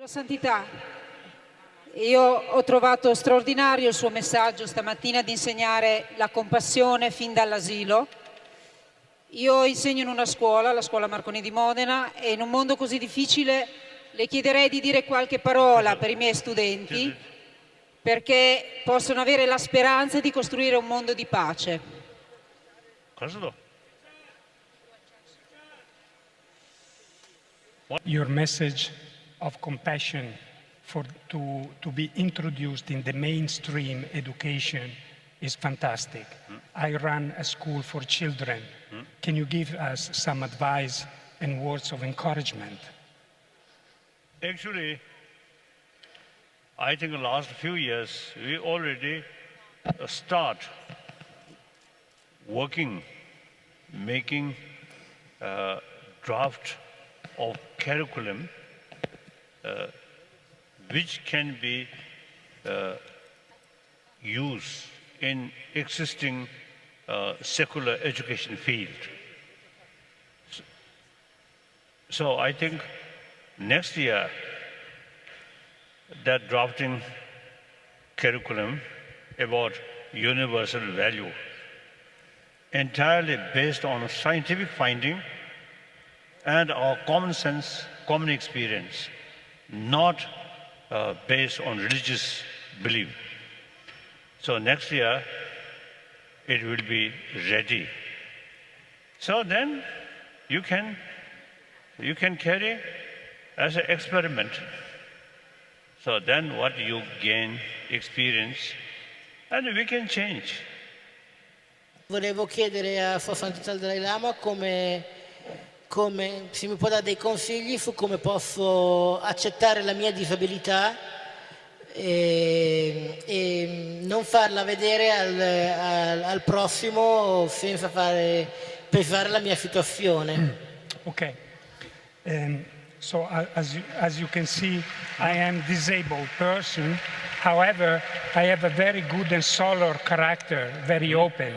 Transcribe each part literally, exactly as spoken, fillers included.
Santità, io ho trovato straordinario il suo messaggio stamattina di insegnare la compassione fin dall'asilo. Io insegno in una scuola, la scuola Marconi di Modena, e in un mondo così difficile le chiederei di dire qualche parola per i miei studenti, perché possono avere la speranza di costruire un mondo di pace. Your message of compassion for to, to be introduced in the mainstream education is fantastic. I run a school for children. Can you give us some advice and words of encouragement? Actually, I think last few years we already start working, making a draft of curriculum uh, which can be uh, used in existing uh, secular education field. So I think next year that drafting curriculum about universal value entirely based on scientific finding and our common sense, common experience, not uh, based on religious belief. So next year it will be ready. So then you can you can carry as an experiment. So then what you gain experience and we can change. Volevo chiedere a Sua Santità il Dalai Lama come, come, se mi può dare dei consigli su come posso accettare la mia disabilità e, e non farla vedere al, al, al prossimo senza fare pesare la mia situazione. Okay. Um, so uh, as you, as you can see, I am disabled person. However, I have a very good and solar character, very open.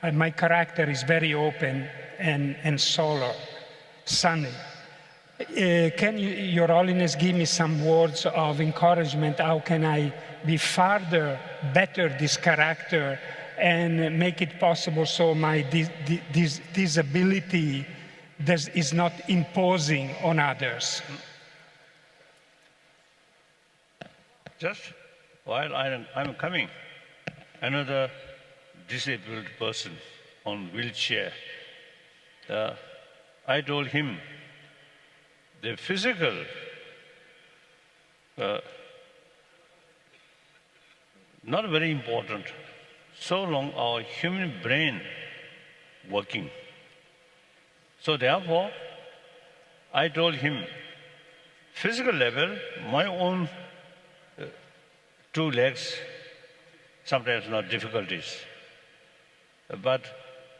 Uh, my character is very open and, and solar, sunny. Uh, can you, Your Holiness, give me some words of encouragement? How can I be further better this character and make it possible so my dis- dis- disability does, is not imposing on others? Just while I am, I am coming, another disabled person on wheelchair, uh, I told him the physical uh, not very important so long our human brain working. So therefore, I told him, physical level, my own uh, two legs, sometimes not difficulties. But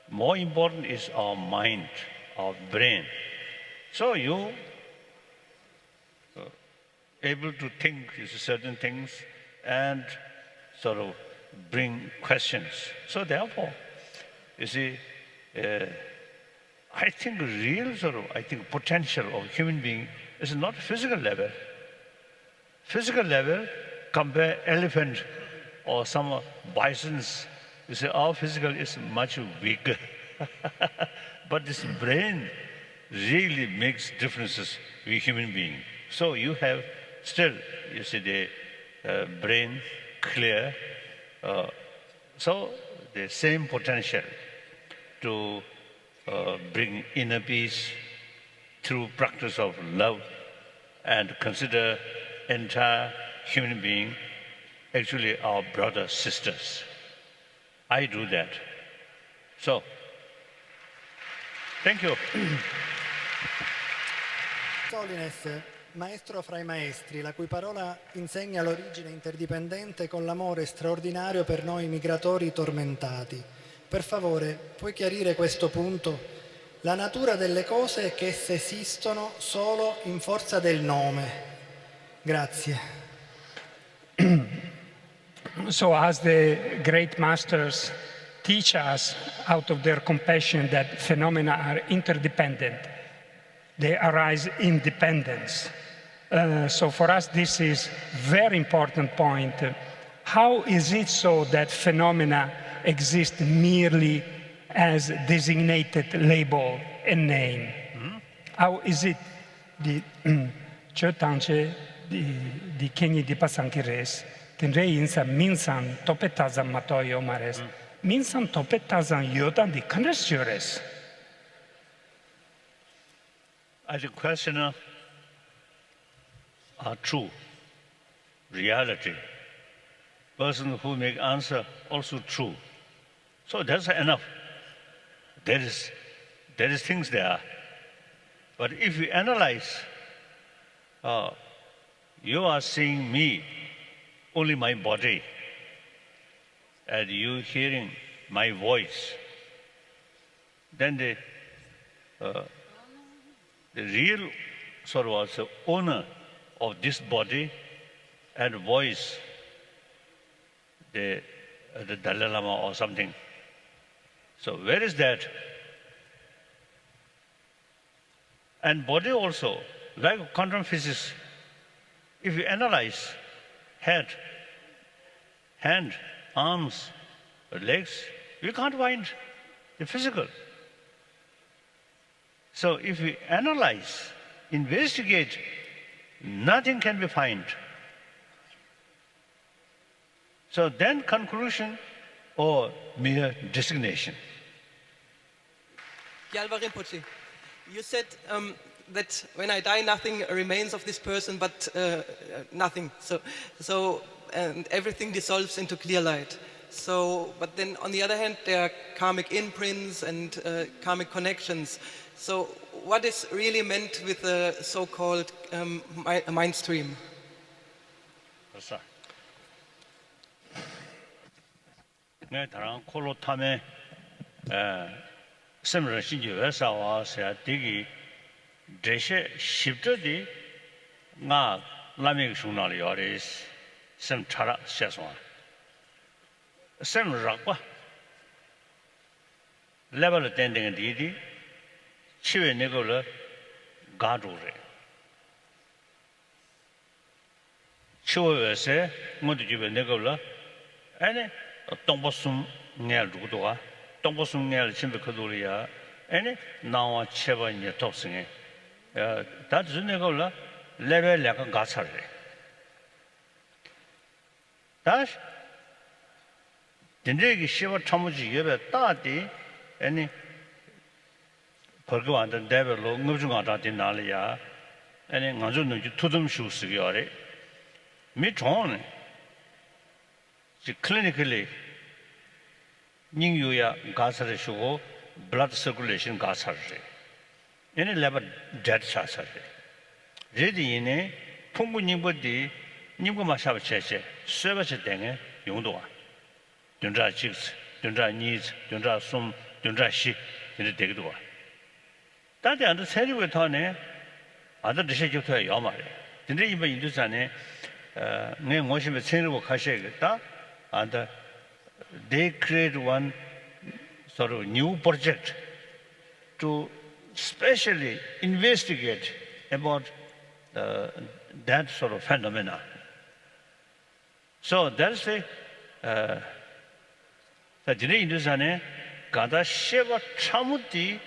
more important is our mind, our brain. So you uh, able to think certain things and sort of bring questions. So therefore, you see, uh, I think real sort of, I think potential of human being is not physical level. Physical level, compare elephant or some bisons, you see, our physical is much weaker. But this brain really makes differences with human being. So you have still, you see, the uh, brain clear. Uh, so the same potential to uh, bring inner peace through practice of love and consider entire human being actually our brothers, sisters. I do that. So, thank you. Holiness, Maestro fra i maestri, la cui parola insegna l'origine interdipendente con l'amore straordinario per noi migratori tormentati. Per favore, puoi chiarire questo punto? La natura delle cose è che esse esistono solo in forza del nome. Grazie. So, as the great masters teach us out of their compassion that phenomena are interdependent, they arise in dependence. Uh, so for us, this is very important point. How is it so that phenomena exist merely as designated label and name? How is it? འདི་ཆོས་ཐམས་ཅད་འདི་འདི་ཁེ་ཉིན་འདི་པ་སང་གི་རེད། དེ་འདྲ་ཡིན་ཙང་མིང་ཙམ་འདོགས་པའི་རྟགས་ཙམ་མ་གཏོགས་ཡོད་མ་རེད། མིང་ཙམ་འདོགས་པའི་རྟགས་ཙམ་ཡོད་སྟངས་འདི་ག་འདྲ་ཞིག་ཡོད་རེད། I think questioner are true, reality. Person who make answer also true. So that's enough. There is, there is things there. But if you analyze, uh, you are seeing me, only my body, and you hearing my voice. Then the, uh, the real sort of the owner of this body and voice, the, uh, the Dalai Lama or something. So where is that? And body also, like quantum physics, if you analyze head, hand, arms, legs, we can't find the physical. So if we analyze, investigate, nothing can be found. So then conclusion or mere designation. Gyalva Rinpoche, you said um, that when I die, nothing remains of this person but uh, nothing. So, so, and everything dissolves into clear light. So, but then on the other hand, there are karmic imprints and uh, karmic connections. So, what is really meant with the so-called um, mi- mind stream? ངས་ད་རང་འཁོར་ལོ་ཐ་མའི་སེམས་རང་བཞིན་གྱིས་འོད་གསལ་བ་ཟེར་ཡ་དེ་གི་འགྲེལ་བཤད་ཞིབ་ཕྲ་དེ་སྔགས་བླ་མེད་ཀྱི་གཞུང་ནང་ལ་ཡོད་རེད། སེམས་ཕྲ་རགས་བཤད་སོང་བ། སེམས་རགས་པ་ཀླད་པ་ལ་བརྟེན་བསྡད་མཁན་དེ་དེ་འཆི་བའི་གནས་སྐབས་ལ་འགག་འགྲོ་གི་རེད། འཆི་བ་འོད་གསལ་མངོན་དུ་གྱུར་པའི་གནས་སྐབས་ལ་ཨེ་ནི་སྟོང་པ་གསུམ་ལྔ་ལ་འགྲོ་གི་འདུག་ག་སྟོང་པ་གསུམ་ལྔ་ལ་ཕྱིན་པའི་ཁ་ཐུག་ལ་ཡ་ཨེ་ནི་སྣང་བ་མཆེད་པ་ཉེར་ཐོབ་ཟེར་མཁན། ད་དེ་ཚོའི་གནས་སྐབས་ལ་ཀླད་པའི་ལས་ཀ་འགག་ཚར་རེད། ད། དེ་འདྲས་ཀྱི་ཤེས་པ་ཕྲ་མོ་ཅིག་ཡོད་པའི་རྟགས་དེ་ཨ་ནི། བར་སྐབས་ཨ་ད་འདས་པའི་ལོ་ལྔ་བཅུ་ང་གྲངས་དེ་ནང་ལ་ཡ། ཨ་ནི་ང་ཚོ་ནམ་རྒྱུན་ཐུགས་དམ་བཞུགས་ཟེར་གྱི་ཡོད་རེད། མི་གྲོངས་ནས། ཅིག་clinically་སྙིང་གཡུག་ཡ་འགག་ཚར་རེད་ཞུ་གོ། blood circulation་འགག་ཚར་རེད། ཨེ་ནི་ཀླད་པ་dead་ཆགས་ཚར་རེད། རེད་དེ་ཡིན་ནའི་ཕུང་པོ་རྙིང་པ་འདི་རྙིང་པ་མ་ཆགས་པ་བྱས་བྱས་གསོས་པ་བྱས་བསྡད་མཁན་ཡོང་འདུག་བ། བདུན་ཕྲག་གཅིག་ཚེ་བདུན་ཕྲག་གཉིས་ཚེ་བདུན་ཕྲག་གསུམ་བདུན་ཕྲག་བཞི་དེ་འདྲ་བསྡད་ཀྱི་འདུག་བ། ད་དེ་ཨ་ད་ཚན་རིག་པའི་ཐོག་ནས་ཨ་ད་འགྲེལ་བཤད་རྒྱབ་ཐུབ་ཡ་ཡོད་མ་རེད། དེ་འདྲ་ཡིན་པ་ཡིན་དུས་ཙང་ནས་ངས་ངོ་ཤེས་པའི་ཚན་རིག་པ་ཁ་ཤས་ཀྱིས་ད་ཨ་ད། They create one sort of new project to specially investigate about uh, that sort of phenomena. So that's the uh, ད་དེ་འདྲ་ཡིན་དུས་ཙང་ནས་གང་ལྟར་ཤེས་པ་ཕྲ་མོ་དེ་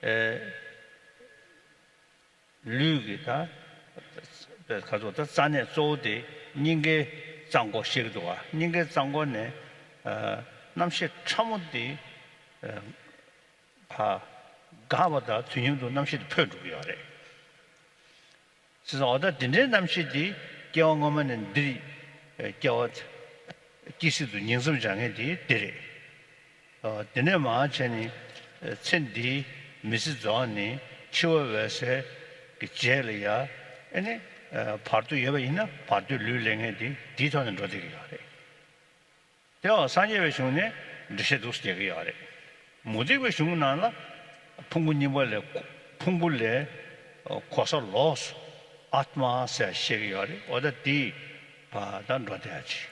ཨེ། ལུས་ཀྱི་ད། ཁ་ཚོ་ད་རྩ་གནད་གཙོ་བོ་དེ་སྙིང་གའི་རྩ་འགོ་ཤེས་ཀྱི་འདུག་བ། སྙིང་གའི་རྩ་འགོ་ནས་རྣམ་ཤེས་ཕྲ་མོ་དེ་ཕར་འགག་པ་དང་དུས་མཉམ་དུ་རྣམ་ཤེས་དེ་འཕོས་འགྲོ་གི་ཡོད་རེད། བྱས་ཙང་འོ་ད་དེ་འདྲའི་རྣམ་ཤེས་དེ་སྐྱེ་བ་སྔོན་མ་ནས་འདིར་སྐྱེ་བ་སྐྱེ་སྲིད་དུ་ཉིང་མཚམས་སྦྱར་མཁན་དེ་འདི་རེད། དེ་ནས་མར་བྱས་ནས་ཚེ་འདིའི་མི་ཚེ་རྫོགས་ནས་འཆི་བ་འོད་གསལ་གྱི་རྗེས་ལ་ཡ་ཨེ་ནི་བར་དོ་ཡོད་པ་ཡིན་ན་བར་དོའི་ལུས་ལེན་མཁན་དེ་དེའི་ཐོག་ནས་འགྲོ་བསྡད་ཀྱི་ཡོད་རེད། དེ་བ་སངས་རྒྱས་པའི་གཞུང་ནས་འགྲེལ་བཤད་འདུག་སེ་རྒྱག་གི་ཡོད་རེད། མུ་སྟེགས་པའི་གཞུང་ནང་ལ་ཕུང་པོ་རྙིང་པ་ལས་ཕུང་པོ་ལས་གོ་ས་ལོགས་སུ་ཨཱཏྨ་ཟེར་བཤད་ཀྱི་ཡོད་རེད། འོ་ད་དེ་བ་ད་འགྲོ་བསྡད་ཡ་ཅིག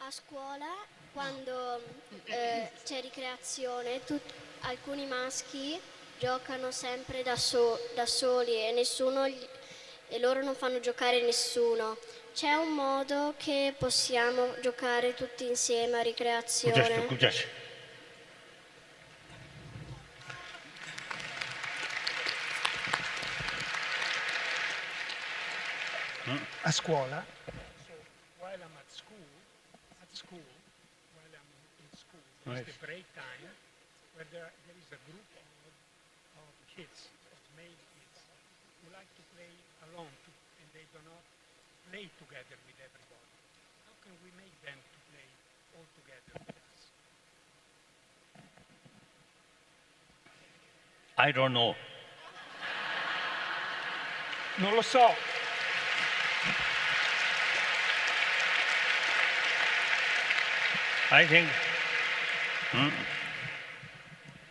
A scuola, quando eh, c'è ricreazione, tut- alcuni maschi giocano sempre da, so- da soli e nessuno gli- e loro non fanno giocare nessuno. C'è un modo che possiamo giocare tutti insieme a ricreazione? A scuola, so while I'm at school, at school, while I'm in school, there is the break time where there, there is a group of, of kids, of male kids, who like to play alone too, and they do not play together with everybody. How can we make them to play all together with us? I don't know. Non lo so. I think, hmm,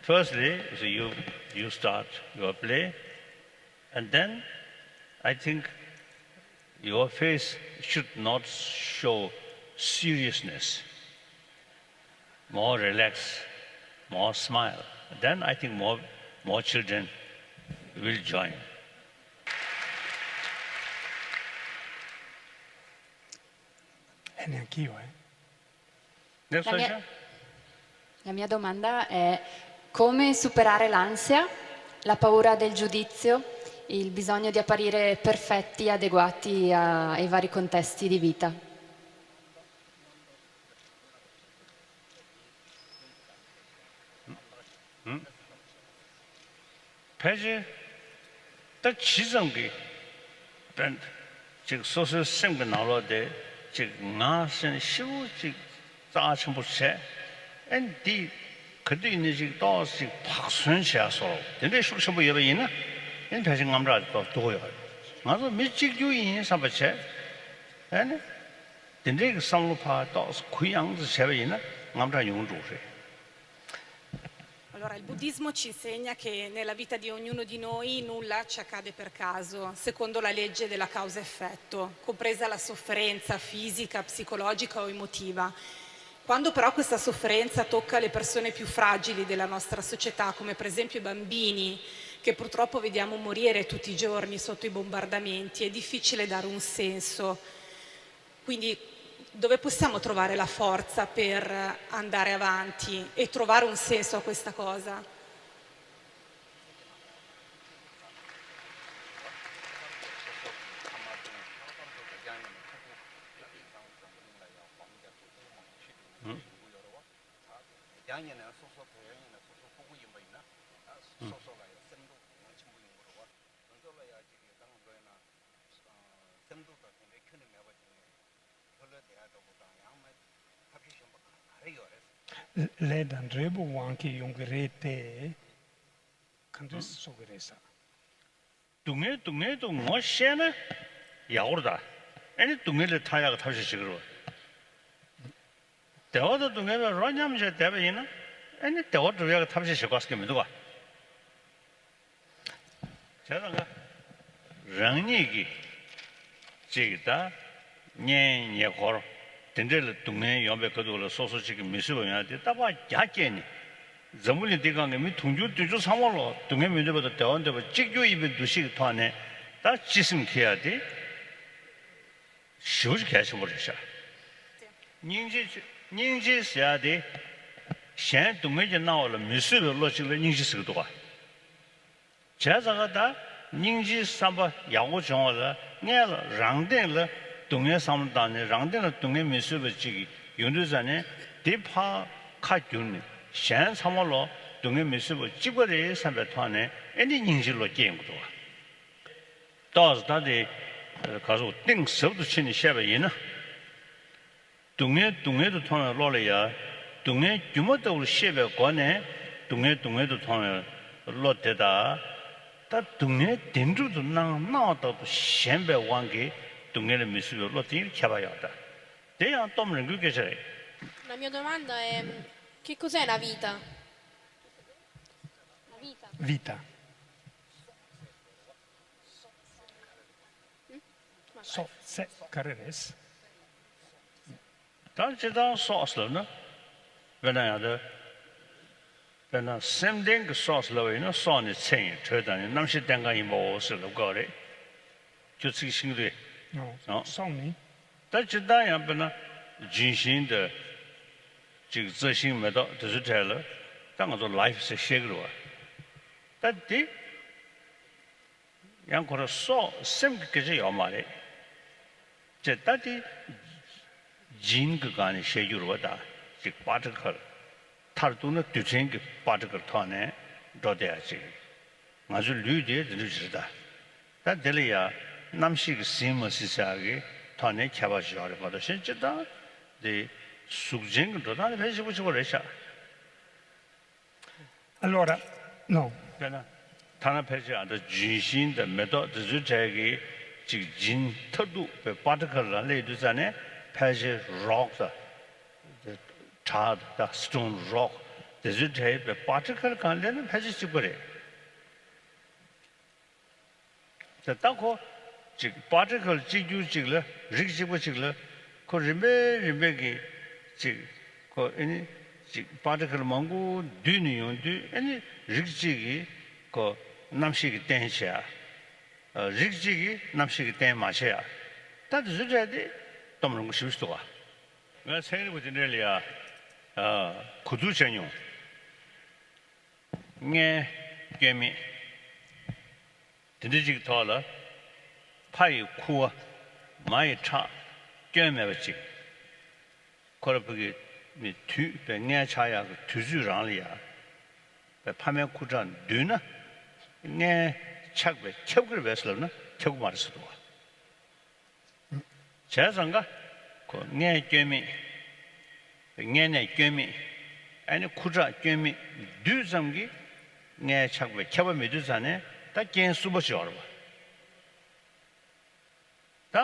firstly, so you, you start your play, and then I think your face should not show seriousness. More relax, more smile. Then I think more, more children will join. E neanch'io, eh. Next La mia, question? La mia domanda è come superare l'ansia, la paura del giudizio, il bisogno di apparire perfetti, adeguati a, ai vari contesti di vita. ཕལ་ཆེར་ད་ཇི་ཙམ་གྱི་དཔེ་ཅིག་སོ་སོའི་སེམས་ཀྱི་ནང་ལོགས་དེ་ཅིག་ང་ཟེར་ནས་ཤི་བོ་ཅིག་རྩ་ཆེན་པོ་བྱས། ཨེ་འདི་ག་དུས་ནས་ཅིག་ཏོག་ཙམ་ཅིག་བག་ཟོན་བྱས་སོ་དེ་འདྲའི་ཤུགས་ཆེན་པོ་ཡོད་པ་ཡིན་ན་ཨེ་ཕལ་ཆེར་དངངས་སྐྲག་དེ་ཏོག་ཏོག་ཡོད་རེད། ང་ཚོ་མི་གཅིག་གྱུར་ཡིན་བསམ་པ་བྱས། ཨེ་ནི་དེ་འདྲའི་གི་བསམ་བློ་ཕར་ཏོག་ཙམ་གུ་ཡངས་ཙམ་བྱས་པ་ཡིན་ན་དངངས་སྐྲག་ཉུང་འགྲོ་གི་རེད། Allora, il buddismo ci insegna che nella vita di ognuno di noi nulla ci accade per caso, secondo la legge della causa-effetto, compresa la sofferenza fisica, psicologica o emotiva. Quando però questa sofferenza tocca le persone più fragili della nostra società, come per esempio i bambini, che purtroppo vediamo morire tutti i giorni sotto i bombardamenti, è difficile dare un senso. Quindi dove possiamo trovare la forza per andare avanti e trovare un senso a questa cosa? ལས་དང་འབྲས་བུ་དབང་གིས་ཡོང་གི་རེད་དེ། ག་འདྲས་སེ་གསུང་གི་རེད་ཟེར། སྡུག་བསྔལ་སྡུག་བསྔལ་དུ་ངོ་ཤེས་ན་ཡག་པོ་རེད་ད། ཨེ་ནི་སྡུག་བསྔལ་ལས་ཐར་ཡག་གི་ཐབས་ཤེས་བྱེད་ཀྱི་རེད་བ། བདེ་བ་དང་སྡུག་བསྔལ་བའི་རོ་མཉམ་བྱས་བསྡད་པ་ཡིན་ན་ཨེ་ནི་བདེ་བ་སྒྲུབ་ཡག་གི་ཐབས་ཤེས་བྱེད་དགོས་ཀྱི་མི་འདུག་ག་བྱས་ཙང་ཀ། རང་ཉིད་ཀྱི་ཅིག་ད་གཉེན་ཉེ་འཁོར་དེ་འདྲས་ལ་སྡུག་བསྔལ་ཡོང་པའི་ཁ་ཐུག་ལ་སོ་སོ་ཅིག་གི་མི་བཟོད་པ་ཡོང་ཡ་དེ་རྟག་པར་རྒྱ་བསྐྱེད་ནས་འཛམ་བུ་གླིང་འདི་སྒང་གི་མི་དུང་ཕྱུར་བདུན་ཅུ་ཚང་མ་ལོ་སྡུག་བསྔལ་མི་འདོད་པ་དང་བདེ་བ་འདོད་པ་གཅིག་གྱུར་ཡིན་པའི་འདུ་ཤེས་ཀྱི་ཐོག་ནས་ད་སྤྱི་སེམས་འཁྱེར་ཡ་དེ་ཞེ་པོ་ཅིག་གལ་ཆེན་པོ་རེད་ཤག་སྙིང་རྗེ་སྙིང་རྗེ་ཟེར་ཡ་དེ་གཞན་སྡུག་བསྔལ་གྱི་སྣང་བ་ལ་མི་བཟོད་པའི་བློ་གཅིག་ལ་སྙིང་རྗེ་ཟེར་གྱི་འདུག་ག་བྱས་ཙང་ཀ་ད་སྙིང་རྗེའི་བསམ་པ་ཡག་པོ་བྱུང་བ་ལ་སྔོན་ལ་རང་སྟེང་ལ་སྡུག་བསྔལ་བསམ་བློ་བཏང་ནས་རང་སྟེང་ལ་སྡུག་བསྔལ་མི་བཟོད་པ་ཅིག་ཡོང་དུས་ཙ་ནས་དེ་ཕར་ཁ་བསྒྱུར་ནས་གཞན་ཚང་མ་ལོ་སྡུག་བསྔལ་མི་བཟོད་པ་གཅིག་པ་རེད་བསམ་པའི་ཐོག་ནས་ཨེ་ནི་སྙིང་རྗེའི་བློ་སྐྱེ་ཡོང་གི་འདུག་བ། ཏོག་ཙམ་ད་དེ་ག་ཚོད་གཏིང་ཟབ་ཏུ་ཕྱིན་ནས་བཤད་པ་ཡིན་ན། སྡུག་བསྔལ་སྡུག་བསྔལ་དུ་མཐོང་བའི་བློ་ལ་ཡང་སྡུག་བསྔལ་སྒྱུ་མ་ལྟ་བུར་ཤེས་པའི་སྒོ་ནས་སྡུག་བསྔལ་སྡུག་བསྔལ་དུ་མཐོང་བའི་བློ་དེ་དག་ད་སྡུག་བསྔལ་བདེན་གྲུབ་ཏུ་སྣང་སྣང་བ་ལྟར་དུ་ཞེན་པའི་དབང་གིས་སྡུག་བསྔལ་ལ་མི་བཟོད་པའི་བློ་དེ་ཡང་ཁྱད་པར་ཡོད་ད། དེ་ཡང་སྟོབས་རིང་པོའི་སྐད་ཆ་རེད། La mia domanda è che cos'è la vita? La vita. Vita. སྲོག་ཟེར་ག་རེ་རེད། ད་སྤྱིར་བཏང་སྲོག་ཟེར་ན། དཔེར་ན་ཡང་ད། དཔེར་ན་སེམས་ལྡན་གྱི་སྲོག་ཟེར་ལབ་པ་ཡིན་ན་སྲོག་ནི་ཚེ་ཡི་དྲོད་དང་ནི་རྣམ་ཤེས་ལྡན་གང་ཡིན་པའོ་ཟེར་ལབ་དགོས་པ་རེད། ཁྱོད་ཚིག་ཤིང་རེད། ཨོ། སོང་ནི། ད་སྤྱིར་བཏང་ཡང་དཔེར་ན་ལྗོན་ཤིང་དང་ཅིག་རྩྭ་ཤིང་མེ་ཏོག་དེ་ཚོའི་གྲས་ལ་ད་ང་ཚོ་ལའིཕ་ཟེར་བཤད་ཀྱི་རེད་བ། ད་དེ་ཡང་ཁོ་རང་སྲོག་སེམས་ཀྱི་སྐད་ཆ་ཡོད་མ་རེད། ཅེས་ད་དེ་ཇིན་གྱི་སྒང་ནས་བཤད་རྒྱུ་རེད་བ། ད་ཅིག་པར་ཊི་ཀལ། མཐར་གཏུགས་ན་རྡུལ་ཕྲན་གྱི་པར་ཊི་ཀལ་ཐོག་ནས་འགྲོ་བསྡད་ཡ་ཅིག་ང་ཚོའི་ལུས་དེ་དེ་འདྲ་ཅིག་རེད་ད། ད་དེ་ལ་ཡ་རྣམ་ཤེས་ཀྱིས་ཟིན་མ་ཟིན་ཟེར་ཡ་གི་ཐོག་ནས་ཁྱད་པར་ཅིག་ཡོད་རེད་མ་གཏོགས། གཞན་སྤྱིར་བཏང་དེ་གཟུགས་ཅན་གྱི་འགྲོ་སྟངས་དེ་ཕལ་ཆེར་གཅིག་པ་གཅིག་པ་རེད་ཤག Allora, no. དཔེར་ན། ཐ་ན་ཕལ་ཆེར་ཨ་ད་ལྗོན་ཤིང་དང་མེ་ཏོག་དེ་ཚོའི་གྲས་ཀྱི་ཅིག་ཇིན་མཐར་ཐུག་པའི་པར་ཊི་ཀལ་ལ་སླེབས་དུས་ཙ་ནས་ཕལ་ཆེར་རོག་དང་བྲག་དང་སི་ཊོན་རོག་དེ་ཚོའི་གྲས་པའི་པར་ཊི་ཀལ་གང་སླེབས་ན་ཕལ་ཆེར་གཅིག་པ་རེད། དེ་ལྟ་ཁོ་ཅིག་པར་ཊི་ཀལ་གཅིག་གྱུར་ཅིག་ལ་རིགས་གཅིག་པ་ཅིག་ལ་ཁོ་རིམ་པས་རིམ་པས་ཀྱིས་ཅིག་ཁོ་ཨེ་ནི་ཅིག་པར་ཊི་ཀལ་མང་པོ་བསྡུས་ནས་ཡོང་དུས་ཨེ་ནི་རིགས་གཅིག་གིས་ཁོ་རྣམ་ཤེས་ཀྱིས་རྟེན་བྱེད་ཡ། རིགས་གཅིག་གིས་རྣམ་ཤེས་ཀྱིས་རྟེན་མ་བྱེད་ཡ། ད་དེ་ཚོའི་གྲས་དེ་སྟོན་པ་རིན་པོ་ཆེས་ཞུས་འདུག་ག་ང་ཚན་རིག་པ་དེ་འདྲ་ལ་ཡ་གོ་བསྡུར་བྱས་མྱོང་། མངལ་སྐྱོན་མེད། དེ་འདྲ་ཅིག་ཐོག་ལ་ཕ་ཡི་ཁུ་བ་མ་ཡི་ཁྲག་སྐྱོན་མེད་པ་ཅིག་ཁོ་ར་ཕ་གི་མི་དུས་པའི་མངལ་ཆགས་ཡག་གི་དུས་ཚོད་རང་ལ་ཡ་པའི་ཕ་མའི་ཁུ་ཁྲག་འདུས་ན་མངལ་ཆགས་པས་ཁྱབ་ཀྱི་རེད་པས་ལབ་ན་ཁྱབ་ཀྱི་མ་རེད་ཟེར་འདུག་བ། བྱས་ཙང་ཀ་ཁོ་མངལ་སྐྱོན་མེད། མངལ་གནས་སྐྱོན་མེད། ཨ་ནི་ཁུ་ཁྲག་སྐྱོན་མེད་དུས་ཙམ་གྱི་མངལ་ཆགས་པའི་ཁྱབ་པ་མེད་དུས་ཙང་ནས་ད་རྐྱེན་གསུམ་པ་ཅིག་ཡོད་རེད་པ། ད།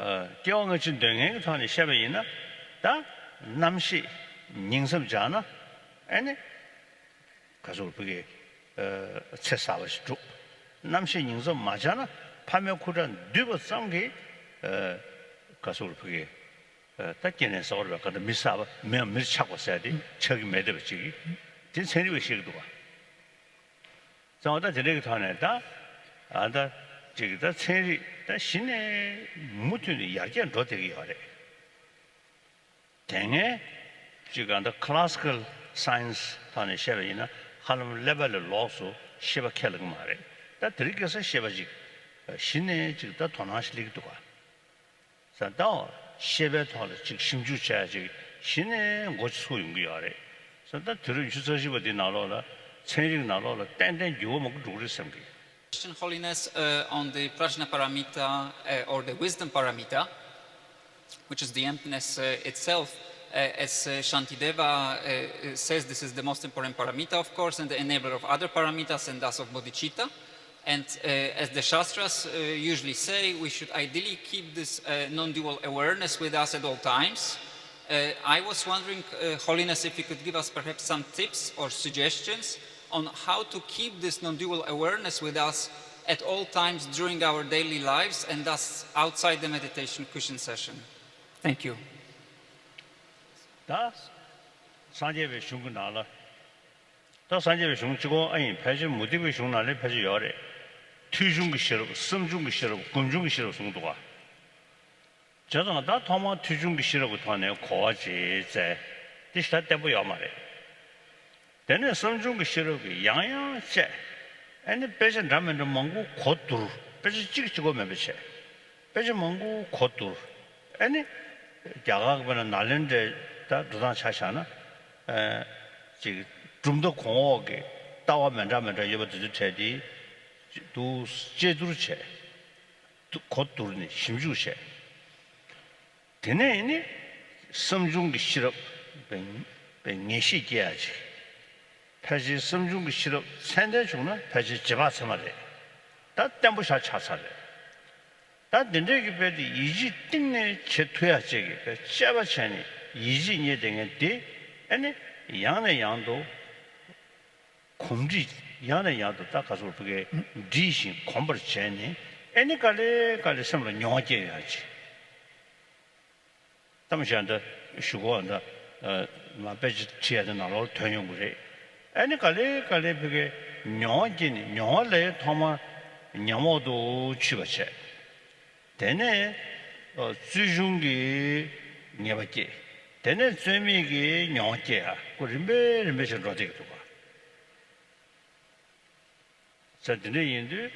ཨ། སྐྱེ་བ་སྔ་ཕྱི་འདོད་མཁན་གྱི་ཐོག་ནས་བཤད་པ་ཡིན་ན། ད། རྣམ་ཤེས་ཉིང་མཚམས་སྦྱར་ན། ཨ་ནི། ག་ཟེར་བ་ཕ་གི། ཨ། ཚེ་གསར་པ་ཞིག་འགྲུབ། རྣམ་ཤེས་ཉིང་མཚམས་མ་སྦྱར་ན་ཕ་མའི་ཁུ་ཁྲག་འདུས་པ་ཙམ་གྱིས། ཨ། ག་ཟེར་བ་ཕ་གི། ཨ། ད་སྐྱེ་གནས་གསར་པ་རེད་པ། ག་ད་མི་གསར་པ་མི་མིར་ཆགས་པ་ཟེར་དེ་ཆགས་ཀྱི་མེད་བསྡད་པ་ཅིག་གིས་དེ་ཚན་རིག་པས་བཤད་ཀྱི་འདུག་ག་ཙང་བ་ད་དེ་འདྲ་གི་ཐོག་ནས་ད། ཨ། ད་ཅིག་ད་ཚན་རིག་ད་གཞི་ནས་མུ་མཐུད་ནས་ཡར་རྒྱས་འགྲོ་བསྡད་ཀྱི་ཡོད་རེད། དེ་སྔའི་ཅིག་ཨ་ད་ཁ་ལ་སི་ཀལ་སའེན་སི་ཐོག་ནས་བཤད་པ་ཡིན་ན་ཧ་ལམ་ཀླད་པ་ལས་ལོགས་སུ་ཤེས་པ་ཁས་ལེན་གྱི་མ་རེད། ད་དེ་རིང་ཁ་སང་ཤེས་པ་ཅིག་གཞི་ནས་ཅིག་ད་དོ་སྣང་ཞིག་སླེབས་ཀྱི་འདུག་ག་ས་ད་ཤེས་པའི་ཐོག་ལ་ཅིག་ཞིབ་འཇུག་བྱས་ཅིག་གཞི་ནས་འགོ་ཚུགས་ཡོང་གི་ཡོད་རེད། ས་ད་དུས་རབས་ཉི་ཤུ་རྩ་བཞི་པ་འདི་ནང་ལོགས་ལ་ཚན་རིག་ནང་ལོགས་ལ་ཏན་ཏན་འགྱུར་བ་མང་པོ་འགྲོ་གི་རེད་བསམ་གི། Question, Holiness, uh, on the Prajna Paramita, uh, or the wisdom paramita, which is the emptiness, uh, itself. Uh, as, uh, Shantideva, uh, uh, says, this is the most important paramita, of course, and the enabler of other paramitas, and thus of bodhicitta. And, uh, as the Shastras, uh, usually say, we should ideally keep this, uh, non-dual awareness with us at all times. Uh, I was wondering, uh, Holiness, if you could give us perhaps some tips or suggestions on how to keep this non-dual awareness with us at all times during our daily lives and thus outside the meditation cushion session. Thank you. ད་སངས་རྒྱས་པའི་གཞུང་གི་ནང་ལ། ད་སངས་རྒྱས་པའི་གཞུང་གཅིག་པོ་ཨ་ཡིན། ཕལ་ཆེར་མུ་སྟེགས་པའི་གཞུང་ནང་ལ་ཕལ་ཆེར་ཡོད་རེད། ཐོས་བྱུང་གི་ཤེས་རབ། བསམ་བྱུང་གི་ཤེས་རབ། སྒོམ་བྱུང་གི་ཤེས་རབ་གསུངས་འདུག་ག་བྱས་ཙང་ད་ཐོག་མར་ཐོས་བྱུང་གི་ཤེས་རབ་ཀྱི་ཐོག་ནས་གོ་བ་བྱེད་ཚེ་དེ་ཞེ་དྲག་བརྟན་པོ་ཡོད་མ་རེད། དེ་ནས་བསམ་བྱུང་གི་ཤེས་རབ་ཀྱིས་ཡང་ཡང་དཔྱད། ཨ་ནི་དཔེ་ཆ་འདྲ་མི་འདྲ་མང་པོ་གོ་བསྡུར། དཔེ་ཆ་གཅིག་གཅིག་པོ་མིན་པ་བྱས། དཔེ་ཆ་མང་པོ་གོ་བསྡུར། ཨ་ནི་རྒྱ་གར་གྱི་དཔེར་ན་ནཱ་ལེནྡྲའི་ད་འགྲོ་སྟངས་ཆ་བཞག་ན། ཨ། ཅིག་གྲུབ་མཐའ་གོང་འོག་གི་ལྟ་བ་མི་འདྲ་མི་འདྲ་ཡོད་པ་དེ་ཚོའི་གྲས་དེ་འདུག་དཔྱད་བསྡུར་བྱས། གོ་བསྡུར་ནས་ཞིབ་འཇུག་བྱས། དེ་ནས་ནི་བསམ་བྱུང་གི་ཤེས་རབ་པའི་པའི་ངེས་ཤེས་སྐྱེ་ཡ་ཅིག་ཕལ་ཆེར་བསམ་བྱུང་གི་ཤེས་རབ་ཚད་ལྡན་བྱུང་ན་ཕལ་ཆེར་རྗེས་དཔག་ཚད་མ་རེད། ད་བརྟན་པོ་ཞིག་ཆགས་ཚར་རེད། ད་འདི་འདྲའི་གི་དཔེ་དེ་ཡིད་ཆེས་གཏིང་ནས་བྱེད་ཐུབ་ཡ་ཅིག་གི་དཔེ་དཔྱད་པ་བྱས་ནས་ཡིད་ཆེས་རྙེད་བསྡད་མཁན་དེ་ཨ་ནི་ཡང་ནས་ཡང་དུ། གོམས་འདྲིས་ཡང་ནས་ཡང་དུ་ད་ག་ཟེར་བ་ཕ་གིར་འདྲིས་ཤིང་གོམས་པར་བྱས་ནས་ཨ་ནི་ག་ལེ་ག་ལེ་སེམས་ལ་མྱོང་བ་སྐྱེ་ཡོང་ཡ་ཅིག་ད་མ་གཞི་འདི་ཞུ་གོ་འདི་མ་དཔེ་ཆ་ཁྲིད་ཡ་དེ་ནང་ལོགས་ལ་ཐོན་ཡོང་གི་རེད། ཨ་ནི་ག་ལེ་ག་ལེ་ཕ་གིར་མྱོང་བ་སྐྱེས་ནས་མྱོང་བ་ལས་ཐོག་མར་ཉམས་འོག་ཏུ་ཆུད་པ་བྱས། དེ་ནས་ཨ་རྩོད་གཞུང་གི་ངེས་པ་སྐྱེས། དེ་ནས་རྩོད་མེད་ཀྱི་མྱོང་བ་སྐྱེས། ཡ་ཁོ་རིམ་པས་རིམ་པས་བྱས་འགྲོ་བསྡད་ཀྱི་འདུག་ག། ས་དེ་འདྲ་ཡིན་དུས་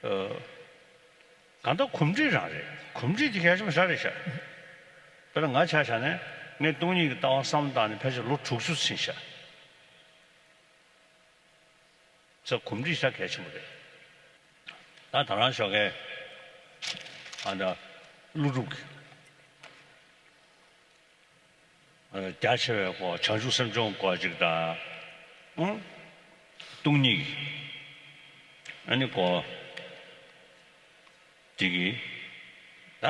ཨ་གང་ལྟར་གོམས་འདྲིས་རང་རེད། གོམས་འདྲིས་དེ་གལ་ཆེན་པོ་ཞེ་དྲག་རེད་ཤག། དཔེར་ན་ང་ཆ་བཞག་ན་ངས་སྟོང་ཉིད་ཀྱི་ལྟ་བ་བསམ་བློ་བཏང་ནས་ཕལ་ཆེར་ལོ་དྲུག་ཅུ་ཕྱིན་ཤག། ས་གོམས་འདྲིས་ཤ་གལ་ཆེན་པོ་རེད། ད་ད་རང་ཞོགས་ཀས་ཨ་ད་ཀླུ་སྒྲུབ་ཀྱི་ཨ་རྒྱ་ཆེ་བའི་སྐོར། བྱང་ཆུབ་སེམས་སྦྱོང་སྐོར་ཅིག་དང་། ཨང་། སྟོང་ཉིད་ཀྱི་ཨ་ནི་སྐོར་དེ་གི་ད་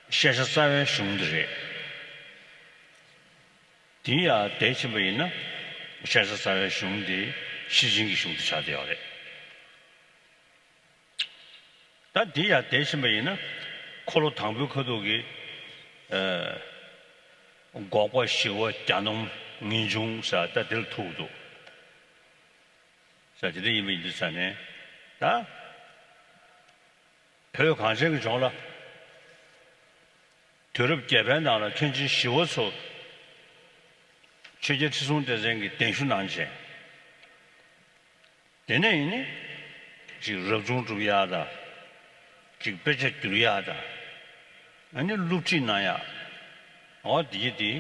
ཤེས་བྱ་རྩ་བའི་གཞུང་དེ་རེད། དེ་ཡང་དེ་ཕྱིན་པ་ཡིན་ན་ཤེས་བྱ་རྩ་བའི་གཞུང་དེ་ཤེར་ཕྱིན་གྱི་གཞུང་དུ་ཆགས་བསྡད་ཡོད་རེད། ད་དེ་ཡང་དེ་ཕྱིན་པ་ཡིན་ན་འཁོར་ལོ་དང་པོའི་ཁ་ཐུག་གི་ཨ་འགོག་པ་ཞི་བ་གྱ་ནོམ་ངེས་འབྱུང་ཟེར་ད་དེ་ལ་ཐུག་འདུག་ཟེར། དེ་འདྲ་ཡིན་པ་ཡིན་དུས་ཙ་ནས་ད། བོད་གངས་ཅན་གྱི་ལྗོངས་ལ་དུས་རབས་བརྒྱད་པའི་ནང་ལ་མཁན་ཆེན་ཞི་བ་འཚོ་ཆོས་རྒྱལ་ཁྲི་སྲོང་ལྡེ་བཙན་གྱི་གདན་ཞུ་གནང་བྱས། དེ་ནས་ཡིན་ནི་ཅིག་རབ་བྱུང་སྒྲུབ་ཡག་དང་། ཅིག་དཔེ་ཆ་བསྒྱུར་ཡག་དང་། ཨ་ནི་སློབ་ཁྲིད་གནང་ཡག། འོ་དེ་དེ་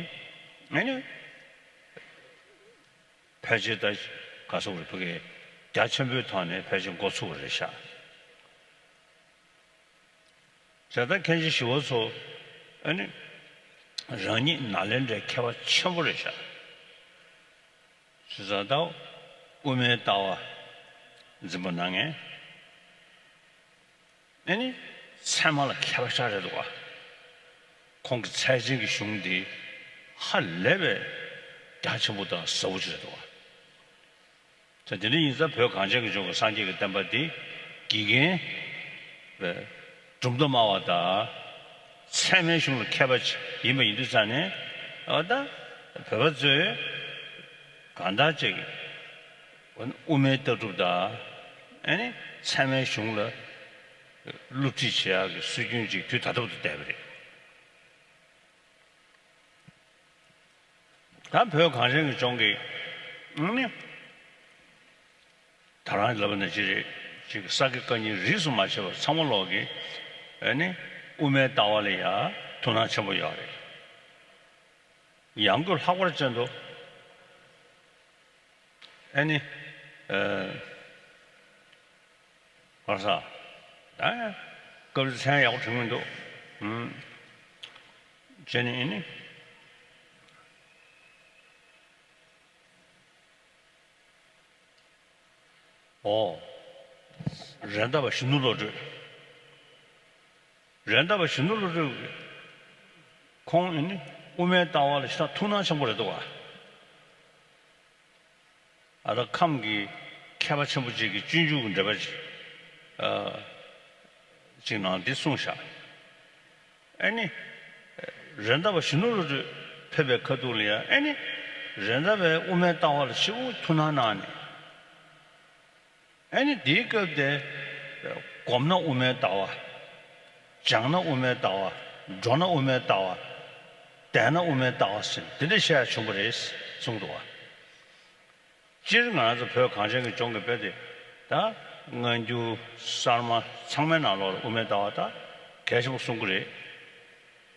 ཨ་ནི། ཕལ་ཆེར་ད་ག་སོག་རེ་ཕ་གི་རྒྱ་ཆེན་པོའི་ཐོག་ནས་ཕལ་ཆེར་འགོ་ཚུགས་པ་རེད་ཤག། བྱས་ཙང་མཁན་ཆེན་ཞི་བ་འཚོ་ཨ་ནི་རང་ཉིད་ནཱ་ལེནྡྲའི་མཁས་པ་ཆེན་པོ་རེད་ཤག། བྱས་ཙང་ད་དབུ་མའི་ལྟ་བ་འཛིན་པ་གནང་མཁན། ཨ་ནི་ཚད་མ་ལ་མཁས་པ་ཤ་རེད་འདུག་ག། ཁོང་གི་ཚད་ཆེན་གྱི་གཞུང་འདི་ཧ་ལས་པའི་རྒྱ་ཆེན་པོ་དང་ཟབ་པོ་ཅིག་རེད་འདུག་ག། ད་དེ་འདྲ་ཡིན་ཙང་བོད་གངས་ཅན་གྱི་ལྗོངས་ཀྱི་སངས་རྒྱས་ཀྱི་བསྟན་པ་འདི་དགེ་རྒན་པའི་གྲུབ་མཐའ་སྨྲ་བ་དང་ཚད་མའི་གཞུང་ལ་མཁས་པ་ཅིག་ཡིན་པ་ཡིན་དུས་ཙང་ནས། འོ་ད་བོད་པ་ཚོས་གང་ལྟར་ཅིག་དབུ་མའི་ལྟ་གྲུབ་དང་ཨ་ནི་ཚད་མའི་གཞུང་ལ་སློབ་ཁྲིད་བྱེད་ཡག་གི་སྲོལ་རྒྱུན་ཅིག་དུས་ད་ལྟ་བར་དུ་བསྡད་པ་རེད། ད་བོད་གངས་ཅན་གྱི་ལྗོངས་ཀྱི་ཨ་ནི་ད་རང་ལབ་པ་ནང་བཞིན་རེད། ཅིག་ས་དགེ་བཀའ་རྙིང་རིས་སུ་མ་ཆད་པ་ཚང་མ་ལོག་གི་ཨ་ནི་དབུ་མའི་ལྟ་བ་ལ་ཡང་ཐུགས་སྣང་ཆེན་པོ་ཡོད་རེད། ཡང་སྒོས་ལྷག་པར་ཅན་དུ་ཨ་ནི་ཨ་ཧ་ས། ད་སྐབས་རེ་མཚན་ཡག་པོ་བྱུང་མི་འདུག། ཨུམ། བྱས་ནས་ཨ་ནི། ཨོ། རེད་མདའ་བ་གཞོན་ནུ་བློ་གྲོས། རེད་མདའ་བ་གཞོན་ནུ་བློ་གྲོས། ཁོང་ཨ་ནི་དབུ་མའི་ལྟ་བ་ལ་ཞེ་དྲག་ཐུགས་སྣང་ཆེན་པོ་རེད་འདུག་ག། ཨ་ད་ཁམས་ཀྱི་མཁས་པ་ཆེན་པོ་ཅིག་གིས་སྤྱོད་འཇུག་གི་འགྲེལ་པ་ཅིག་ཨ་ཅིག་ནང་འདི་གསུངས་ཤག། ཨ་ནི་རེད་མདའ་བ་གཞོན་ནུ་བློ་གྲོས་ཕེབས་པའི་ཁ་ཐུག་ལ་ཡང་ཨ་ནི་རེད་མདའ་བས་དབུ་མའི་ལྟ་བ་ལ་ཞེ་པོ་ཐུགས་སྣང་གནང་ནས། ཨ་ནི་དེའི་སྐབས་དེ་སྒོམ་ན་དབུ་མའི་ལྟ་བ། སྦྱངས་ན་དབུ་མའི་ལྟ་བ། འགྲོ་ན་དབུ་མའི་ལྟ་བ། བསྡད་ན་དབུ་མའི་ལྟ་བ་ཟེར་དེ་འདྲ་བཤད་ཡ་བྱུང་བ་རེད་གསུངས་འདུག་བ། སྤྱིར་ང་རང་ཚོ་བོད་གངས་ཅན་གྱི་ལྗོངས་ཀྱི་དཔེ་དེ་ད་སྔ་འགྱུར་གསར་མ་ཚང་མའི་ནང་ལོགས་ལ་དབུ་མའི་ལྟ་བ་ད་གལ་ཆེན་པོ་གསུང་གི་རེད།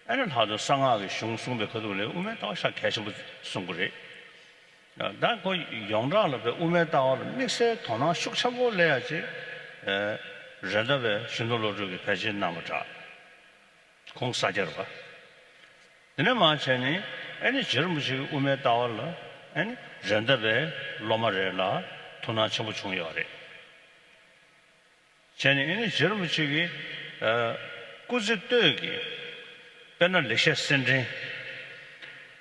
ཨ་ནི་ལྷག་དོན་གསང་སྔགས་ཀྱི་གཞུང་གསུངས་པའི་ཁ་ཐུག་ལ་དབུ་མའི་ལྟ་བ་ཤ་གལ་ཆེན་པོ་གསུང་གི་རེད། ད་ཁོ་ཡོངས་གྲགས་ལ་བའི་དབུ་མའི་ལྟ་བ་ལ་དམིགས་བསལ་དོ་སྣང་ཤུགས་ཆེན་པོ་སླེབས་ཡ་ཅིག་རེད་མདའ་བའི་གཞོན་ནུ་བློ་གྲོས་ཀྱིས་ཕལ་ཆེར་གནང་བ་འདྲ། ཁོང་ས་སྐྱ་རེད་པ། དེ་ནས་མར་བྱས་ནས་ཨ་ནི་རྗེ་རིན་པོ་ཆེ་གི་དབུ་མའི་ལྟ་བ་ལ་ཨ་ནི་རེད་མདའ་བའི་སློབ་མ་རེ་ལ་ཐུགས་སྣང་ཆེན་པོ་བྱུང་ཡོད་རེད། བྱས་ནས་ཨ་ནི་རྗེ་རིན་པོ་ཆེ་གི་ཨ་སྐུ་ཚེ་སྟོད་ཀྱི་དཔེར་ན་ལེགས་བཤད་གསེར་ཕྲེང་།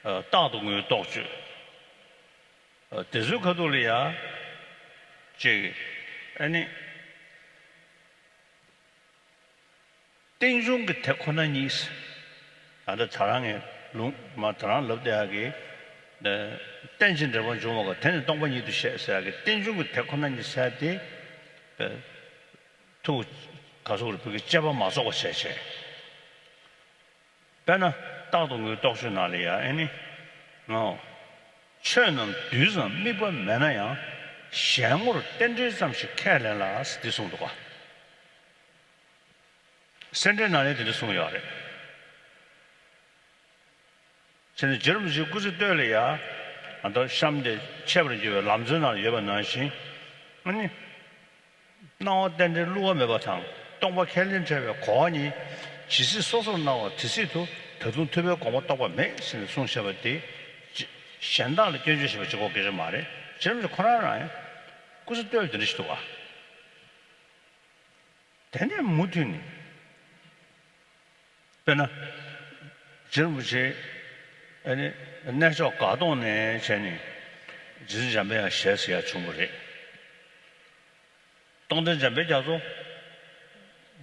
ཨ་རྟག་ཏུ་ངུའི་རྟོགས་བརྗོད། ཨ་དེ་ཚོའི་ཁ་ཐུག་ལ་ཡ་ཅིག་ཨ་ནི། རྟེན་འབྱུང་གི་དེ་ཁོ་ན་ཉིད། ད་ལྟ་ད་རང་ངས་ལུང་མ་ད་རང་ལབ་བསྡད་ཡག་གི། ཨ་རྟེན་ཅིང་འབྲེལ་པར་འབྱུང་བ་ག་དེ་ནི་སྟོང་པ་ཉིད་དུ་བཤད་ཟེར་ཡག་གི་རྟེན་འབྱུང་གི་དེ་ཁོ་ན་ཉིད་ཟེར་ཡག་དེ། ཨ་ཐུགས་ག་སོགས་རེ་ཕུལ་གི་དཔྱད་པ་མ་རྫོགས་པ་བྱས་བྱས། དཔེར་ན། རྟག་ཏུ་ངུའི་རྟོགས་བརྗོད་ནང་ལ་ཡང་ཨེ་ནི། ངའོ། ཆོས་རྣམས་དུས་ཙམ་དམིགས་པ་མེད་ན་ཡང་། གཞན་ངོར་རྟེན་འབྲེལ་ཙམ་ཞིག་ཁས་ལེན་ལ་ཟེར་འདི་གསུངས་འདུག་ག། སེམས་འགྲེལ་ནང་ལ་དེ་འདྲ་གསུངས་ཡོད་རེད། བྱས་ནས་རྗེ་རིན་པོ་ཆེའི་སྐུ་ཚེ་སྟོད་ལ་ཡ། ཨ་མདོ་གཤམ་དེ་འཆད་པར་འགྱུར་བའི་ལམ་སྲོལ་ནང་ལ་ཡོད་པ་ནང་བཞིན། ཨ་ནི། སྣང་བ་རྟེན་འབྲེལ་བསླུ་བ་མེད་པ་དང་སྟོང་པ་ཁས་ལེན་བྲལ་བའི་གོ་བ་གཉིས། ཇི་སྲིད་སོ་སོར་སྣང་བ་དེ་སྲིད་དུ། ད་དུང་ཐུབ་པའི་དགོངས་པ་རྟོགས་པ་མེད་ཟེར་ནས་གསུངས་བཞག་པ་དེ། གཞན་དག་ལ་སྐྱོན་བརྗོད་བྱེད་པ་གཅིག་པོ་སྐད་ཆ་མ་རེད། རྗེ་རིན་པོ་ཆེ་ཁོ་རང་རང་ཡང་སྐུ་ཚེ་སྟོད་ལ་དེ་འདྲ་ཞིག་འདུག་ག། དེ་ནས་མུ་མཐུད་ནས། དཔེར་ན། རྗེ་རིན་པོ་ཆེ། ཨ་ནི། གནས་མཆོག་དགའ་གདོང་ནས་བྱས་ནས། རྗེ་བཙུན་འཇམ་པའི་དབྱངས་ཞལ་གཟིགས་ཡག་བྱུང་བ་རེད། རྟོགས་ལྡན་འཇམ་དཔལ་རྒྱ་མཚོ།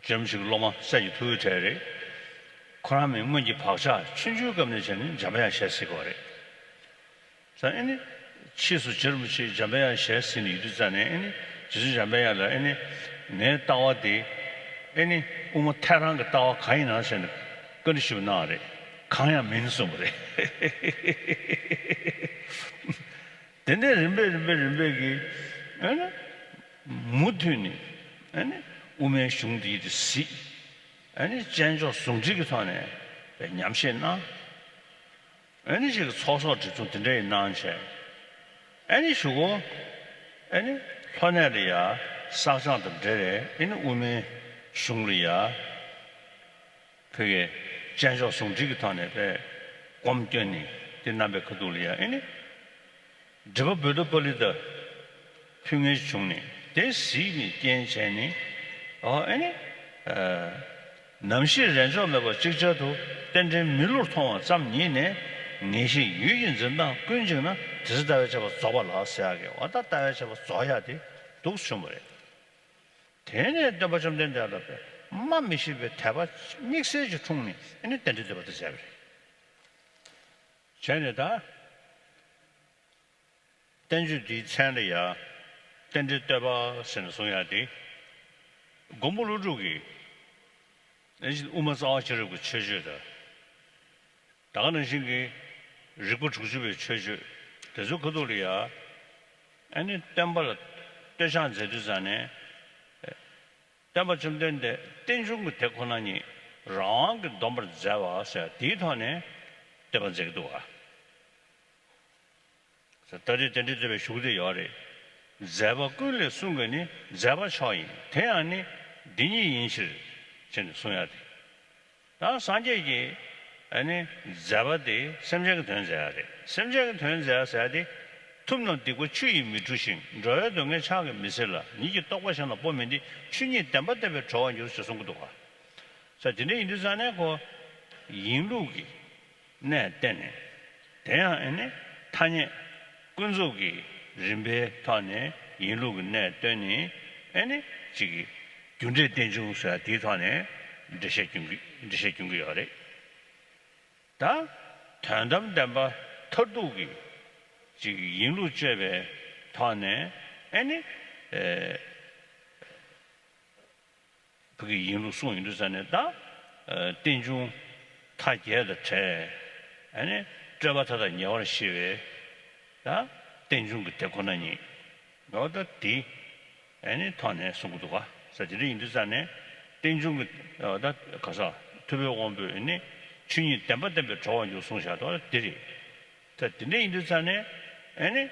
རྗེ་རིན་པོ་ཆེ་གི་སློབ་མ་སྲས་ཀྱི་ཐུ་བོའི་གྲས་རེད། ཁོ་རང་མི་སྔོན་གྱི་བག་ཆགས་ཆུང་ཆུང་སྐབས་ནས་བྱས་ནས་འཇམ་པའི་དབྱངས་ཞལ་གཟིགས་པ་རེད། ས་ཨེ་ནི། ཕྱིས་སུ་རྗེ་རིན་པོ་ཆེས་འཇམ་པའི་དབྱངས་ཞལ་གཟིགས་ནས་ཡོད་དུས་ཙ་ནས་ཨེ་ནི། རྗེ་བཙུན་འཇམ་པའི་དབྱངས་ལ་ཨེ་ནི། ངའི་ལྟ་བ་དེ། ཨེ་ནི། དབུ་མ་ཐལ་རང་གི་ལྟ་བ་གང་ཡིན་ན་ཟེར་ནས་བཀའ་འདྲི་ཞུས་པ་གནང་བ་རེད། གང་ཡང་མིན་གསུངས་པ་རེད། དེ་ནས་རིམ་པས་རིམ་པས་རིམ་པས་ཀྱིས། ཨེ་ནི། མུ་མཐུད་ནས། ཨེ་ནི། དབུ་མའི་གཞུང་འདི་དེ་གཟིགས། ཨེ་ནི། དཔྱད་འཇོག་ཟུང་འབྲེལ་གྱི་ཐོག་ནས་ཉམས་བཞེས་གནང་། ཨེ་ནི་ཅིག་ཚོགས་གསོག་སྒྲིག་འཛུགས་དེ་འདྲ་ཡི་གནང་བྱས། ཨེ་ནི་གཞུག་གུ། ཨེ་ནི་ལྷོ་གནས་ལ་ཡ་བསགས་སྦྱང་དང་འབྲེལ་བའི་ཨེ་ནི་དབུ་མའི་གཞུང་ལ་ཡ། ཕ་གིའི་དཔྱད་འཇོག་ཟུང་འབྲེལ་གྱི་ཐོག་ནས་པས་སྒོམ་སྐྱོན་ནི་དེ་རྣམ་པའི་ཁ་ཐུག་ལ་ཡ་ཨེ་ནི། འབྲི་པ་བོད་དུ་པཱ་ལི་ཏ་ཕུལ་མཁན་བྱུང་ནས་དེ་གཟིགས་ནས་རྐྱེན་བྱས་ནས། ཨོ་ཨེ་ནི། ནམ་ཞིག་རེས་འཇོག་མེད་པར་ཅིག་ཅར་དུ་རྟེན་འབྲེལ་མི་བསླུར་མཐོང་བ་ཙམ་ཉིད་ནས། ངེས་ཤེས་ཡུལ་གྱི་འཛིན་སྟངས་ཀུན་འཇིག་ན། དེ་ཚེ་ལྟ་བའི་ཆད་པ་རྫོགས་པ་ལགས་ཟེར་ཡག་གི་འོ་ད་ལྟ་བའི་ཆད་པ་རྫོགས་ཡག་དེ་འདུག་བྱུང་བ་རེད། དེ་ནས་སྟོན་པ་བཅོམ་ལྡན་འདས་ལ་པས་སྨྲ་མི་ཤེས་པའི་དད་པ་དམིགས་བསལ་གྱིས་འཁྲུངས་ནས་ཨེ་ནི་རྟེན་འབྲེལ་བསྟོད་པ་དེ་མཛད་པ་རེད། བྱས་ནས་ད། བསྟན་བཅོས་འདིའི་མཚན་ལ་ཡང་རྟེན་འབྲེལ་བསྟོད་པ་ཟེར་ནས་གསུང་ཡག་དེ། མགོན་པོ་ཀླུ་སྒྲུབ་ཀྱི་དབུ་མ་རྩ་བ་ཤེས་རབ་ཀྱི་མཆོད་བརྗོད་དང་། ད་ག་ནང་བཞིན་གྱི་རིགས་པ་དྲུག་ཅུ་པའི་མཆོད་བརྗོད་དེ་ཚོའི་ཁ་ཐུག་ལ་ཡང་། ཨ་ནི་སྟོན་པ་ལ་བསྟོད་ཕྱག་མཛད་དུས་ཙང་ནས། སྟོན་པ་བཅོམ་ལྡན་འདས་རྟེན་འབྱུང་གི་དེ་ཁོ་ན་ཉིད་རང་དབང་གིས་སྡོམ་པར་མཛད་པ་ཟེར་དེའི་ཐོག་ནས་བསྟོད་པ་མཛད་ཀྱི་འདུག་ག། ད་རེས་དེ་འདྲའི་བསྟོད་པའི་གཞུག་དེ་ཡོད་རེད། མཛད་པ་ཀུན་ལས་གསུང་གི་ནི། མཛད་པ་མཆོག་ཡིན་དེ་ཡང་ནི། འདི་ཉིད་ཡིན་ཕྱིར། ཅེས་ནས་གསུང་ཡག་དེ། ད་སངས་རྒྱས་ཀྱིས་ཨ་ནི་མཛད་པ་དེ་སེམས་ཅན་གྱི་དོན་མཛད་ཡག་རེད། སེམས་ཅན་གྱི་དོན་མཛད་ཡག་ཟེར་ཡག་དེ། ཐུབ་རྣམས་སྡིག་པ་ཆུ་ཡིས་མི་འཁྲུ་ཞིང་། འགྲོ་བའི་སྡུག་བསྔལ་ཕྱག་གིས་མི་སེལ་ལ། ཉིད་ཀྱི་རྟོགས་པ་གཞན་ལ་སྤོ་མིན་ཏེ། ཆོས་ཉིད་བདེན་པ་བསྟན་པས་གྲོལ་བར་འགྱུར་ཞེས་གསུང་གི་འདུག་ག། ས་དེ་འདྲ་ཡིན་དུས་ཙང་ནས་ཁོ་ཡིན་ལུགས་ཀྱི་གནས་བསྟན་ནས། དེ་ཡང་ཨེ་ནི་ཐ་སྙད་ཀུན་རྫོབ་ཀྱི་རིམ་པའི་ཐོག་ནས་ཡིན་ལུགས་ཀྱི་གནས་བསྟན་ནས། ཨེ་ནི་ཅིག་གི་རྒྱུ་འབྲས་རྟེན་འབྱུང་ཟེར་དེའི་ཐོག་ནས་འགྲེལ་བཤད་སྐྱོན་གྱི་འགྲེལ་བཤད་སྐྱོན་གྱི་ཡོད་རེད། ད་དོན་དམ་བདེན་པ་མཐར་ཐུག་གི་ཅིག་ཡིན་ལུགས་དཔྱད་པའི་ཐོག་ནས་ཨེ་ནི། ཨེ། བོད་ཀྱི་ཡིན་ལུགས་གསུངས་ཡོང་དུས་ཙ་ནས་ད། ཨ། རྟེན་འབྱུང་མཐའ་རྒྱས་དང་བྲལ། ཨ་ནི་སྤྲོས་པ་མཐའ་དག་ཉེ་བར་ཞི་བའི། ད་རྟེན་འབྱུང་གི་དེ་ཁོ་ན་ཉིད། འོ་ད་དེ། ཨ་ནི་ཐོག་ནས་གསུང་གི་འདུག་ག། ས་དེ་འདྲ་ཡིན་དུས་ཙ་ནས་རྟེན་འབྱུང་གི། འོ་ད་ག་ས་ཐུབ་པའི་དབང་པོས་ཨ་ནི་ཆོས་ཉིད་བདེན་པ་བསྟན་པས་གྲོལ་བར་འགྱུར་གསུངས་བཞག་འདུག་ག། དེ་རེད། ད་དེ་འདྲ་ཡིན་དུས་ཙ་ནས་ཨ་ནི། ཨ།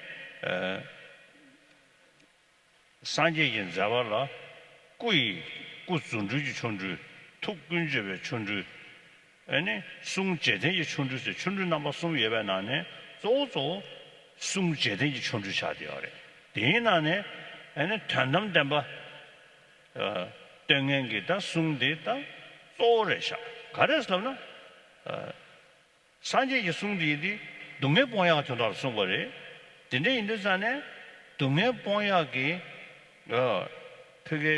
སངས་རྒྱས་ཀྱི་མཛད་པ་ལ་སྐུ་ཡི་སྐུ་རྫུ་འཕྲུལ་གྱི་ཆོ་འཕྲུལ། ཐུགས་ཀུན་བརྗོད་པའི་ཆོ་འཕྲུལ། ཨ་ནི་གསུང་རྗེས་བསྟན་གྱི་ཆོ་འཕྲུལ་ཟེར་ཆོ་འཕྲུལ་རྣམ་པ་གསུམ་ཡོད་པའི་ནང་ནས་གཙོ་བོ་གཙོ་བོ་གསུང་རྗེས་བསྟན་གྱི་ཆོ་འཕྲུལ་ཆགས་བསྡད་ཡོད་རེད། དེའི་ནང་ནས་ཨ་ནི་དོན་དམ་བདེན་པ། ཨ། སྟོན་མཁན་གྱི་ད་གསུང་དེ་ད་གཙོ་བོ་རེད་ཤག། ག་རེ་ཟེར་ལབ་ན། ཨ། སངས་རྒྱས་ཀྱི་གསུང་འདི་ཡིན་ཏེ། སྡུག་བསྔལ་སྤོང་ཡག་དོན་དག་ལ་གསུངས་པ་རེད། དེ་འདྲ་ཡིན་དུས་ཙང་ནས་སྡུག་བསྔལ་སྤོང་ཡག་གི། ཨ། ཕ་གི།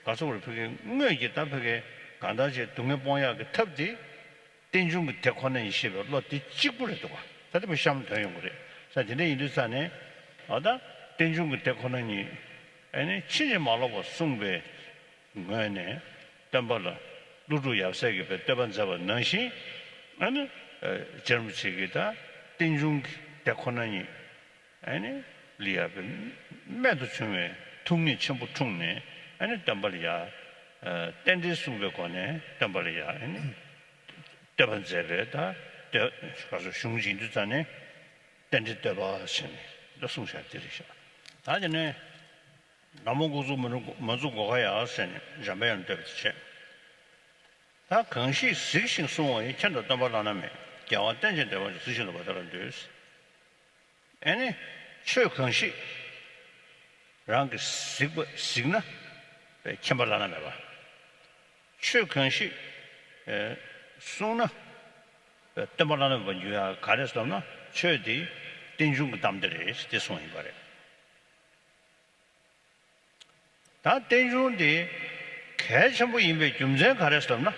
ག་ཚོད་རེད། ཕ་གི་དངོས་ཀྱི་ད་ཕ་གི་གང་ལྟར་བྱས་སྡུག་བསྔལ་སྤོང་ཡག་གི་ཐབས་དེ། རྟེན་འབྱུང་གི་དེ་ཁོ་ན་ཡིན་ཞེས་པའི་བློ་དེ་གཅིག་པུ་རེད་འདུག་ག། ད་དེ་མོ་གཤམ་དོན་ཡོང་གི་རེད། ས་དེ་འདྲ་ཡིན་དུས་ཙང་ནས། འོ་ད་རྟེན་འབྱུང་གི་དེ་ཁོ་ན་ཉིད། ཨ་ནི་ཕྱིན་ཅི་མ་ལོག་པར་གསུངས་པའི་ངོས་ནས་སྟོན་པ་ལ་ ཀླུ་སྒྲུབ་ཡབ་སྲས་ཀྱིས་པའི་བསྟོད་པ་མཛད་པ་ནང་བཞིན། ཨ་ནི་རྗེ་རིན་པོ་ཆེ་གིས་ད་རྟེན་འབྱུང་གི་དེ་ཁོ་ན་ཉིད། ཨ་ནི་ལ་ཡ་པའི་རྨད་དུ་བྱུང་བའི་ཐུགས་ཉིད་ཆེན་པོ་འཁྲུངས་ནས། ཨ་ནི་སྟོན་པ་ལ་ཡ། རྟེན་འབྲེལ་གསུངས་པའི་སྒོ་ནས་སྟོན་པ་ལ་ཡ། ཨ་ནི་བསྟོད་པ་མཛད་པའི་ད་བསྟོད་ག་སོ་གཞུང་ཞིག་ཡིན་དུས་ཙང་ནས། རྟེན་འབྲེལ་བསྟོད་པ་ཟེར་ནས་ད་གསུངས་བཞག་དེ་རེད་ཤག་ད་དེ་ནས། ན་མོ་འགོ་བཙུགས་མ་འཛུགས་མ་འཛུགས་གོ་ག་ཡ་ཟེར་ནས་འཇམ་པའི་དབྱངས་བསྟོད་པ་དེ་བྱས། ད་གང་ཞིག་གཟིགས་ཤིང་བསྲུང་བ་ཡི། མཁྱེན་དང་སྟོན་པ་བླ་ན་མེད། རྒྱལ་བ་རྟེན་ཅན་བདེ་བ་ཅན། གཟིགས་ཤིང་བསྲུང་བ་དེ་ལ་འདུད། ཨེ་ནི། ཆོས་གང་ཞིག་རང་གིས་གཟིགས་པ་གཟིགས་ན། མཁྱེན་པ་བླ་ན་མེད་པ། ཆོས་གང་ཞིག་ཨེ་བསྲུང་ན། སྟོན་པ་བླ་ན་མེད་པ་འགྱུར་ཡ་ག་རེ་ཟེར་ན། ཆོས་དེ་རྟེན་འབྱུང་གི་གཏམ་དེ་རེད་དེ་གསུངས་ཡིན་པ་རེད། ད་རྟེན་འབྱུང་དེ་གལ་ཆེན་པོ་ཡིན་པའི་རྒྱུ་མཚན་ག་རེ་ཟེར་ན།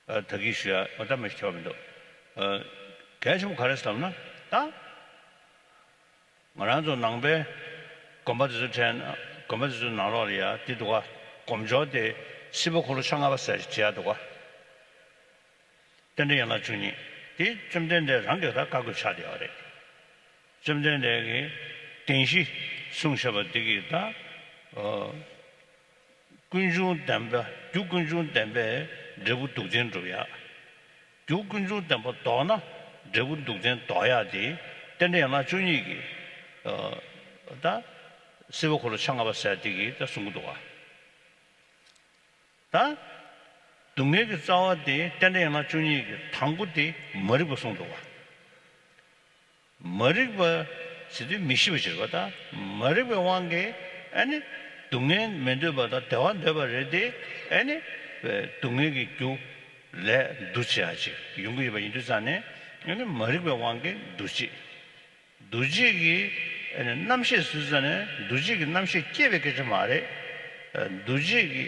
ཨ། ད་གིན་ཞུ་ཡ་འོ་ད་མི་ཁྱད་པར་མི་འདུག་ཨ། གལ་ཆེན་པོ་ག་རེ་ཟེར་ན། ད་ང་རང་ཚོ་ནང་པའི་དགོན་པ་དེ་ཚོ་དྲན་ན། དགོན་པ་དེ་ཚོའི་ནང་ལོགས་ལ་ཡ་དེ་འདུག་ག་སྒོམ་སྦྱོར་དེ་སྲིད་པ་འཁོར་ལོ་ཆ་ལྔ་པ་ཟེར་ཞིག་བྱེད་ཡ་འདུག་ག་རྟེན་འབྲེལ་ཡན་ལག་བཅུ་གཉིས་དེ་བཅོམ་ལྡན་འདས་རང་གིས་ད་བཀའ་བསྒོས་ཆགས་བསྡད་ཡོད་རེད། བཅོམ་ལྡན་འདས་ཀྱིས་བདེན་བཞི་གསུངས་བཞག་པ་འདི་གིས་ད། ཨ། ཀུན་འབྱུང་བདེན་པ། རྒྱུ་ཀུན་འབྱུང་བདེན་པས་འབྲས་བུ་སྡུག་བདེན་སྒྲུབ་ཡ། རྒྱུ་ཀུན་འབྱུང་བདེན་པ་ལྡོག་ན་འབྲས་བུ་སྡུག་བདེན་ལྡོག་ཡ་དེ་རྟེན་འབྲེལ་ཡན་ལག་བཅུ་གཉིས་ཀྱི། ཨ། ད་སྲིད་པ་འཁོར་ལོ་ཆ་ལྔ་པ་ཟེར་དེ་གིས་ད་གསུང་གི་འདུག་ག་ད་སྡུག་བསྔལ་གྱི་རྩ་བ་དེ་རྟེན་འབྲེལ་ཡན་ལག་བཅུ་གཉིས་ཀྱི་དང་པོ་དེ་མ་རིག་པ་གསུངས་འདུག་ག་མ་རིག་པ་ཟེར་དུས་མི་ཤེས་པ་ཞིག་རེད་པ། ད་མ་རིག་པའི་དབང་གིས་ཨ་ནི་སྡུག་བསྔལ་མི་འདོད་པ་དང་བདེ་བ་འདོད་པ་རེད་དེ། ཨ་ནི་སྡུག་བསྔལ་གྱི་རྒྱུ་ལས་འདུ་བྱེད་ཡ་ཅིག་ཡོང་གི་ཡོད་པ་ཡིན་དུས་ཙང་ནས། ཨ་ནི་མ་རིག་པའི་དབང་གིས་འདུ་བྱེད། འདུ་བྱེད་ཀྱི་རྣམ་ཤེས་ཟེར་ཙ་ནས་འདུ་བྱེད་ཀྱི་རྣམ་ཤེས་སྐྱེ་བའི་སྐད་ཆ་མ་རེད། འདུ་བྱེད་ཀྱི་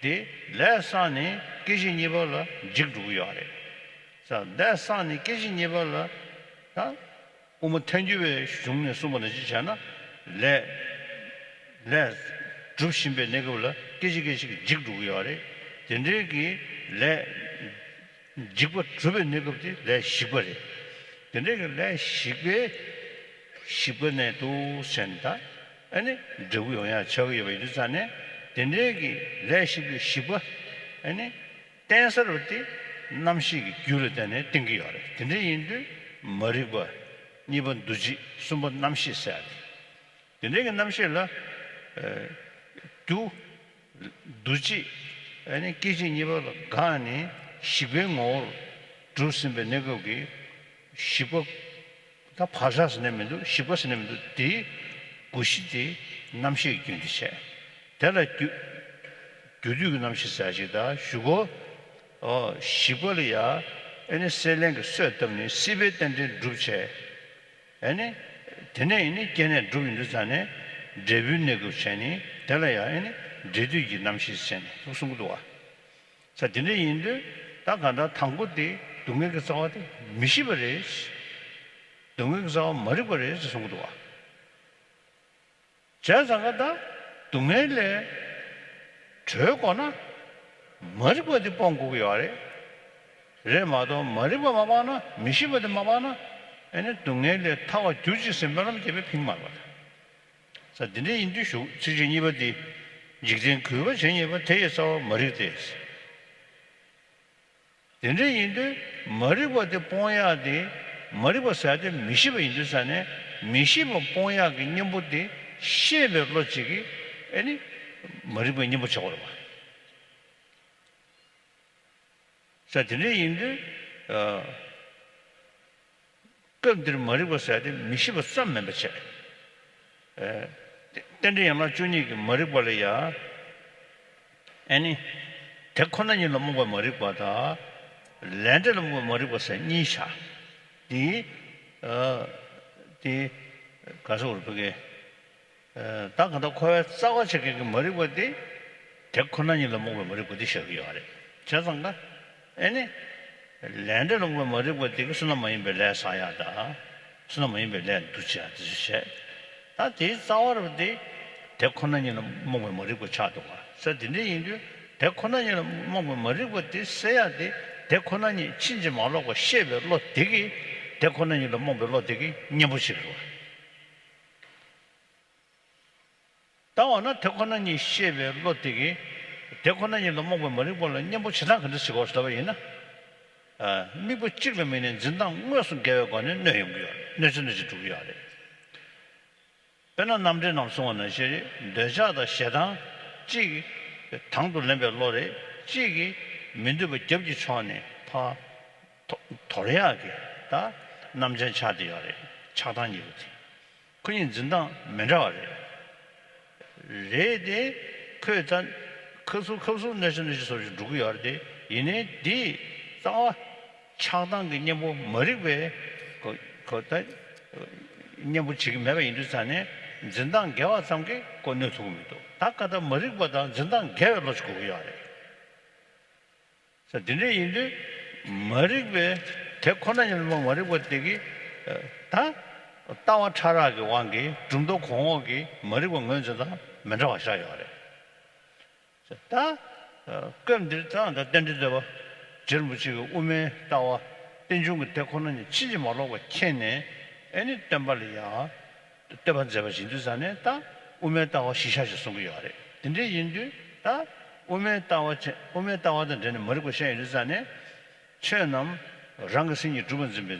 དེ་ལས་བསགས་ནས་སྐྱེ་མཆེད་གཉིས་པ་ལ་འཇིག་འགྲོ་གི་ཡོད་རེད། ལས་བསགས་ནས་སྐྱེ་མཆེད་གཉིས་པ་ལ་ད་དབུ་མ་ཐལ་འགྱུར་བའི་གཞུང་ནས་གསུངས་པ་ནང་བཞིན་བྱས་ན། ལས་ལས་སྒྲུབ་བཞིན་པའི་གནས་སྐབས་ལ་སྐད་ཅིག་སྐད་ཅིག་གིས་འཇིག་འགྲོ་གི་ཡོད་རེད། དེ་འདྲའི་གི་ལས། འཇིག་པ་སྒྲུབ་པའི་གནས་སྐབས་དེ་ལས་ཞིག་པ་རེད། དེ་འདྲའི་གི་ལས་ཞིག་པའི་ཞིག་པ་ནས་འདུག་ཟེར་ནས་ད་ཨ་ནི་འབྲས་བུ་ཡོང་ཡ་ཆགས་ཀྱི་ཡོད་པ་ཡིན་དུས་ཙང་ནས། དེ་འདྲའི་གི་ལས་ཞིག་པའི་ཞིག་པ་ཨ་ནི་བརྟེན་ས་རུ་དེ་རྣམ་ཤེས་ཀྱི་རྒྱུད་ལ་བརྟེན་ནས་བརྟེན་གྱི་ཡོད་རེད། དེ་འདྲ་ཡིན་དུས་མ་རིག་པ། གཉིས་པ་འདུ་བྱེད། གསུམ་པ་རྣམ་ཤེས་ཟེར་ཡ་དེ། དེ་འདྲའི་གི་རྣམ་ཤེས་ལ། ཨ། རྒྱུ། འདུ་བྱེད། ཨ་ནི་སྐད་ཅིག་གཉིས་པ་ལ་འགགས་ནས་ཞིག་པའི་ངོ་བོར་གྲུབ་ཟིན་པའི་གནས་སྐབས་ཀྱི་ཞིག་པ། ད་བག་ཆགས་ཟེར་ནས་མི་འདུག་ཞིག་པ་ཟེར་ནས་མི་འདུག་དེའི་གོ་གཞི་དེ་རྣམ་ཤེས་ཀྱི་རྒྱུན་དེ་བྱས། དེ་ལ་རྒྱུ། རྒྱུ་དུས་ཀྱི་རྣམ་ཤེས་ཟེར་ཞིག་དང་ཞུ་གོ་ཨོ། ཞིག་པ་ལ་ཡ་ཨ་ནི་སྲེད་ལེན་གྱི་གསོས་བཏབ་ནས་སྲིད་པའི་རྟེན་འབྲེལ་སྒྲུབ་བྱས། ཨ་ནི། དེ་ནས་ཨ་ནི་སྐྱེ་གནས་སྒྲུབ་ཡོང་དུས་ཙང་ནས་འབྲས་བུའི་གནས་སྐབས་བྱས་ནས། དེ་ལ་ཡང་ཨ་ནི་འབྲས་དུས་ཀྱི་རྣམ་ཤེས་ཟེར་ནས་ཐུགས་གསུང་གི་འདུག་བ། ས་དེ་འདྲ་ཡིན་དུས་ད་གང་ལྟར་དང་པོ་དེ་སྡུག་བསྔལ་གྱི་རྩ་བ་དེ་མི་ཤེས་པ་རེད། སྡུག་བསྔལ་གྱི་རྩ་བ་མ་རིག་པ་རེད་ཅེས་གསུང་གི་འདུག་བ། བྱས་ཙང་ཀ་ད་སྡུག་བསྔལ་ལས་གྲོལ་དགོས་ན་མ་རིག་པ་དེ་སྤོང་དགོས་ཀྱི་ཡོད་རེད། རེད་མ་གཏོགས་མ་རིག་པ་མ་སྤངས་ན། མི་ཤེས་པ་དེ་མ་སྤངས་ན། ཨ་ནི་སྡུག་བསྔལ་ལས་ཐར་བར་གྱུར་ཅིག་ཟེར་སྨོན་ལམ་བརྒྱབ་པས་ཕན་གྱི་མ་རེད་པ། ས་དེ་འདྲ་ཡིན་དུས་ཞུ། ཚིགས་བཅད་གཉིས་པ་དེ། འཇིག་རྟེན་གུས་པ་བྱེད་ཉེས་པ། དེ་ཡི་རྩ་བ་མ་རིག་སྟེ། དེ་འདྲ་ཡིན་དུས་མ་རིག་པ་དེ་སྤོང་ཡག་དེ། མ་རིག་པ་ཟེར་དེ་མི་ཤེས་པ་ཡིན་དུས་ཙང་ནས། མི་ཤེས་པ་སྤོང་ཡག་གི་གཉེན་པོ་དེ་ཤེས་པའི་བློ་གཅིག་གིས་ཨ་ནི་མ་རིག་པའི་གཉེན་པོ་ཆགས་པ་རེད་པ། ས་དེ་འདྲ་ཡིན་དུས། ཨ། སྐབས་འདིར་མ་རིག་པ་ཟེར་དེ་མི་ཤེས་པ་ཙམ་མིན་པ་བྱས། ཨ། རྟེན་འབྲེལ་ཡན་ལག་བཅུ་གཉིས་ཀྱི་མ་རིག་པ་ལ་ཡ། ཨ་ནི། དེ་ཁོ་ན་ཉིད་ལ་རྨོངས་པའི་མ་རིག་པ་དང་། ལས་འབྲས་ལ་རྨོངས་པའི་མ་རིག་པ་ཟེར་གཉིས་བྱ། དེ། ཨ། དེ། ག་ཟེར་བར་ཕ་གི། ཨ། ད་གང་ལྟར་འཁོར་བའི་རྩ་བ་ཆགས་མཁན་གྱི་མ་རིག་པ་དེ། དེ་ཁོ་ན་ཉིད་ལ་རྨོངས་པའི་མ་རིག་པ་དེ་བཞག་གི་ཡོད་རེད། བྱས་ཙང་ཀ་ཨ་ནི། ལས་འབྲས་ལ་རྨོངས་པའི་མ་རིག་པ་དེ་གིས་བསོད་ནམས་མ་ཡིན་པའི་ལས་བསགས་ཡག་དང་། བསོད་ནམས་མ་ཡིན་པའི་ལས་འདུ་བྱེད་ཡག་དེ་ཚོ་བྱས། ད་དེའི་རྩ་བ་རུ་དེ། དེ་ཁོ་ན་ཉིད་ལ་རྨོངས་པའི་མ་རིག་པ་ཆགས་འདུག་ག་ས་དེ་འདྲ་ཡིན་དུས། དེ་ཁོ་ན་ཉིད་ལ་རྨོངས་པའི་མ་རིག་པ་དེ་སེལ་ཡག་དེ། དེ་ཁོ་ན་ཉིད་ཕྱིན་ཅི་མ་ལོག་པར་ཤེས་པའི་བློ་དེ་གིས། དེ་ཁོ་ན་ཉིད་ལ་རྨོངས་པའི་བློ་དེ་གིས་གཉེན་པོ་བྱེད་ཀྱི་རེད་བ། ད་འོ་ན་དེ་ཁོ་ན་ཉིད་ཤེས་པའི་བློ་དེ་གིས་དེ་ཁོ་ན་ཉིད་ལ་རྨོངས་པའི་མ་རིག་པ་ལ་གཉེན་པོ་བྱེད་སྟངས་ག་འདྲ་བྱེད་དགོས་ཟེར་བ་ཡིན་ན། ཨ། དམིགས་པ་གཅིག་ལ་དམིགས་ནས་འཛིན་སྟངས་དངོས་སུ་འགལ་བའི་སྒོ་ནས་གནོད་ཡོང་གི་ཡོད་རེད། གནོད་ཆ་གནོད་ཆ་འགྲོ་གི་ཡོད་རེད། དཔེར་ན་རྣམ་འགྲེལ་རྣམས་གསུངས་པ་ནང་བཞིན་རེད། འདོད་ཆགས་དང་ཞེ་སྡང་གཅིག་དང་དུ་ལེན་པའི་བློ་རེད། གཅིག་གིས་མི་འདོད་པ་རྒྱབ་ཀྱི་ཕྱོགས་ནས་ཕར་དོ་དོར་ཡག་གི་ད་རྣམ་མཚན་ཆགས་བསྡད་ཡོད་རེད། ཆགས་སྡང་གཉིས་པོ་དེ། ཁོ་གཉིས་འཛིན་སྟངས་མི་འདྲ་བ་རེད། རེད་དེ། ཁོས་ད་ཁ་སུ་ཁ་སུ་གནོད་ཆ་གནོད་ཆ་བཟོ་ཞིག་འགྲོ་གི་ཡོད་རེད་དེ། ཡིན་ནའི་འདི་རྩ་བ་ཆགས་སྡང་གི་གཉེན་པོ་མ་རིག་པའི་ཁོ་ཁོ་ད་གཉེན་པོ་བྱེད་ཀྱི་མེད་པ་ཡིན་དུས་ཙང་ནས། འཛིན་སྟངས་འགལ་བ་ཙམ་གྱིས་ཁོ་གནོད་ཐུབ་ཀྱི་མི་འདུག་ད་ག་ད་མ་རིག་པ་དང་འཛིན་སྟངས་འགལ་བའི་བློ་ཞིག་དགོས་ཀྱི་ཡོད་རེད། ས། དེ་འདྲ་ཡིན་དུས་མ་རིག་པའི་དེ་ཁོ་ན་ཉིད་ལ་མ་རིག་པ་དེ་གིས། ཨ། ད་ལྟ་བ་ཕྲ་རགས་ཀྱི་དབང་གིས་གྲུབ་མཐའ་གོང་འོག་གི་མ་རིག་པ་ངོས་འཛིན་སྟངས་མི་འདྲ་བ་ཤར་ཡོད་རེད། ད་ཨ་སྐབས་འདིར་ད་ད་རྟེན་འབྲེལ་བསྟོད་པ་རྗེ་རིན་པོ་ཆེ་གིས་དབུ་མའི་ལྟ་བ། རྟེན་འབྱུང་གི་དེ་ཁོ་ན་ཉིད་ཕྱིན་ཅི་མ་ལོག་པར་མཁྱེན་ནས། ཨེ་ནི་སྟོན་པ་ལ་ཡང་བསྟོད་པ་མཛད་པ་ཡིན་དུས་ཙང་ནས། ད་དབུ་མའི་ལྟ་བ་གཞི་བཞག་ཅིག་གསུང་གི་ཡོད་རེད། དེ་འདྲ་ཡིན་དུས་ད་དབུ་མའི་ལྟ་བ་བྱས། དབུ་མའི་ལྟ་བ་དང་འབྲེལ་ནས་མ་རིག་པ་བཤད་ཡོང་དུས་ཙང་ནས། ཆོས་རྣམས་རང་གི་སེམས་ཉིད་གྲུབ་པར་འཛིན་པའི་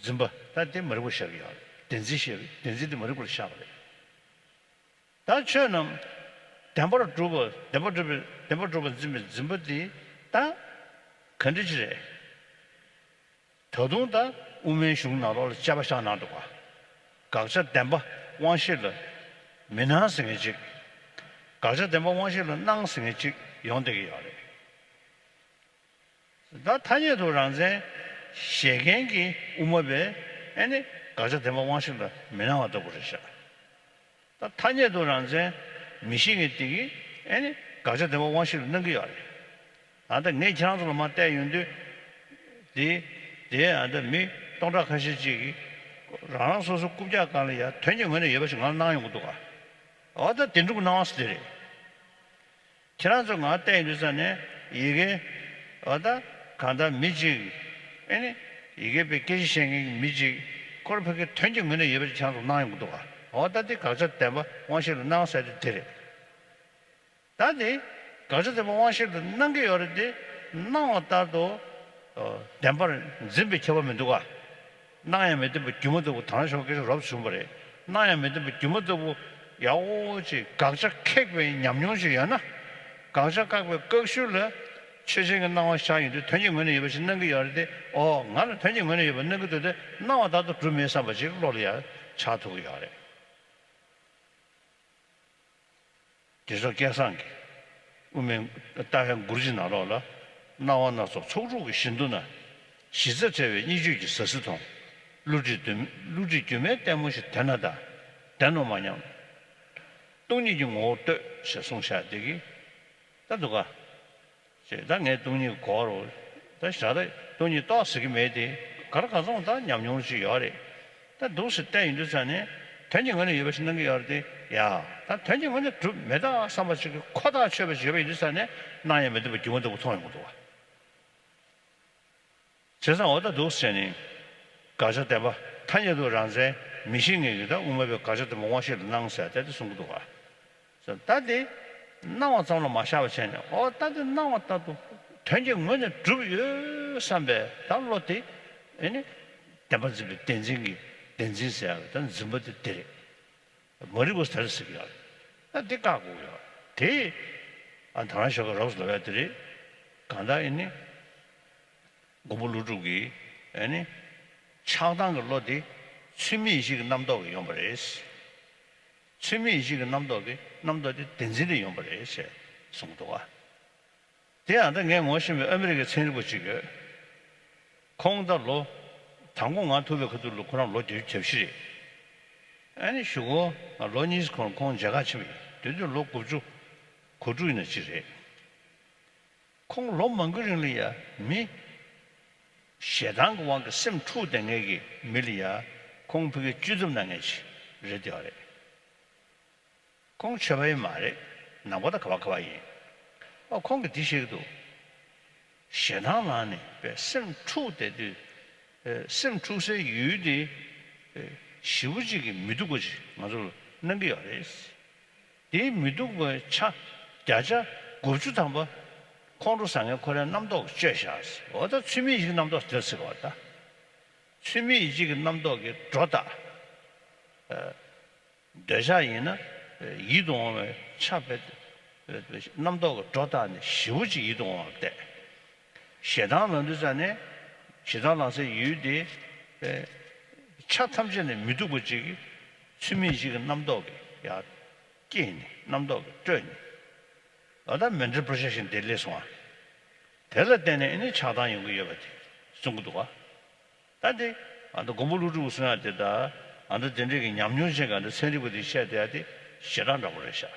འཛིན་པ། ད་དེ་མ་རིག་པ་བཤད་ཀྱི་ཡོད་རེད། བདེན་འཛིན་བཤད་པའི་བདེན་འཛིན་དེ་མ་རིག་པ་ལ་བཞག་པ་རེད། ད་ཆོས་རྣམས་བདེན་པར་གྲུབ་པ། བདེན་པར་གྲུབ་པའི། བདེན་པར་གྲུབ་པར་འཛིན་པའི་འཛིན་པ་དེ་ད་ག་འདྲ་ཅིག་རེད། ད་དུང་ད་དབུ་མའི་གཞུང་ནང་ལོགས་ལ་དཔྱད་པ་བཞག་གནང་འདུག་ག་དགག་བྱ་བདེན་པ་དབང་ཤེས་ལ་མི་སྣང་ཟེར་མཁན་ཅིག་དགག་བྱ་བདེན་པ་དབང་ཤེས་ལ་སྣང་ཟེར་མཁན་ཅིག་ཡོང་བསྡད་ཀྱི་ཡོད་རེད། ད་ཐ་སྙད་དུ་རང་མཚན་བཞེད་མཁན་གྱི་དབུ་མ་པས་ཨེ་ནི་དགག་བྱ་བདེན་པ་དབང་ཤེས་ལ་མི་སྣང་བ་ལྟ་བུ་རེད་ཤག་ད་ཐ་སྙད་དུ་རང་མཚན་མི་བཞེད་མཁན་དེ་གིས་ཨེ་ནི་དགག་བྱ་བདེན་པ་དབང་ཤེས་ལ་སྣང་གི་ཡོད་རེད། ཨ། ད་ངས་ཁྱེད་རང་ཚོ་ལ་མར་བལྟས་ཡོང་དུས། དེ་དེ་ཨ། ད་མི་སྟོང་ཕྲག་ཁ་ཤས་ཅིག་གིས་རང་རང་སོ་སོ་རྐུབ་བཀྱག་སྒང་ལ་ཡ་དོན་གྱི་ངོས་ནས་ཡོད་པ་ཞིག་ང་ལ་སྣང་ཡོང་གི་འདུག་ག་འོ་ད་དེ་འདྲ་གི་སྣང་བ་ཟེར་དེ་རེད། ཁྱེད་རང་ཚོ་ང་བལྟས་ཡོང་དུས་ཙང་ནས་ཡི་གེ། འོ་ད་གང་ལྟར་མི་གཅིག་ཨེ་ནི་ཡི་གེ་པའི་སྐད་ཆ་བཤད་མཁན་གྱི་མི་གཅིག་ཁོ་རང་ཕ་གིའི་དོན་གྱི་ངོས་ནས་ཡོད་པ་ཅིག་ཁྱེད་རང་ཚོ་སྣང་ཡོང་གི་འདུག་ག་འོ་ད་དེ་དགག་བྱ་བདེན་པ་དབང་ཤེས་ལ་སྣང་ཟེར་དེ་དེ་རེད། ད་དེ་དགག་བྱ་བདེན་པ་དབང་ཤེས་ལ་སྣང་གི་ཡོད་རེད་དེ། སྣང་བ་ལྟར་དུ་ཨ་བདེན་པར་འཛིན་པའི་ཁྱད་པར་མི་འདུག་ག་སྣང་ཡང་མི་བདེན་པ་སྒྱུ་མ་ལྟ་བུ། དེ་རིང་ཞོགས་སྐད་ཆ་རོབ་བྱུང་བ་རེད། སྣང་ཡང་མི་བདེན་པ་སྒྱུ་མ་ལྟ་བུ་ཡག་པོ་ཅིག་དགག་བྱ་ཁེགས་པའི་ཉམས་མྱོང་ཅིག་ཡོད་ན། དགག་བྱ་བཀག་པའི་བཀག་ཤུལ་ལ་ཆོས་ཅན་གྱི་སྣང་བ་ཤར་ཡོང་དུས་དོན་གྱི་ངོས་ནས་ཡོད་པ་ཞིག་སྣང་གི་ཡོད་རེད་དེ། ཨོ། ང་ལ་དོན་གྱི་ངོས་ནས་ཡོད་པ་སྣང་གི་འདུག་སྟེ། སྣང་བ་ལྟར་དུ་གྲུབ་མིན་བསམ་པ་ཅིག་བློ་ལ་ཡང་འཆར་ཐུབ་ཀྱི་ཡོད་རེད། རྗེ་བཙུན་སྐལ་བཟང་གིས་དབུ་མའི་ལྟ་བའི་མགུར་གཅིག་ནང་ལོགས་ལ། སྣང་བ་སྣ་ཚོགས་ཚོགས་དྲུག་གི་བཞི་མདོ་ན། གཞི་རྩ་བྲལ་བའི་གཉིས་བརྗོད་ཀྱི་ཟ་ཟི་མཐོང་། བསླུ་བྲིད་སྒྱུ་བསླུ་བྲིད་སྒྱུ་མའི་ལྟད་མོ་ཞིག་དེ་ན་གདའ། བདེན་ནོ་མ་སྙམ། སྟོང་ཉིད་ཀྱི་ངོ་བོར་ལྟོས་ཞེས་གསུངས་བཞག་དེ་གིས་ད་འདུག་ག་ཅེས། ད་ངས་སྟོང་ཉིད་གོ་རོ། ད་ཞག་ད་སྟོང་ཉིད་རྟོགས་ཟེར་གི་མེད་དེ། ག་རེ་ག་ཚོད་ད་ཉམས་མྱོང་ཅིག་ཡོད་རེད། ད་འདུག་སེ་བལྟས་ཡོང་དུས་ཙང་ནས་དོན་གྱི་ངོས་ནས་ཡོད་པ་ཞིག་སྣང་གི་ཡོད་རེད་དེ། ཡ། ད་དོན་གྱི་ངོས་ནས་གྲུབ་མེད་ད་བསམ་པ་ཅིག་གི་ཁོ་ཐག་ཆོད་པ་ཞིག་ཡོད་པ་ཡིན་དུས་ཙང་ནས་སྣང་ཡང་མི་བདེན་པ་སྒྱུ་མ་ལྟ་བུ་མཐོང་ཡོང་གི་འདུག་བ། བྱས་ཙང་འོ་ད་འདུག་ཟེར་ནས། དགག་བྱ་བདེན་པ་ཐ་སྙད་དུ་རང་མཚན་མི་བཞེད་མཁན་གྱི་ད་དབུ་མ་པའི་དགག་བྱ་བདེན་པ་དབང་ཤེས་ལ་སྣང་ཟེར་ཏེ་དེ་གསུང་གི་འདུག་ག་ད་དེ་སྣང་བ་ཙམ་ལ་མ་བཞག་པ་བྱས་ནས། ཨོ་ད་དེ་སྣང་བ་ལྟར་དུ་དོན་གྱི་ངོས་ནས་གྲུབ་ཡོད་བསམ་པའི་ད་བློ་དེ། ཨེ་ནི་བདེན་པར་འཛིན་པའི་བདེན་འཛིན་གྱི་བདེན་འཛིན་ཟེར་ཡག་གི་ད་འཛིན་པ་དེ་དེ་རེད། མ་རིག་པ་དེ་ཟེར་གྱི་ཡོད་རེད། ད་འདི་བཀག་དགོས་ཀྱི་ཡོད་རེད་དེ། ཨ། ད་རང་ཞོགས་ཀ་རོབ་ལབ་ཡ་དེ་རེད། གང་ལྟར་ཨེ་ནི་མགོན་པོ་ཀླུ་སྒྲུབ་ཀྱིས་ཨེ་ནི་ཆགས་སྡང་གི་བློ་དེ་ཚུལ་མིན་ཡིད་བྱེད་ཀྱི་རྣམ་རྟོག་གིས་ཡོང་བ་རེད། ཚུལ་མིན་ཡིད་བྱེད་ཀྱི་རྣམ་རྟོག་གིས། རྣམ་རྟོག་དེ་བདེན་འཛིན་ལས་ཡོང་བ་རེད་ཅེས་གསུངས་འདུག་ག་དེ་ཡང་ད་ངས་ངོ་ཤེས་པའི་ཨ་མི་རི་ཀའི་ཚན་རིག་པ་ཅིག་ཡོད། ཁོང་ད་ལོ། དང་པོ་ང་ཐུག་པའི་ཁ་ཐུག་ལ་ཁོ་རང་ལོ་བརྒྱད་ཅུ་གྱ་བཞི་རེད། ཨ་ནི་གཞུག་གུ་ང་ལོ་གཉིས་གོང་ཁོང་མཇལ་ཁ་ཕྱིན་པ་ཡིན། དེ་དུས་ལོ་དགུ་བཅུ་གོ་དྲུག་ཡིན་ན་ཅི་རེད། ཁོང་ལོ་མང་པོའི་རིང་ལ་ཡ་མི་ཞེ་སྡང་གི་དབང་གིས་སེམས་འཁྲུགས་བསྡད་མཁན་གྱི་མི་ལ་ཡ་ཁོང་ཕ་གིར་བཅོས་ཐབས་གནང་མཁན་ཅིག་རེད་བསྡད་པ་རེད། ཁོང་ཆོས་པ་ཡིན་མ་རེད། ནང་པ་དང་ག་པར་ག་པར་ཡིན། ཨ་ཁོང་གིས་འདི་བཤད་ཀྱི་འདུག་ཞེ་སྡང་ལངས་ནས་པའི་སེམས་འཁྲུགས་བསྡད་དུས། ཨེ་སེམས་འཁྲུགས་སའི་ཡུལ་དེ་ཨེ་ཞེ་པོ་ཅིག་གིས་མི་སྡུག་པ་ཅིག་ང་ཚོར་གནང་གི་ཡོད་རེད། དེའི་མི་སྡུག་པའི་ཆ་བརྒྱ་ཆ་དགུ་བཅུ་ཐམ་པ་ཁོང་ཁྲོ་ཟ་མཁན་ཁོ་རའི་རྣམ་རྟོག་གིས་གཅོད་བཞག་འོ་ད་ཚུལ་མིན་ཡིད་ཀྱི་རྣམ་རྟོག་དེ་ཟེར་བ་ད། ཚུལ་མིན་ཡིད་ཀྱི་རྣམ་རྟོག་གིས་སྒྲོ་བཏགས། ཨེ་འདོད་ཆགས་ཡིན་ན་ཡིད་དུ་འོང་བའི་ཆ་བེད་རྣམ་རྟོག་གི་སྒྲོ་བཏགས་ནས་ཞེ་པོ་ཅིག་ཡིད་དུ་འོང་བ་བལྟས། ཞེ་སྡང་ལངས་དུས་ཙ་ནས་ཞེ་སྡང་ལངས་སའི་ཡུལ་དེ་ཆ་ཐམས་ཅད་ནས་མི་སྡུག་པ་ཅིག་ཚུལ་མིན་ཡིད་ཀྱི་རྣམ་རྟོག་གིས་ཡར་བསྐྱེད་ནས་རྣམ་རྟོག་གིས་སྤྲོས་ནས། འོ་ད་མེན་ཊལ་པོ་རོ་ཇེག་ཤན་དེ་སླེབས་སོང་ཨ། དེ་ལ་བརྟེན་ནས་ཨ་ནི་ཆགས་སྡང་ཡོང་གི་ཡོད་པ་དེ་གསུང་གི་འདུག་ག་ད་དེ་ཨ་ད་མགོན་པོ་ཀླུ་སྒྲུབ་གསུང་ཡ་དེ་དང་ཨ་ད་དེ་འདྲས་ཀྱི་ཉམས་མྱོང་ཅན་གྱི་ཨ་ད་ཚན་རིག་པ་དེ་བཤད་བསྡད་ཡ་དེ་ཞེ་དྲག་འདྲ་པོ་རེད་ཤག་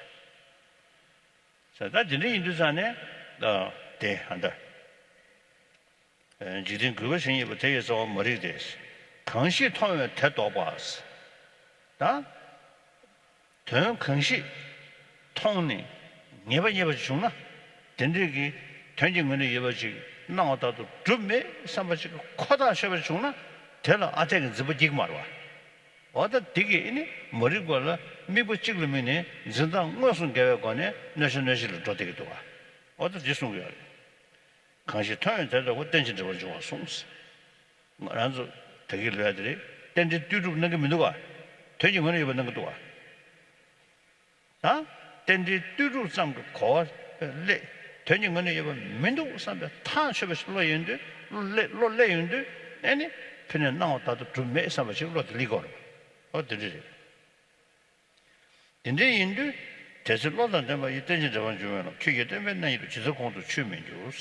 ད་དེ་འདྲས་ཡིན་དུས་ཙང་ནས་ཨ་དེ་ཨ་ད་འཇིག་རྟེན་རྒུད་པ་ཞིག་ཡིན་པ་དེ་ཡི་རྩ་བ་མ་རིག་སྟེ། གང་ཞིག་མཐོང་བས་དེ་ལྡོག་པ། ད། དོན་གང་ཞིག་མཐོང་ནས་ངེས་པ་རྙེད་པ་ཞིག་བྱུང་ན། དེ་འདྲའི་གི་དོན་གྱི་ངོས་ནས་ཡོད་པ་ཅིག་སྣང་བ་ལྟར་དུ་གྲུབ་མེད་བསམ་པ་ཅིག་ཁོ་ཐག་ཆོད་པ་བྱུང་ན། དེ་ལ་ཨ་འཐས་ཀྱི་འཛིན་པ་སྐྱེ་གི་མ་རེད་བ། འོ་ད་དེ་གིས་ཨ་ནི་མ་རིག་པ་ལ་དམིགས་པ་གཅིག་ལ་དམིགས་ནས་འཛིན་སྟངས་དངོས་སུ་འགལ་བའི་སྒོ་ནས་གནོད་བྱ་གནོད་བྱེད་ལ་འགྲོ་བསྡད་ཀྱི་འདུག་བ། འོ་ད་འདི་གསུང་གི་ཡོད་རེད། གང་ཞིག་མཐོང་བས་དེ་ལྡོག་པ། རྟེན་ཅིང་འབྲེལ་པར་འབྱུང་བ་གསུངས། ང་རང་ཚོ་ད་གིན་ལབ་ཡ་དེ་རེད། རྟེན་འབྲེལ་ལྟོས་གྲུབ་གནང་གི་མི་འདུག་ག་དོན་གྱི་ངོས་ནས་ཡོད་པ་གནང་གི་འདུག་ག་ད་རྟེན་འབྲེལ་ལྟོས་གྲུབ་ཙམ་གྱི་གོ་བ་སླེབས། དོན་གྱི་ངོས་ནས་ཡོད་པ་མི་འདུག་བསམ་པའི་ཐག་ཆོད་པ་ཞིག་བློ་ཡོང་དུས། བློ་སླེབས་བློ་སླེབས་ཡོང་དུས། ཨེ་ནི་ཕི་ནས་སྣང་བ་ལྟར་དུ་གྲུབ་མེད་བསམ་པ་ཞིག་བློ་དེ་སླེབས་དགོས་རེད། ཨོ་དེ་འདྲ་རེད། དེ་འདྲ་ཡིན་དུས། དེ་ཚེ་བློ་དང་ལྡན་པ་ཡིས། རྟེན་ཅིང་འབྲེལ་པར་འབྱུང་བའི་ལམ། ཁྱོད་ཀྱི་བསྟན་པའི་རྣམ་གཉིས་ལ། ཇི་ལྟར་གོང་དུ་ཆུད་མི་འགྱུར།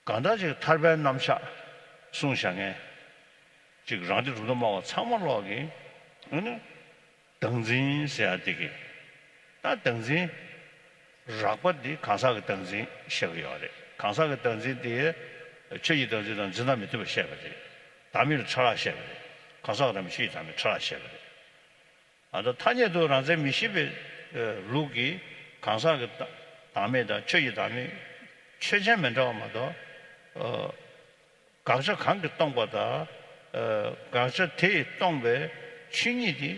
གང་ལྟར་ཅིག་ཐར་པའི་རྣམ་གཞག་གསུངས་བཞག་མཁན་ཅིག་རང་སྡེ་གྲུབ་མཐའ་སྨྲ་བ་ཚང་མ་ལོག་གིས་ཨ་ནི་བདག་འཛིན་ཟེར་ཡ་དེ་གི། ད་བདག་འཛིན་རགས་པ་འདི་གང་ཟག་གི་བདག་འཛིན་བཤད་ཀྱི་ཡོད་རེད། གང་ཟག་གི་བདག་འཛིན་དེ་ཆོས་ཀྱི་བདག་འཛིན་དང་འཛིན་སྟངས་མི་མཐུན་པ་བཤད་པ་རེད། བདག་མེད་ལ་ཕྲ་རགས་བཤད་པ་རེད། གང་ཟག་གི་བདག་མེད་ཆོས་ཀྱི་བདག་མེད་ཕྲ་རགས་བཤད་པ་རེད། ཨ་ད་ཐ་སྙད་དུ་རང་མཚན་མི་ཤེས་པའི་ལུགས་ཀྱིས་གང་ཟག་གི་བདག་མེད་དང་ཆོས་ཀྱི་བདག་མེད་ཆོས་ཅན་མི་འདྲ་བ་མ་གཏོགས། དགག་བྱ་གང་གིས་སྟོང་པ་དང་། དགག་བྱ་དེས་སྟོང་པའི་ཆོས་ཉིད་དེ་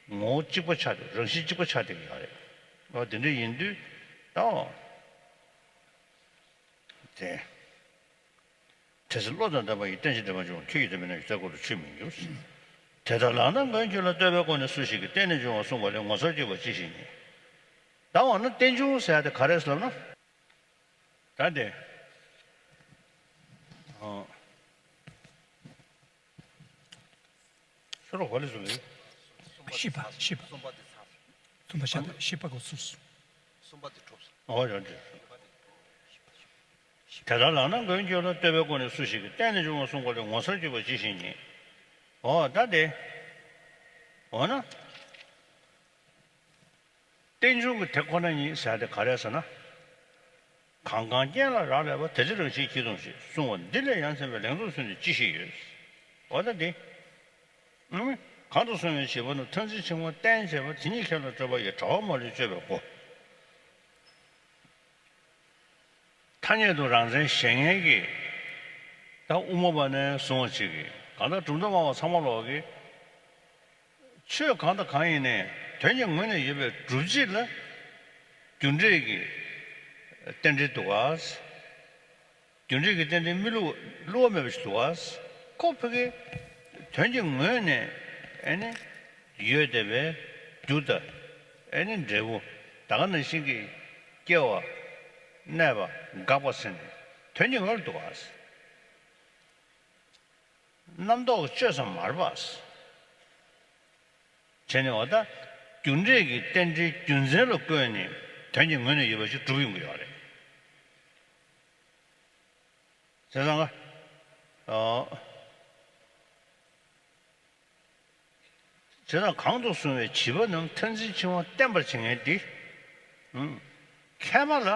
ངོ་བོ་གཅིག་པ་ཆགས་ཏེ་རང་བཞིན་གཅིག་པ་ཆགས་བསྡད་ཀྱི་ཡོད་རེད། འོ་དེ་འདྲ་ཡིན་དུས་ད་འོ་དེ། དེ་ཚེ་བློ་དང་ལྡན་པ་ཡིས། རྟེན་ཅིང་འབྲེལ་པར་འབྱུང་བ། ཁྱོད་ཀྱི་བསྟན་པའི་རྣམ་གཞག་ལྟ་བ་ལ་ཆུད་མི་འགྱུར། དེ་ལྟར་ལག་ན་མགོན་ཁྱོད་ལ། བསྟོད་པའི་སྒོ་ནས་སུ་ཞིག་གིས། རྟེན་ནས་འབྱུང་བ་གསུངས་པ་ལས། ངོ་མཚར་སྐྱེ་བ་ཅི་ཞིག་ཡིན། ད་འོ་ན་རྟེན་འབྱུང་ཟེར་ཡ་དེ་ག་རེ་ཟེར་ལབ་ན། ད་དེ། ཨོ། ཤོ་རོ་ག་ལེ་སུ་ལེ། ཤེས་པ་ཤེས་པ། གསུམ་པ་དེ་ཚར། གསུམ་པ་ཤེས་པ་ཤེས་པ་གོ་སོང་། གསུམ་པ་དེ་གྲུབ་སོང་། ཨོ་ཡ་འདི། དེ་ལྟར་ལག་ན་མགོན་ཁྱོད་ལ། བསྟོད་པའི་སྒོ་ནས་སུ་ཞིག་གིས། རྟེན་ནས་འབྱུང་བ་གསུངས་པ་ལས། ངོ་མཚར་སྐྱེ་བ་ཅི་ཞིག་ཡིན། ཨོ་ད་དེ། འོ་ན། རྟེན་འབྱུང་གི་དེ་ཁོ་ན་ཉིད་ཟེར་ཡ་དེ་ག་རེ་ཟེར་ན། གང་གང་རྐྱེན་ལ་རག་ལས་པ། དེ་ཚེ་རང་བཞིན་གྱིས་སྟོང་ཞིང་། གསུངས་པ་འདི་ལས་ཡ་མཚན་པའི་ལེགས་ཚོགས་སུ་ནི་ཅི་ཞིག་ཡོད། འོ་ད་འདི། གང་དུ་སོང་བའི་བྱིས་པ་རྣམས། མཐར་འཛིན་འཆིང་བ་བསྟེན་བྱེད་པ། དེ་ཉིད་ཁྱེད་ལ་སྤྲོད་པ་ཡི། དྲ་བ་མ་ལུས་གཅོད་པའི་སྒོ། ཐ་སྙད་དུ་རང་མཚན་བཞེངས་མཁན་གྱིས་ད་དབུ་མ་པ་ནས་བཟུང་བ་ཅིག་གིས། གང་ལྟར་གྲུབ་མཐའ་སྨྲ་བ་ཚང་མ་ལོག་གིས། ཆོས་གང་དང་གང་ཡིན་ནའི་དོན་གྱི་ངོས་ནས་ཡོད་པའི་སྒྲུབ་བྱེད་ལ་རྒྱུ་འབྲས་ཀྱི་རྟེན་འབྲེལ་འདུག་ག་རྒྱུ་འབྲས་ཀྱི་རྟེན་འབྲེལ་མི་བསླུ་བསླུ་བ་མེད་པ་ཞིག་འདུག་ག་ཁོ་ཕ་གི་དོན་གྱི་ངོས་ནས་ཨེ་ནི་ཡོད་བསྡད་པའི་རྒྱུ་དང་ཨེ་ནི་འབྲས་བུ་ད་ག་ནང་བཞིན་གྱི་སྐྱེ་བ་གནས་པ་འགག་པ་ཟེར་ནས་དོན་གྱི་ངོས་ལ་འདུག་ག་རྣམ་རྟོག་གི་གཅོད་ས་མ་རེད་པ། བྱས་ནས་འོ་ད་རྒྱུ་འབྲས་ཀྱི་རྟེན་འབྲེལ་རྒྱུ་མཚན་ལ་བཀོད་ནས་དོན་གྱི་ངོས་ནས་ཡོད་པ་ཞིག་སྒྲུབ་ཡོང་གི་ཡོད་རེད། བྱས་ཙང་ཨ། བྱས་ཙང་གང་དུ་སོང་བའི་བྱིས་པ་རྣམས། མཐར་འཛིན་འཆིང་བ་བསྟེན་པར་བྱེད་མཁན་འདི། ཨུམ། མཁས་པ་ལ།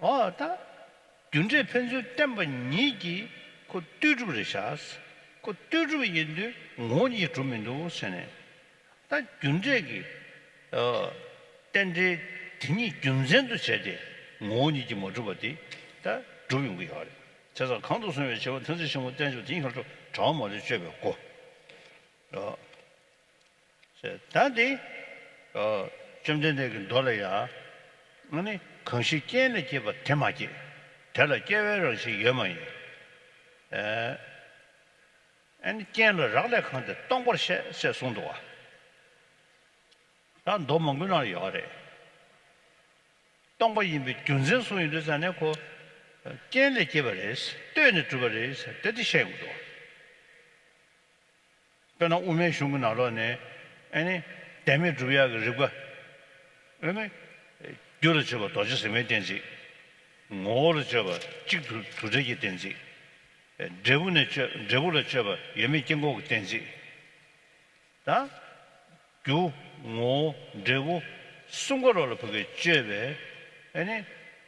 འོ་ད། རྒྱུ་འབྲས་ཕན་ཚུན་བསྟེན་པ་ཉིད་ཀྱིས་ཁོ་ལྟོས་གྲུབ་རེད་བཞག་ཁོ་ལྟོས་གྲུབ་ཡིན་དུས་ངོ་བོ་ཉིད་གྲུབ་མི་འདུག་ཟེར་ནས། ད་རྒྱུ་འབྲས་ཀྱི། ཨ། རྟེན་འབྲེལ་དེ་ཉིད་རྒྱུ་མཚན་དུ་བྱས་ཏེ། ངོ་བོ་ཉིད་ཀྱིས་མ་གྲུབ་པ་དེ་ད་གྲུབ་ཡོང་གི་ཡོད་རེད། བྱས་ཙང་གང་དུ་སོང་བའི་བྱེད་པ་ཐུན་རྫས་ཆེན་པོ་བསྟན་བཅོས་དེ་ཉིད་ཁོ་ན་གྲུབ་པ་མ་ལུས་དཔྱོད་པའི་སྒོ། ད་འདི་བཅོམ་ལྡན་འདས་ཀྱི་མདོ་ལ་ཡང་། ཨ་ནི་གང་ཞིག་རྐྱེན་ལས་སྐྱེས་པ་དེ་མ་སྐྱེས། དེ་ལ་སྐྱེ་བའི་རང་བཞིན་ཡོད་མ་ཡིན། ཨ་ནི་རྐྱེན་ལ་རག་ལས་གང་དེ་སྟོང་པར་བཤད་ཅེས་གསུངས་འདུག་བ། ད་མདོ་མང་པོའི་ནང་ལ་ཡོད་རེད། སྟོང་པ་ཡིན་པའི་རྒྱུ་མཚན་གསུངས་ཡོང་དུས་ཙང་ནས་ཁོ། རྐྱེན་ལས་སྐྱེས་པ་རེད། ལྟོས་ནས་གྲུབ་པ་རེད་ཟེར་དེ་དེ་བཤད་ཡོང་གི་འདུག་དཔེར་ན་དབུ་མའི་གཞུང་གི་ནང་ལོགས་ནས་ཨ་ནི་བདེན་མེད་སྒྲུབ་ཡག་གི་རིགས་པ། ཨ་ནི་རྒྱུ་ལ་དཔྱོད་པ་རྡོ་རྗེ་ཟེགས་མའི་གཏན་ཚིགས། ངོ་བོ་ལ་དཔྱོད་པ་གཅིག་དུ་དུ་བྲལ་གྱི་གཏན་ཚིགས། འབྲས་བུ་ནས་དཔྱོད་འབྲས་བུ་ལ་དཔྱོད་པ་ཡོད་མེད་སྐྱེ་འགོག་གི་གཏན་ཚིགས། ད། རྒྱུ། ངོ་བོ། འབྲས་བུ། གསུམ་ཀ་རོ་ལ་བུ་གའི་དཔྱོད་པའི། ཨ་ནི།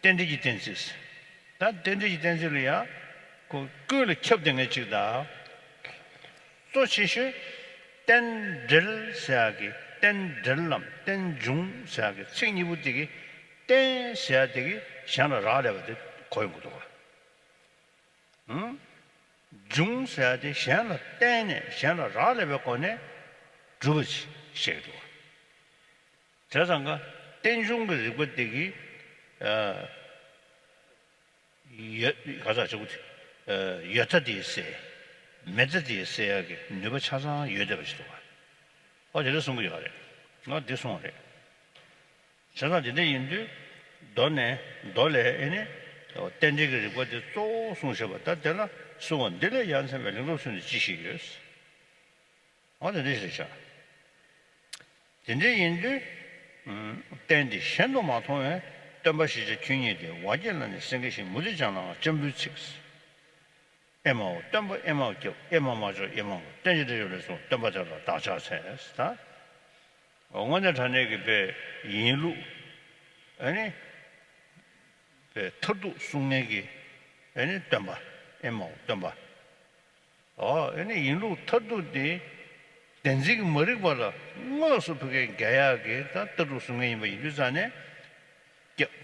རྟེན་འབྲེལ་གྱི་གཏན་ཚིགས། ད་རྟེན་འབྲེལ་གྱི་གཏན་ཚིགས་ལ་ཡང་། ཁོ་ཀུན་ལ་ཁྱབ་བསྡད་མཁན་གཅིག་དང་། གཙོ་ཆེ་ཤོས། རྟེན་འབྲེལ་ཟེར་ཡག་གི་རྟེན་འབྲེལ་ལམ་རྟེན་འབྱུང་ཟེར་ཡག་གི་ཚིག་གཉིས་པོ་དེ་གི། རྟེན་ཟེར་ཡག་དེ་གི་གཞན་ལ་རག་ལས་པ་དེ་གོ་ཡོང་གི་འདུག་ག་འབྱུང་ཟེར་ཡག་དེ་གཞན་ལ་བརྟེན་ནས་གཞན་ལ་རག་ལས་པའི་སྒོ་ནས་གྲུབ་པ་ཞིག་བཤད་ཀྱི་འདུག་བྱས་ཙང་ཀ་རྟེན་འབྱུང་གི་རིགས་པ་དེ་གིས། ཡོད་ག་ས་ཆོག་གི། ཡོད་ཐ་དེ་སེལ། མེད་ཐ་དེ་སེལ་ཡག་གི་ནུས་པ་ཆ་ཚང་ཡོད་བསྡད་པ་ཞིག་འདུག་བ། ཨོ་དེ་འདྲ་གསུང་གི་ཡོད་རེད། ང་འདི་གསུང་བ་རེད། བྱས་ཙང་དེ་འདྲ་ཡིན་དུས་མདོ་ནས་མདོ་ལས་ཨེ་ནི་རྟེན་འབྲེལ་གྱི་རིགས་པ་དེ་གཙོ་བོ་གསུངས་བཞག་པ། ད་དེ་ལ་གསུང་བ་འདི་ལས་ཡ་མཚན་པའི་ལིང་ཏོག་ཚུན་དུ་ཅི་ཞིག་ཡོད། འོ་དེ་འདྲ་ཞིག་བྱ། དེ་འདྲ་ཡིན་དུས། རྟེན་འདི་གཞན་དུ་མ་མཐོང་བས་སྟོན་པ་ཞེས་བྱ་ཁྱོད་ཉིད་དེ། བ་སྐྱེས་ལ་ནི་སེང་གེ་བཞིན། མུ་སྟེགས་ཅན་ལའང་སྤྱང་བུའི་ཚིག་ཨེ་མའོ་སྟོན་པ་ཨེ་མའོ་སྐྱབས་ཨེ་མ་མ་ལྕོགས་ཨེ་མའོ། རྟེན་ཅིང་འབྲེལ་བྱུང་ལས་གསུངས་སྟོན་པ་དེ་ལ་བདག་ཕྱག་འཚལ། ད། དངོས་གནས་དྲང་གནས་ཀྱི་དཔེ་ཡིན་ལུགས། ཨེ་ནི། དཔེ་མཐར་ཐུག་གསུང་མཁན་གྱི། ཨེ་ནི་སྟོན་པ། ཨེ་མའོ་སྟོན་པ། ཨོ་ཨེ་ནི་ཡིན་ལུགས་མཐར་ཐུག་དེ། བདེན་འཛིན་གྱི་མ་རིག་པ་ལ་དངོས་སུ་ཕ་གིར་འགལ་ཡག་གི་ད་ལྟ་གྲུབ་གསུང་མཁན་ཡིན་པ་ཡིན་དུས་ཙང་ནས། སྐྱབས།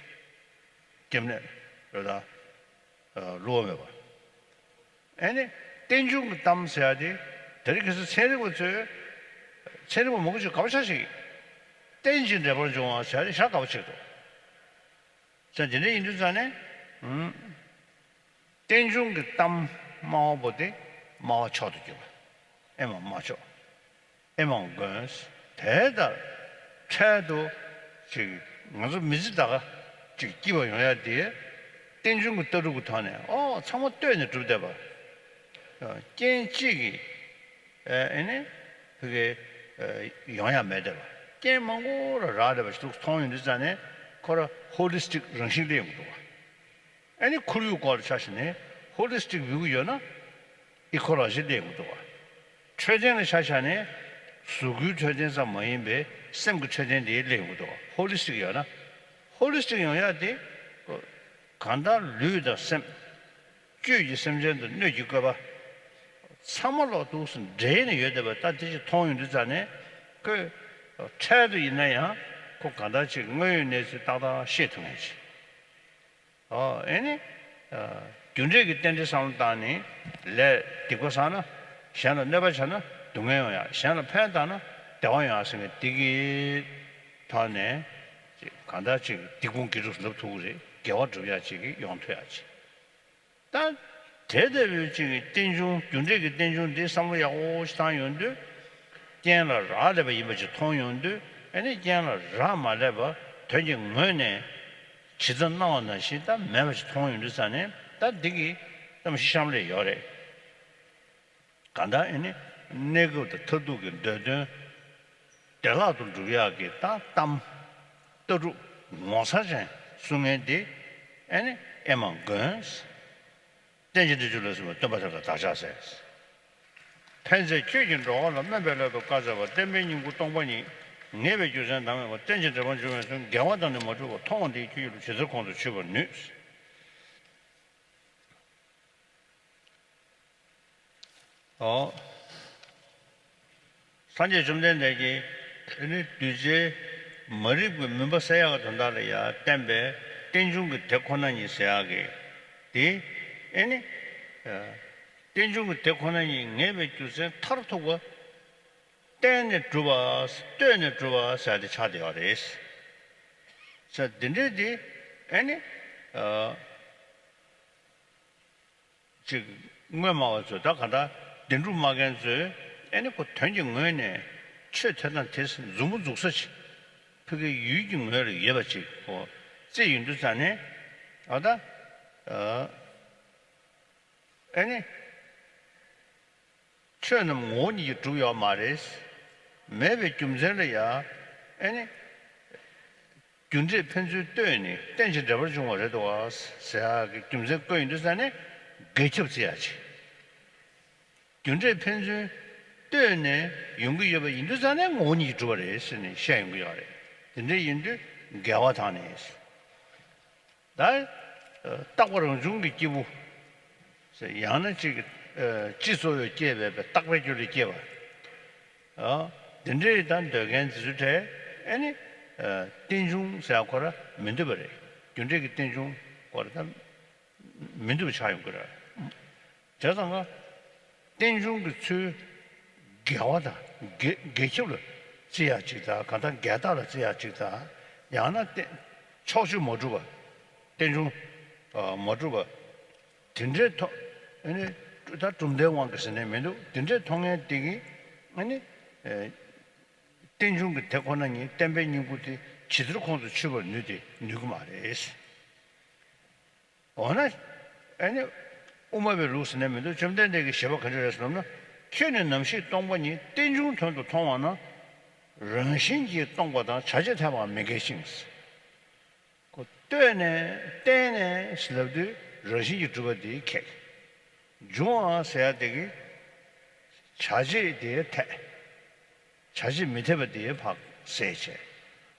སྐྱབས་གནས་རེད་ད། བསླུ་བ་མེད་པ། ཨེ་ནི། རྟེན་འབྱུང་གི་གཏམ་ཟེར་ཡག་དེ། དེ་རིང་ཁ་སང་ཚན་རིག་པ་ཚོས། ཚན་རིག་པ་མང་པོ་ཞིག་དགག་པ་ཆགས་ཤིག་རྟེན་ཅིང་འབྲེལ་བར་འབྱུང་བ་ཟེར་ཡག་དེ་ཞེ་དྲག་དགག་པ་ཆགས་འདུག་ས་དེ་འདྲ་ཡིན་དུས་ཙང་ནས། ཨུམ། རྟེན་འབྱུང་གི་གཏམ་སྨྲ་བ་པོ་དེ་སྨྲ་བ་མཆོག་ཏུ་གྱུར་པ། ཨེ་མ་སྨྲ་མཆོག་ཨེ་མའང་མགོན། དེ་ལྟར་འཕྲལ་དུ་ཅིག་ང་ཚོ་མི་ཚེ་ད་ག་ཅིག་སྐྱིད་པ་ཡོང་ཡ་དེ། རྟེན་འབྱུང་གི་ལྟ་གྲུབ་ཀྱི་ཐོག་ནས་ཨོ་ཚང་མ་ལྟོས་ནས་གྲུབ་བསྡད་པ། རྐྱེན་གཅིག་གིས་ཨེ་ནི་ཕ་གི་ཡོང་ཡ་མེད་བསྡད་པ། རྐྱེན་མང་པོ་ལ་རག་བསྡད་པ་ཞིག་ཏུ་མཐོང་ཡོང་དུས་ཙང་ནས་ཁོ་ར་ཧོ་ལི་སི་ཊིག་རང་བཞིན་སླེབས་ཡོང་གི་འདུག་བ། ཨ་ནི་ཁོར་ཡུག་སྐོར་ལ་ཆ་བཞག་ནས་ཧོ་ལི་སི་ཊིག་བིའུ་ཡོད་ན། ཨི་ཀོ་ལོ་ཇི་སླེབས་ཡོང་གི་འདུག་བ། འཕྲོད་བསྟེན་ལ་ཆ་བཞག་ནས་གཟུགས་པོའི་འཕྲོད་བསྟེན་ཙམ་མ་ཡིན་པའི་སེམས་ཀྱི་འཕྲོད་བསྟེན་དེ་སླེབས་ཡོང་གི་འདུག་བ། ཧོ་ལི་སི་ཊིག་ཡོད་ན། ཧོ་ལི་སི་ཊིག་ཡོང་ཡ་དེ། གང་ལྟར་ལུས་དང་སེམས། བཅུད་ཀྱི་སེམས་ཅན་དང་སྣོད་ཀྱི་བཀོད་པ། ཚང་མ་ལོག་འདུག་སེ་འདྲེས་ནས་ཡོད་བསྡད་པ་ད་དེ་ཅིག་མཐོང་ཡོང་དུས་ཙང་ནས། ཁོས་འཕྲལ་དུ་ཡིན་ན་ཡང་ཁོ་གང་ལྟར་ཅིག་དངོས་ཡོད་གནས་ཚུལ་ཏག་ཏག་ཤེས་ཐུབ་མཁན་ཅིག་ཨོ་ཨེ་ནི། རྒྱུ་འབྲས་ཀྱི་རྟེན་འབྲེལ་བསམ་བློ་བཏང་ནས་ལས་སྡིག་པ་བསགས་ན། གཞན་ལ་གནོད་པ་བྱས་ན་སྡུག་བསྔལ་ཡོང་ཡ། གཞན་ལ་ཕན་བཏགས་ན་བདེ་བ་ཡོང་ཡ་ཟེར་མཁན་འདི་གི་ཐོག་ནས་ཅིག་གང་ལྟར་ཅིག་སྡིག་སྤོང་དགེ་སྒྲུབ་ལབ་ཐུབ་ཀྱི་རེད། དགེ་བ་སྒྲུབ་ཡ་ཅིག་གི་ཡོང་ཐུབ་ཡ་ཅིག་ད་དེ་ལྟ་བུའི་ཅིག་གི་རྟེན་འབྱུང་རྒྱུ་འབྲས་ཀྱི་རྟེན་འབྱུང་འདི་བསམ་བློ་ཡག་པོ་ཞིག་བཏང་ཡོང་དུས། རྐྱེན་ལ་རག་ལས་པ་ཡིན་པ་ཅིག་མཐོང་ཡོང་དུས། ཨེ་ནི་རྐྱེན་ལ་རག་མ་ལས་པ་དོན་གྱི་ངོས་ནས་ཇི་ལྟར་སྣང་བ་ནང་བཞིན་ད་མེད་པ་ཞིག་མཐོང་ཡོང་དུས་ཙང་ནས་ད་འདི་གི་གཏམ་གཞི་གཤམ་ལ་ཡོད་རེད། གང་ལྟར་ཨེ་ནི་གནས་སྐབས་དང་མཐར་ཐུག་གི་འདོད་དོན་བདེ་བླག་ཏུ་འགྲུབ་ཡག་གི་ད་གཏམ། ལྟ་གྲུབ་ངོ་མཚར་ཅན་གསུང་མཁན་འདི་ཨེ་ནི་ཨེ་མ་མགོན། རྟེན་ཅིང་འབྲེལ་བྱུང་ལས་གསུངས་པའི་སྟོན་པ་དེ་ལ་བདག་ཕྱག་འཚལ། ཕན་མཛད་ཁྱོད་ཀྱིས་འགྲོ་བ་ལ། སྨོན་པའི་སླད་དུ་བཀའ་སྩལ་པ། བསྟན་པའི་སྙིང་པོ་སྟོང་པ་ཉིད། ངེས་པའི་རྒྱུ་མཚན་ཟླ་མེད་པ། རྟེན་ཅིང་འབྲེལ་པར་འབྱུང་བའི་དོན། འགལ་བ་དང་ནི་མ་གྲུབ་པ། མཐོང་བ་འདི་ཡིས་ཁྱོད་ཀྱི་ལུགས། ཇི་ལྟར་ཁོང་དུ་ཆུད་པར་ནུས། ཨོ། སངས་རྒྱས་བཅོམ་ལྡན་འདས་ཀྱིས་ཨེ་ནི་གདུལ་བྱའི་མ་རིག་པའི་མུན་པ་སེལ་ཡག་གི་དོན་དག་ལ་ཡང་བསྟན་པའི་ རྟེན་འབྱུང་གི་དེ་ཁོ་ན་ཉིད་ཟེར་ཡག་གི་དེ་ཨེ་ནི། རྟེན་འབྱུང་གི་དེ་ཁོ་ན་ཉིད་ངེས་པའི་རྒྱུ་མཚན་མཐར་ཐུག་པ། བརྟེན་ནས་གྲུབ་པ། ལྟོས་ནས་གྲུབ་པ་ཟེར་ཏེ་ཆགས་བསྡད་ཡོད་རེད། ཟེར་འདི་འདྲའི་དེ་ཨེ་ནི། ཅིག་དངོས་སྨྲ་བ་ཚོས་ད་ག་ད་བདེན་གྲུབ་སྨྲ་མཁན་ཚོས་ཨེ་ནི་ཁོ་དོན་གྱི་ངོས་ནས་ཆོས་དེ་དང་དེ་མཛུབ་མོ་འཛུགས་ས་ཅིག་ཕ་གི་ཡུལ་གྱི་ངོས་ལ་ཡོད་པ་ཅིག་ཁོ་རྩིས་ཡོང་དུས་ཙ་ནས་ཨ་ད་ཨེ་ནི། ཆོས་རྣམས་ངོ་བོ་ཉིད་ཀྱིས་གྲུབ་ཡོད་མ་རེད། མེད་པའི་རྒྱུ་མཚན་ལ་ཡང་ཨེ་ནི། རྒྱུ་འབྲས་ཕན་ཚུན་ལྟོས་ནས་རྟེན་ཅིང་འབྲེལ་པར་འབྱུང་བ་རེད་དོ་ཟེར་ཡག་གི་རྒྱུ་མཚན་བཀོད་ཡོང་དུས་ཙ་ནས་འགལ་ཁྱབ་བརྩི་ཡག་ཅིག་རྒྱུ་འབྲས་ཕན་ཚུན་ལྟོས་ནས་ཡོང་གི་ཡོད་པ་ཡིན་དུས་ཙ་ནས་ངོ་བོ་ཉིད་ཀྱིས་གྲུབ་པ་རེད་ཟེར་ནས་བཤད་ཡོང་གི་ཡོད་རེད། དེ་འདྲ་ཡིན་དུས་འགལ་བ་དང་ནི། ད་རྟག་པ་རང་བྱུང་གི་སྐྱེས་བུ། ཡང་ན་ཅིག་སྤྱི་གཙོ་བོས་སྐྱེས་པའི་རྟག་པའི་རྒྱུ་ལས་སྐྱེས་པ། འདི་འདྲའི་ད་འདོད་མཁན་དེ་ཚོའི་གྲས་ཨེ་ནི། རྟེན་འབྱུང་ཟེར་ཁོ་ར་མི་འདུས་པ་རེད། རྒྱུ་འབྲས་ཀྱི་རྟེན་འབྱུང་ཁོ་ར་ད་མི་འདུས་པ་ཆགས་ཡོང་གི་རེད། བྱས་ཙང་ཀ་རྟེན་འབྱུང་གི་ཚུལ་འགལ་བ་དང་འགལ་འགལ་ཁྱབ་ལ་བརྩི་ཡག་ཅིག་དང་གང་ལྟར་འགལ་རྟགས་ལ་བརྩི་ཡག་ཅིག་དང་ཡང་ན་རྟེན་ཕྱོགས་ཆོས་མ་གྲུབ་པ། རྟེན་འབྱུང་མ་གྲུབ་པ། དེ་འདྲའི་ཐོག་ཨ་ནི་ད་གྲུབ་མཐའི་དབང་གིས་ཟེར་ནས་མི་འདུག་དེ་འདྲའི་མཐོང་མཁན་དེ་གིས་ཨ་ནི་རྟེན་འབྱུང་གི་དེ་ཁོ་ན་ཉིད་བརྟེན་པའི་སྙིང་པོ་དེ་ཇི་ལྟར་ཁོང་དུ་ཆུད་པར་ནུས་ཏེ་ནུས་ཀྱི་མ་རེད། འོ་ན། ཨ་ནི། དབུ་མ་པའི་ལུགས་ཟེར་ནས་མི་འདུག་བཅོམ་ལྡན་འདས་ཀྱི་བཞེད་པ་ག་འདྲ་རེད་ཟེར་ན། ཁྱོད་ནི་ནམ་ཞིག་སྟོང་པ་ཉིད་རྟེན་འབྱུང་དོན་དུ་མཐོང་བ་ན། རང་བཞིན་གྱིས་སྟོང་པ་དང་བྱ་བྱེད་ཐལ་བ་མི་འགལ་ཞིང་། ཁོ་ལྟོས་ནས་བརྟེན་ནས་ཞེས་ལབ་དུས་རང་བཞིན་གྱིས་གྲུབ་པ་དེ་ཁེགས། འབྱུང་བ་ཟེར་ཡ་དེ་གི་བྱ་བྱེད་དེ་འཐད། བྱ་བྱེད་མི་འཐད་པ་དེ་ཕར་བསལ་བྱས།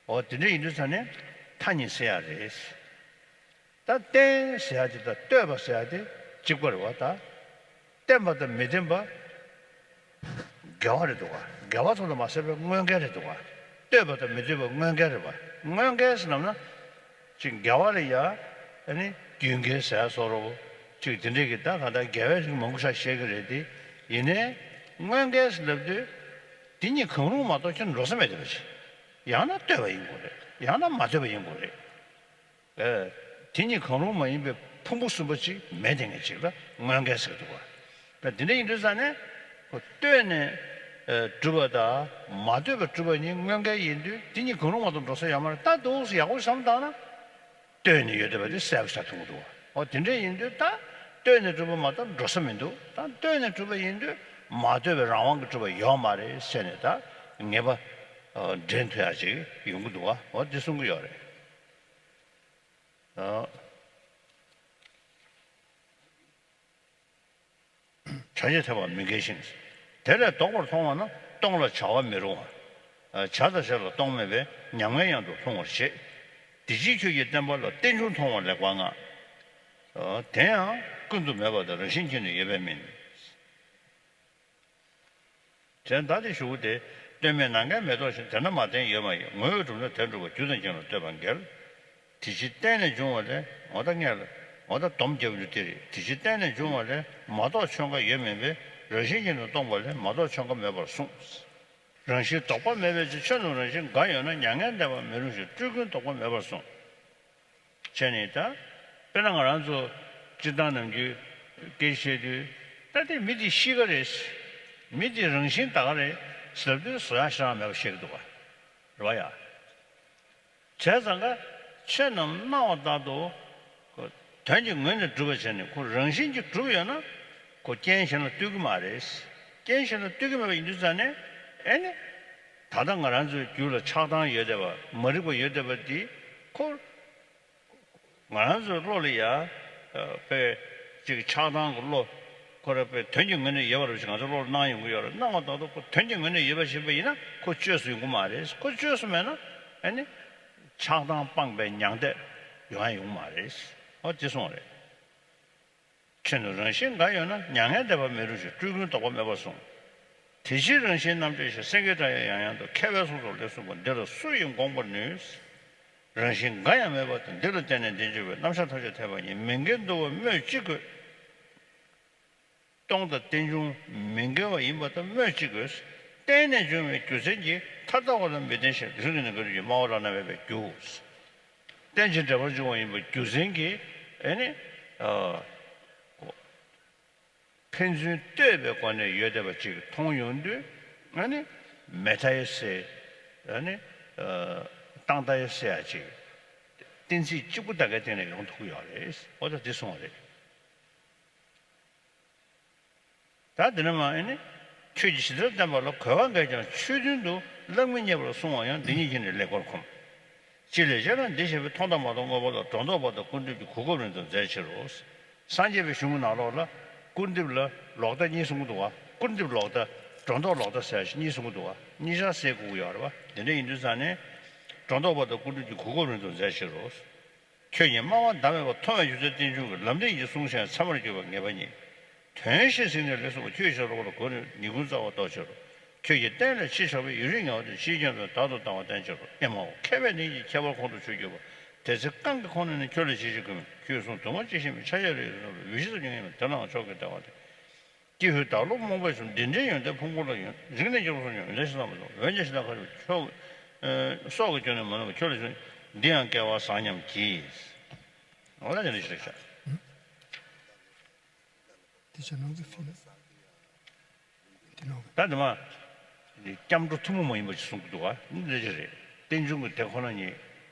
འོ་དེ་འདྲ་ཡིན་དུས་ཙ་ནས་མཐའ་གཉིས་བསལ་ཡ་རེད། ད་བརྟེན་ཟེར་ཡ་དེ་དང་ལྟོས་པ་ཟེར་ཡ་དེ་གཅིག་པ་རེད་བ་ད། བརྟེན་པ་དང་མི་བརྟེན་པ་འགལ་བ་རེད་འདུག་བ། འགལ་བ་ཙམ་དུ་མ་ཟད་པའི་དངོས་འགལ་རེད་འདུག་བ། ལྟོས་པ་དང་མི་ལྟོས་པ་དངོས་འགལ་རེད་བ། དངོས་འགལ་ཟེར་ལབ་ན། ཅིག་འགལ་བ་ལ་ཡ། ཨ་ནི་རྒྱུད་འགལ་ཟེར་ཡ་བཟོ་འདྲ་བོ། ཅིག་དེ་འདྲས་ཀྱི་ད་གང་ལྟར་འགལ་བའི་རིགས་མང་པོ་ཞིག་བཤད་ཀྱི་རེད་དེ། ཡིན་ནའི། དངོས་འགལ་ཟེར་ལབ་དུས། དེ་གཉིས་གང་རུང་མ་གཏོགས་ཁྱོན་འགྲོ་ས་མེད་བསྡད་པ་ཅིག་ཡང་ན་ལྟོས་པ་ཡིན་དགོས་རེད། ཡང་ན་མ་ལྟོས་པ་ཡིན་དགོས་རེད། ཨེ། དེ་གཉིས་གང་རུང་མ་ཡིན་པའི་ཕུང་པོ་གསུམ་པ་ཅིག་མེད་དེ་ངེས་ཅིག་ལ་དངོས་འགལ་ཟེར་གྱི་འདུག་བ། ད་དེ་འདྲ་ཡིན་དུས་ཙང་ནས། ཁོ་ལྟོས་ནས་ཨེ་གྲུབ་པ་དང་མ་ལྟོས་པར་གྲུབ་པ་གཉིས་དངོས་འགལ་ཡིན་དུས་དེ་གཉིས་གང་རུང་མ་གཏོགས་འགྲོ་ས་ཡོད་མ་རེད། ད་འདུག་སེ་ཡག་པོ་བསམ་བཏང་ན། ལྟོས་ནས་ཡོད་བསྡད་པ་དེ་གསལ་པོ་ཆགས་ཐུབ་ཀྱི་འདུག་བ། འོ་དེ་འདྲ་ཡིན་དུས་ད་ལྟོས་ནས་གྲུབ་པ་མ་གཏོགས་འགྲོ་ས་མི་འདུག་ད་ལྟོས་ནས་གྲུབ་པ་ཡིན་དུས་མ་ལྟོས་པའི་རང་དབང་གིས་གྲུབ་པ་ཡོད་མ་རེད་ཟེར་ནས་ད་ངེས་པ་འདྲེན་ཐུབ་ཡ་ཅིག་ཡོང་གི་འདུག་བ། འོ་དེ་གསུང་གི་ཡོད་རེད། ཨ། བྱ་བྱེད་ཐལ་བ་མི་འགལ་ཞིང་། དེ་ལས་ལྡོག་པར་མཐོང་བ་ན་སྟོང་ལ་བྱ་བ་མི་རུང་བ། བྱ་དང་བྱེད་ལ་སྟོང་མེད་པས་ཉམས་ངན་ཡང་དུ་ལྷུང་བར་བྱེད། དེ་ཕྱིར་ཁྱོད་ཀྱིས་བརྟེན་པ་ལ་རྟེན་འབྱུང་མཐོང་བ་ལེགས་པར་བསྔགས། དེ་ཡང་ཀུན་ཏུ་མེད་པ་དང་རང་བཞིན་གྱིས་ནི་ཡོད་པས་མིན། དྲན་ད་དེ་ཞུ་བོ་དེ། ལྟོས་མེད་ནམ་མཁའི་མེ་ཏོག་བཞིན། དེ་ན་མ་བརྟེན་ཡོད་མ་ཡིན། ངོ་བོས་གྲུབ་ན་དེར་འགྲོ་བ། རྒྱུ་དང་རྐྱེན་ལ་ལྟོས་པ་འགལ། དེ་ཕྱིར་བརྟེན་ནས་འབྱུང་བ་ལས། འོ་ད་སྔོན་ལ། འོ་ད་སྡོམ་རྒྱབ་རྒྱུ་དེ་རེད། དེ་ཕྱིར་བརྟེན་ནས་འབྱུང་བ་ལས་མ་གཏོགས་ཆོས་འགའ་ཡོད་མིན་པས། རང་བཞིན་གྱིས་ནི་སྟོང་པ་ལས་མ་གཏོགས་ཆོས་འགའ་མེད་པར་གསུངས། རང་བཞིན་ལྡོག་པ་མེད་པའི་ཕྱིར། ཆོས་རྣམས་རང་བཞིན་འགའ་ཡོད་ན། མྱ་ངན་འདས་པ་མི་རུང་ཞིང་སྤྲུལ་སྐུའི་ལྡོག་པ་མེད་པར་གསུངས། བྱས་ནས་ད། དཔེར་ན་ང་རང་ཚོ་སྤྱིར་བཏང་ནམ་རྒྱུན་སྐད་ཆ་བཤད་དུས། ད་དེ་མི་དེ་གཤིས་ཀ་རེད། མི་དེ་རང་བཞིན་ད་ག་རེད་ཟེར་དུས་བཟོ་ཡག་ཞེ་དྲག་མེད་པ་བཤད་ཀྱི་འདུག་ག་རེད་བ་ཡ། བྱས་ཙང་ཀ་ཆོས་རྣམས་སྣང་བ་ལྟར་དུ། དོན་གྱི་ངོས་ནས་གྲུབ་པ་བྱས་ནས་ཁོ་རང་བཞིན་གྱིས་གྲུབ་ཡོད་ན། ཁོ་རྐྱེན་གཞན་ལ་ལྟོས་ཀྱི་མ་རེད། རྐྱེན་གཞན་ལ་ལྟོས་ཀྱི་མེད་པ་ཡིན་དུས་ཙང་ནས་ཨེ་ནི། ད་ལྟ་ང་རང་ཚོའི་རྒྱུད་ལ་ཆགས་སྡང་ཡོད་བསྡད་པ། མ་རིག་པ་ཡོད་བསྡད་པ་འདི་ཁོ། ང་རང་ཚོའི་བློ་ལ་ཡ། དཔེ་ཅིག་ཆགས་སྡང་གི་བློ། ཁོ་ར་དཔེ་དོན་གྱི་ངོས་ནས་ཡོད་པ་རེད་ཅེས་ང་ཚོའི་བློ་ལ་སྣང་ཡོང་གི་ཡོད་རེད། སྣང་བ་ལྟར་དུ་ཁོ་དོན་གྱི་ངོས་ནས་ཡོད་པ་ཞིག་ཡིན་ན་ཁོ་བཅོས་སུ་ཡོང་གི་མ་རེད། ཁོ་བཅོས་སུ་མེད་ན་ཨ་ནི། ཆགས་སྡང་སྤངས་པའི་མྱང་འདས་ཡོང་ཡ་ཡོང་མ་རེད། ཨོ་དེ་གསུངས་རེད། ཆོས་རྣམས་རང་བཞིན་འགའ་ཡོད་ན། མྱ་ངན་འདས་པ་མི་རུང་ཞིང་། སྤྲུལ་སྐུའི་ལྡོག་པ་མེད་པར་གསུངས། དེ་ཕྱིར་རང་བཞིན་རྣམ་འགྲེལ་ཞེས། སེང་གེའི་སྒྲ་ཡང་ཡང་དུ། མཁས་པས་སོ་སོར་ལེགས་གསུངས་པ། འདི་ལ་སུ་ཡིས་དགོངས་པར་ནུས། རང་བཞིན་འགའ་ཡང་མེད་པ་དང་། འདི་ལ་བརྟེན་ནས་འདི་འབྱུང་བའི། རྣམ་གཞག་ཐམས་ཅད་འཐད་པ་ཉིད། མི་འགལ་འདུ་བ་སྨོས་ཅི་དགོས། སྟོང་དང་རྟེན་འབྱུང་མི་འགལ་བ་ཡིན་པ་ལྟར་སྨོས་ཅི་དགོས། བརྟེན་ནས་འབྱུང་བའི་རྒྱུ་མཚན་གྱིས། ཐ་དད་པ་ལ་མི་བརྟེན་ཞེས། དེ་ཚོ་ནི་འགལ་འདུ་གི་སྨྲ་བ་བླ་ན་མེད་པའི་རྒྱུ། རྟེན་ཅིང་འབྲེལ་པར་འབྱུང་བ་ཡིན་པའི་རྒྱུ་མཚན་གྱིས། ཨེ་ནི། ཨ། ཕན་ཚུན་ལྟོས་པའི་སྒོ་ནས་ཡོད་བསྡད་པ་ཅིག་མཐོང་ཡོང་དུས། ཨ་ནི། མེད་མཐའ་ཡས་ཟེར། ཨ་ནི། ཨ། སྟོང་མཐའ་ཡས་ཟེར་ཡ་ཅིག་གཏན་ཚིགས་གཅིག་པུ་ད་གའི་སྟེང་ནས་ཡོང་ཐུབ་ཀྱི་ཡོད་རེད། འོ་ད་འདི་གསུངས་པ་རེད། ད་འདི་ནས་མར་ཨེ་ནི། ཁྱོད་ཀྱིས་ཇི་ལྟར་བསྟན་པ་ལ། གོས་པ་འགས་ཀྱང་ཆོས་མཐུན་དུ་གླགས་མི་རྙེད་པར་གསུང་བ་ཡང་། འདི་ཉིད་ཀྱིས་ནི་ལེགས་པར་ཁོམ། ཅི་སླད་ཅེ་ན། འདི་ཞེས་པའི་མཐོང་དང་མ་མཐོང་དངོས་པོ་ལ། སྒྲོ་འདོགས་པ་དང་སྐུར་འདེབས་ཀྱི་གོ་སྐབས་རིང་དུ་མཛད་ཕྱིར་རོ། སངས་རྒྱས་པའི་གཞུང་གི་ནང་ལོགས་ལ་སྐུར་འདེབས་ལ་ལོག་ལྟ་གཉིས་གསུང་གི་འདུག་བ། སྐུར་འདེབས་ལོག་ལྟ། སྒྲོ་འདོགས་ལོག་ལྟ་ཟེར་ཡ་ཞིག་གཉིས་གསུང་གི་འདུག་བ། གཉིས་ཆར་བསྲེ་དགོས་ཀྱི་ཡོད་རེད་བ། དེ་འདྲ་ཡིན་དུས་ཙང་ནས། སྒྲོ་འདོགས་པ་དང་སྐུར་འདེབས་ཀྱི་གོ་སྐབས་རིང་དུ་མཛད་ཕྱིར་རོ། ཁྱོད་ཀྱིས་སྨྲ་བ་བདག་མེད་པ། མཐོང་བའི་རྒྱུ་མཚན་རྟེན་འབྱུང་གི། ལམ་འདི་ཉིད་ཀྱི་གསུང་བཤད་ཚད་མར་གྱུར་པ་ངེས་པ་ཉིད། དོན་ཤེས་ཟིན་ནས་ལེགས་གསུངས་པ། ཁྱོད་ཀྱིས་ཤེས་རབ་ཀློག་པ་ལ། གོ་ནས་ཉིན་གུང་རྩ་བ་རྟོགས་ཕྱིར་རོ། ཁྱོད་ཀྱིས་བསྟན་ལས་ཕྱིས་ཆགས་པའི། ཡུན་རིང་ངལ་བ་དེ་ཕྱིས་སྐྱོན་དང་བདག་ཏུ་བལྟ་བ་བསྟན་ཕྱིར་རོ། ཨེ་མའོ། མཁས་པས་ནི་ཁྱད་པར་ཁོང་དུ་ཆུད་གྱུར་པ། དེ་ཚེ་རྐང་གི་ཁོང་ནས་ནི། ཁྱོད་ལ་ཅི་ཞིག་དགོས་མིན། ཁྱོད་གསུང་དུ་མ་ཅི་ཤེས་མིན། ཕྱག་རྒྱ་རེ་ཡོད་བསམ་པའི། འོས་གཞི་ལ་སྙིང་མེད་དེ་ལའང་ཕྱོགས་ཀྱི་ལྟ་བ་དེ། ཀྱི་ཧུད་བདག་བློ་རྨོངས་པས་ཤོར། འདི་འདྲའི་ཡོན་ཏན་ཕུང་པོ་ལ་ཡོད། རིག་གནས་ཀྱི་བློ་སོགས་ཡོན་ཏན་ཤེས་ཙམ་མ་གཏོགས། འོན་ཀྱང་ཤིང་རྟ་ཁ་ཆུ་ཁྱོད། ཨེ། སྲོག་གི་སྐྱོན་ནི་མ་ནུབ་པ། ཁྱོད་ལ་ཤོད། འདི་ཡང་སྐལ་བ་བཟང་སྙམ་བགྱིས། འོ་ན་དེ་འདྲ་ཞིག་རེད་ཤག་དེ་ཆ་ནང་དུ་ཕྱིན་ན། དེ་ནང་ད་དེ་མ། སྐྱབས་འགྲོ་ཐུན་མོང་མ་ཡིན་པ་ཞིག་གསུང་གི་འདུག་ག་འདི་འདྲ་ཞིག་རེད། རྟེན་འབྱུང་གི་དེ་ཁོ་ན་ཉིད།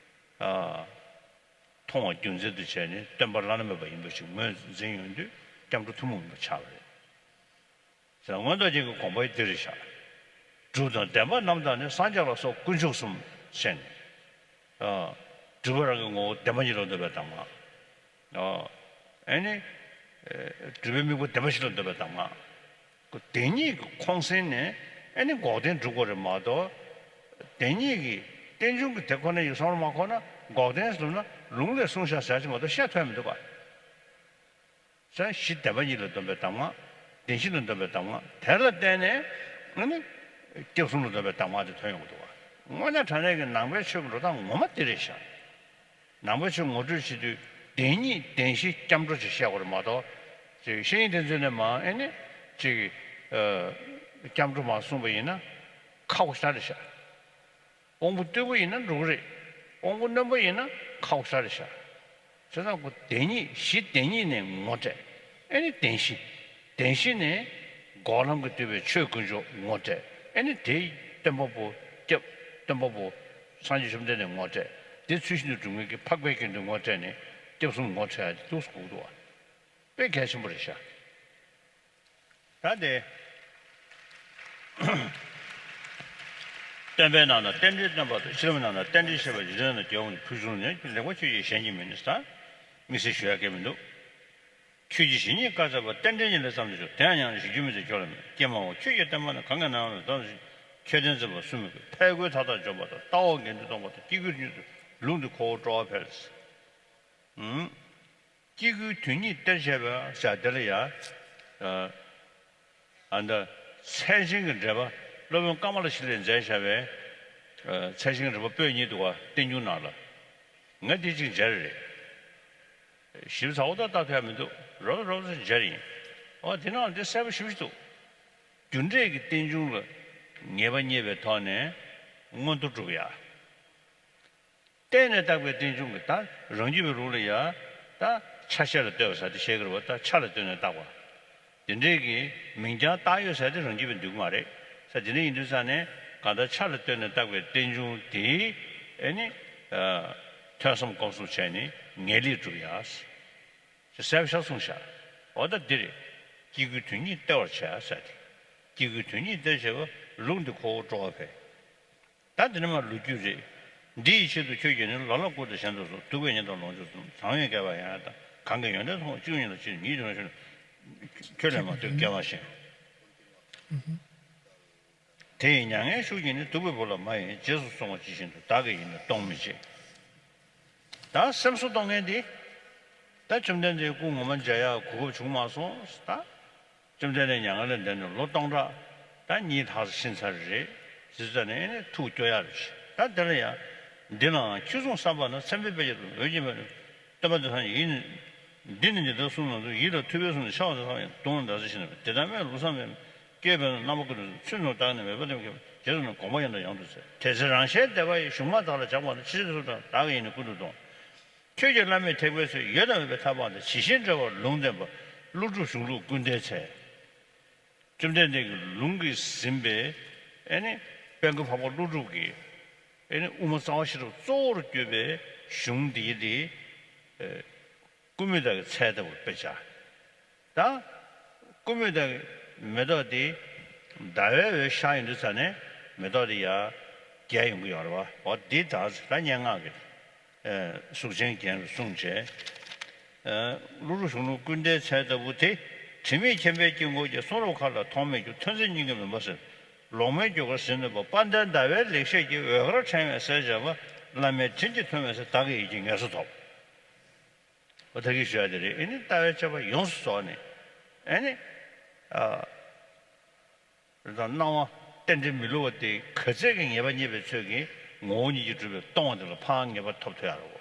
ཨ། མཐོང་བ་རྒྱུ་མཚན་དུ་བྱས་ནས་སྟོན་པ་བླ་ན་མེད་པ་ཡིན་པ་ཞིག་ངོས་འཛིན་ཡོང་དུས་སྐྱབས་འགྲོ་ཐུན་མོང་མ་ཡིན་པ་ཆགས་པ་རེད། ཟེར་ན་མངོན་རྟོགས་རྒྱན་གྱི་དགོངས་པ་འདི་རེད་ཤག་སྒྲུབ་དང་བདེན་པ་རྣམས་དང་ནི། སངས་རྒྱས་ལ་སོགས་དཀོན་མཆོག་གསུམ་ཟེར་ནས། ཨ། སྒྲུབ་པ་རང་གི་ངོ་བོ་བདེན་པ་ཉིད་ལ་འདོད་པའི་གདམས་ངག་ཨ། ཨེ་ནི། ཨེ། སྒྲུབ་པའི་དམིགས་པ་བདེན་པ་བཞི་ལ་འདོད་པའི་གདམས་ངག་ཁོ་བདེན་གཉིས་ཀྱི་ཁོང་གསེང་ནས། ཨེ་ནི་འགོག་བདེན་སྒྲུབ་དགོས་རེད་མ་གཏོགས། བདེན་གཉིས་ཀྱི་རྟེན་འབྱུང་གི་དེ་ཁོ་ན་ཡི་བསམ་བློ་མ་འཁོར་ན། འགོག་བདེན་ཟེར་ན་ལུང་ལས་གསུངས་བཞག་ཟེར་ཅིག་མ་གཏོགས་བཤད་ཐུབ་ཡ་མི་འདུག་ག་ས་བཞི་བདེན་པ་གཉིས་ལ་འདོད་པའི་གདམས་ངག་བདེན་བཞི་ལ་འདོད་པའི་གདམས་ངག་དེ་ལ་བརྟེན་ནས། ཨ་ནི། སྐྱབས་གསུམ་ལ་འདོད་པའི་གདམས་ངག་དེ་ཐོན་ཡོང་གི་འདུག་ག་དངོས་གནས་དྲང་གནས་ཀྱི་ནང་པའི་ཆོས་ཀྱི་འགྲོ་སྟངས་ངོ་མ་དེ་རེད་ཤག་ནང་པའི་ཆོས་ངོ་སྤྲོད་བྱེད་དུས་བདེན་གཉིས་བདེན་བཞི་སྐྱབས་འགྲོ་ཅིག་བཤད་དགོས་རེད་མ་གཏོགས། ཅིག་བཤེས་གཉེན་བསྟེན་ཚུལ་ནས་མ་ཨེ་ནི། ཅིག་ཨ། སྐྱབས་འགྲོ་མ་གསུངས་པ་ཡིན་ན་ཁག་པོ་ཞེ་དྲག་རེད་ཤག་དབང་པོ་རྟུལ་པོ་ཡིན་ན་འགྲོ་གི་རེད། དབང་པོ་རྣོན་པོ་ཡིན་ན་ཁག་པོ་ཞེ་དྲག་རེད་ཤག་བྱས་ཙང་ཁོ་བདེན་གཉིས་བཞི་བདེན་གཉིས་ནས་ངོ་སྤྲད། ཨེ་ནི་བདེན་བཞི། བདེན་བཞི་ནས་འགོག་ལམ་གྱིས་བསྡུས་པའི་ཆོས་དཀོན་མཆོག་ངོ་སྤྲད། ཨེ་ནི་དེ་སྟོན་པ་པོ་སྐྱབས། སྟོན་པ་པོ་སངས་རྒྱས་བཅོམ་ལྡན་འདས་ངོ་སྤྲད། དེ་ཚུལ་བཞིན་དུ་སྒྲུབ་མཁན་གྱི་འཕགས་པའི་དགེ་འདུན་ངོ་སྤྲད་ནས་སྐྱབས་གསུམ་ངོ་འཕྲོད་ཡ་དེ་འདུག་སེ་གོ་གི་འདུག་བ། དཔེ་གལ་ཆེན་པོ་རེད་ཤག་ད་དེ། སྟོན་པའི་ནང་ན་རྟེན་འབྲེལ་སྟོན་པ་དང་། ཕྱི་ལམ་ནང་ན་རྟེན་འབྲེལ་བཤད་པ། རྗེས་དྲན་ན་རྒྱལ་བ་ནི་ཕུལ་བྱུང་ནས། ལེགས་པར་ཆོས་ཀྱི་ཞལ་གྱིས་མི་ནི་ཟེར། དམིགས་བསལ་ཞུ་ཡ་གང་ཡང་མི་འདུག་ཁྱོད་ཀྱིས་ཇི་སྙེད་བཀའ་སྩལ་པ། རྟེན་འབྲེལ་ཉིད་ལས་བརྩམས་ཏེ་སྦྱོར། དེ་ཡང་ཡང་ན་གཞི་རྒྱུ་མི་འཛིན་ཁྱོད་ལ་མེད། ཀྱེ་མའོ། ཁྱོད་ཀྱི་བསྟན་པ་ནི། གང་གི་ནང་ན་བརྩམས་ཏེ་སྦྱོར། ཁྱོད་རྟེན་འཛིན་པ་གསུམ་མི་དགོས། ཕས་རྒོལ་མཐའ་དག་འཇོམས་པ་དང་། ལྟ་བ་འགལ་འདུ་སྟོང་པ་དང་། སྐྱེ་དགུའི་དོན་ཉིད་དུ་ལུང་འདི་ཁོ་བོར་སྤྲོ་བ་འཕེལ། ཨུམ། སྐྱེ་དགུའི་དོན་ཉིད་གཏེར་བྱས་པ་ཟེར་དེ་ལ་ཡ། ཨ། ཨ་ད་ཚད་ཆེན་གྱི་འགྲེལ་པ་སློབ་དཔོན་ཀ་མ་ལ་ཤཱི་ལས་མཛད་བཞག་པའི། ཨ། ཚད་ཆེན་གྱི་འགྲེལ་པ་པོད་གཉིས་འདུག་བ། རྟེན་འབྱུང་ནང་ལ། ང་འདི་གཅིག་མཇལ་རེད། ཞིབ་ཚགས་པོ་ད་ལྟ་ཐོན་མི་འདུག་རོབ་རོབ་ཙམ་མཇལ་ཡིན། ཨོ་དེ་ནང་ལ་འདི་གསལ་པོ་ཞེ་པོ་ཅིག་འདུག་རྒྱུ་འབྲས་ཀྱི་རྟེན་འབྱུང་ལ་ངེས་པ་རྙེད་པའི་ཐོག་ནས་མངོན་མཐོ་སྒྲུབ་ཡ། བརྟེན་ནས་བཏགས་པའི་རྟེན་འབྱུང་གི་ད་རང་རྒྱུད་པའི་ལུགས་ལ་ཡ། ད་ཆ་ཤས་ལ་ལྟོས་པ་ཟེར་དེ་བཤད་ཀྱི་རེད་བ། ད་ཆ་ལ་ལྟོས་ནས་བཏགས་པ། དེ་འདྲའི་གི་མིང་རྐྱང་བཏགས་ཡོད་ཟེར་དེ་རང་རྒྱུད་པའི་འདུས་མ་རེད་ཟེར། དེ་འདྲ་ཡིན་དུས་ཙང་ནས་གང་ལྟར་ཆ་ལ་ལྟོས་ནས་བཏགས་པའི་རྟེན་འབྱུང་དེ། ཨེ་ནི། ཨ། ཐོས་བསམ་སྒོམ་གསུམ་བྱས་ནས་ངེས་ལེགས་སྒྲུབ་ཡ། ཞེས་གསལ་པོ་ཞིག་གསུངས་ཤག་འོ་ད་འདི་རེད། སྐྱེ་དགུའི་དོན་ཉིད་གཏེར་བར་བྱས་ཟེར་ཏེ། སྐྱེ་དགུའི་དོན་ཉིད་གཏེར་བྱས་པ། ལུང་འདི་ཁོ་བོར་སྤྲོ་བ་འཕེལ། ད་འདི་ནི་མ་ལོ་རྒྱུས་རེད། འདི་ཡི་ཆེད་དུ་ཁྱོད་ཀྱིས་ནི། ལ་ལ་བཀུར་ཏེ་གཞན་དུ་གསོལ། སྡུག་པའི་ཉེས་དང་ལོངས་སྤྱོད་གསུམ། བཟང་བའི་དགེ་བ་ཡང་ཡང་དག། གང་གིས་ཡོན་ཏན་མཐོང་བ། གཅིག་ཉིད་ལ་ཕྱིན། ཉིད་དུ་ནི་ཕྱིན། ཁྱོད་ལས་མ་ཐོས་དགེ་བ་གཞན། དེ་ཡི་མྱ་ངན་ཤུགས་ཀྱིས་ནི། སྡུག་པའི་བུ་ལ་མ་ཡིན། རྗེས་སུ་སོང་བ་ཇི་བཞིན་དུ། བདག་གིས་ཡིན་ན་གཏོང་མི་བྱེད། ད་སེམས་གསོ་གཏོང་མཁན་དེ། ད་བཅོམ་ལྡན་འདས་སྐུ་ངོ་མ་མཇལ་ཡག་གོ་སྐབས་བྱུང་མ་སོང་ད། བཅོམ་ལྡན་འདས་མྱ་ངན་ལས་འདས་ནས་ལོ་སྟོང་ཕྲག་ད་གཉིས་ལྷག་ཕྱིན་ཚར་རེད། ཟེར་ཙང་ནས་ཐུགས་སྐྱོ་ཡག་རེད། ད་དེ་ལ་ཡང་ འདི་ལའང་ཁྱོད་གསུང་བསམ་པ་ན། མཚན་དཔེ་དཔེ་ཆ་འོད་ཀྱི་མེ་རུ་སྟོན་པ་འདི་ཚང་ཡིན། འདི་ནི་འདི་ལྟར་གསུངས་ན་འདུག་ཡིད་ལ་ཐུབ་པས་གསུངས་ནས། ཤ་བ་དེ་ཚང་ཡང་དུང་ལ་འདར་ཟེར་ཞིག་ན། དེ་ལྟར་སྨྲས་ལ་ལུགས་བསམ་མེད་སྐྱེས་པས་ན། རྣམ་པ་ཀུན་ཏུ་ཚུལ་ནོར་བདག་ནི་མེད་པ་ལྟ་བུའི། རྗེས་སུ་ན་དགོངས་པ་ཡང་དང་ཡང་དུ་འཚལ། དེ་ཚེ་རང་གཞན་བདེ་བ་ཡི། གཞུང་མ་དག་ལ་སྦྱངས་པ་ན། ཕྱི་ཕྱིར་སུ་དང་བདག་གི་ཡིད་ནི་ཀུན་ཏུ་སྟོང་། ཁྱོད་ཀྱིས་བླ་མེད་ཐེག་པའི་ཚུལ། ཡོད་དང་མེད་པའི་ཐར་པའང་འདས། ཇི་བཞིན་འགྲེལ་བར་ལུང་བསྟན་པ། ཀླུ་སྒྲུབ་གཞུང་ལུགས་ཀུན་ལྡན་ཚལ། བཅོམ་ལྡན་འདས་ཀྱི་ལུང་གིས་ཟིན་པའི་ཨེ་ནི་དཔལ་མགོན་འཕགས་པ་ཀླུ་སྒྲུབ་ཀྱི་ཨེ་ནི་དབུ་མ་རྩ་བ་ཤེས་རབ་གཙོ་བོར་གྱུར་པའི་གཞུང་འདིའི་དེ། ཨེ། ཀུ་མུད་ཀྱི་ཚལ་ལྟ་བུར་དཔེ་བྱ། ད་ཀུ་མུད་ཀྱི་མེ་ཏོག་དེ་ཟླ་བའི་འོད་ཤར་ཡོང་དུས་ཙ་ནས་མེ་ཏོག་དེ་ཡར་རྒྱས་ཡོང་གི་ཡོད་རེད་བ། འོ་འདི་ད་ད་སྙན་ངག་གི་ཨེ་གཟུགས་ཅན་རྒྱན་རུ་གསུངས་བྱས། ཨེ་ཀླུ་སྒྲུབ་གཞུང་ལུགས་ཀུན་ལྡན་ཚལ་ལྟ་བུ་དེ། དྲི་མེད་མཁྱེན་པའི་དཀྱིལ་འཁོར་གྱི། གསུང་རབ་མཁའ་ལ་མཐོང་མེད་རྒྱུ། ཐོས་འཛིན་སྙིང་གི་མུན་པ་སེལ། ལོག་མེད་རྒྱུ་སྐར་ཟིལ་གནོན་པ། དཔལ་ལྡན་ཟླ་བའི་ལེགས་བཤད་ཀྱི། འོད་དཀར་ཕྲེང་བས་གསལ་བྱེད་པ། བླ་མའི་དྲིན་གྱིས་ཐོན་པའི་ཚེ། བདག་གི་ཡིད་ཀྱི་ངལ་གསོ་ཐོབ། འོ་ད་གིན་ཞུ་ཡ་དེ་རེད། ཨེ་ནི་ལྟ་བའི་དཔྱད་པ་ཡོངས་སུ་རྫོགས་ནས། ཨེ་ནི་ཨ་རེད་དང་། སྣང་བ་རྟེན་འབྲེལ་མི་བསླུ་བ་དེ་ག་ཚད་ཀྱི་ངེས་པ་རྙེད་པའི་ཚོད་ཀྱིས་ངོ་བོ་ཉིད་ཀྱིས་གྲུབ་པའི་སྟོང་པ་དེ་ལ་ཕར་ངེས་པ་ཐོབ་ཐུབ་ཡ་རེད་བ།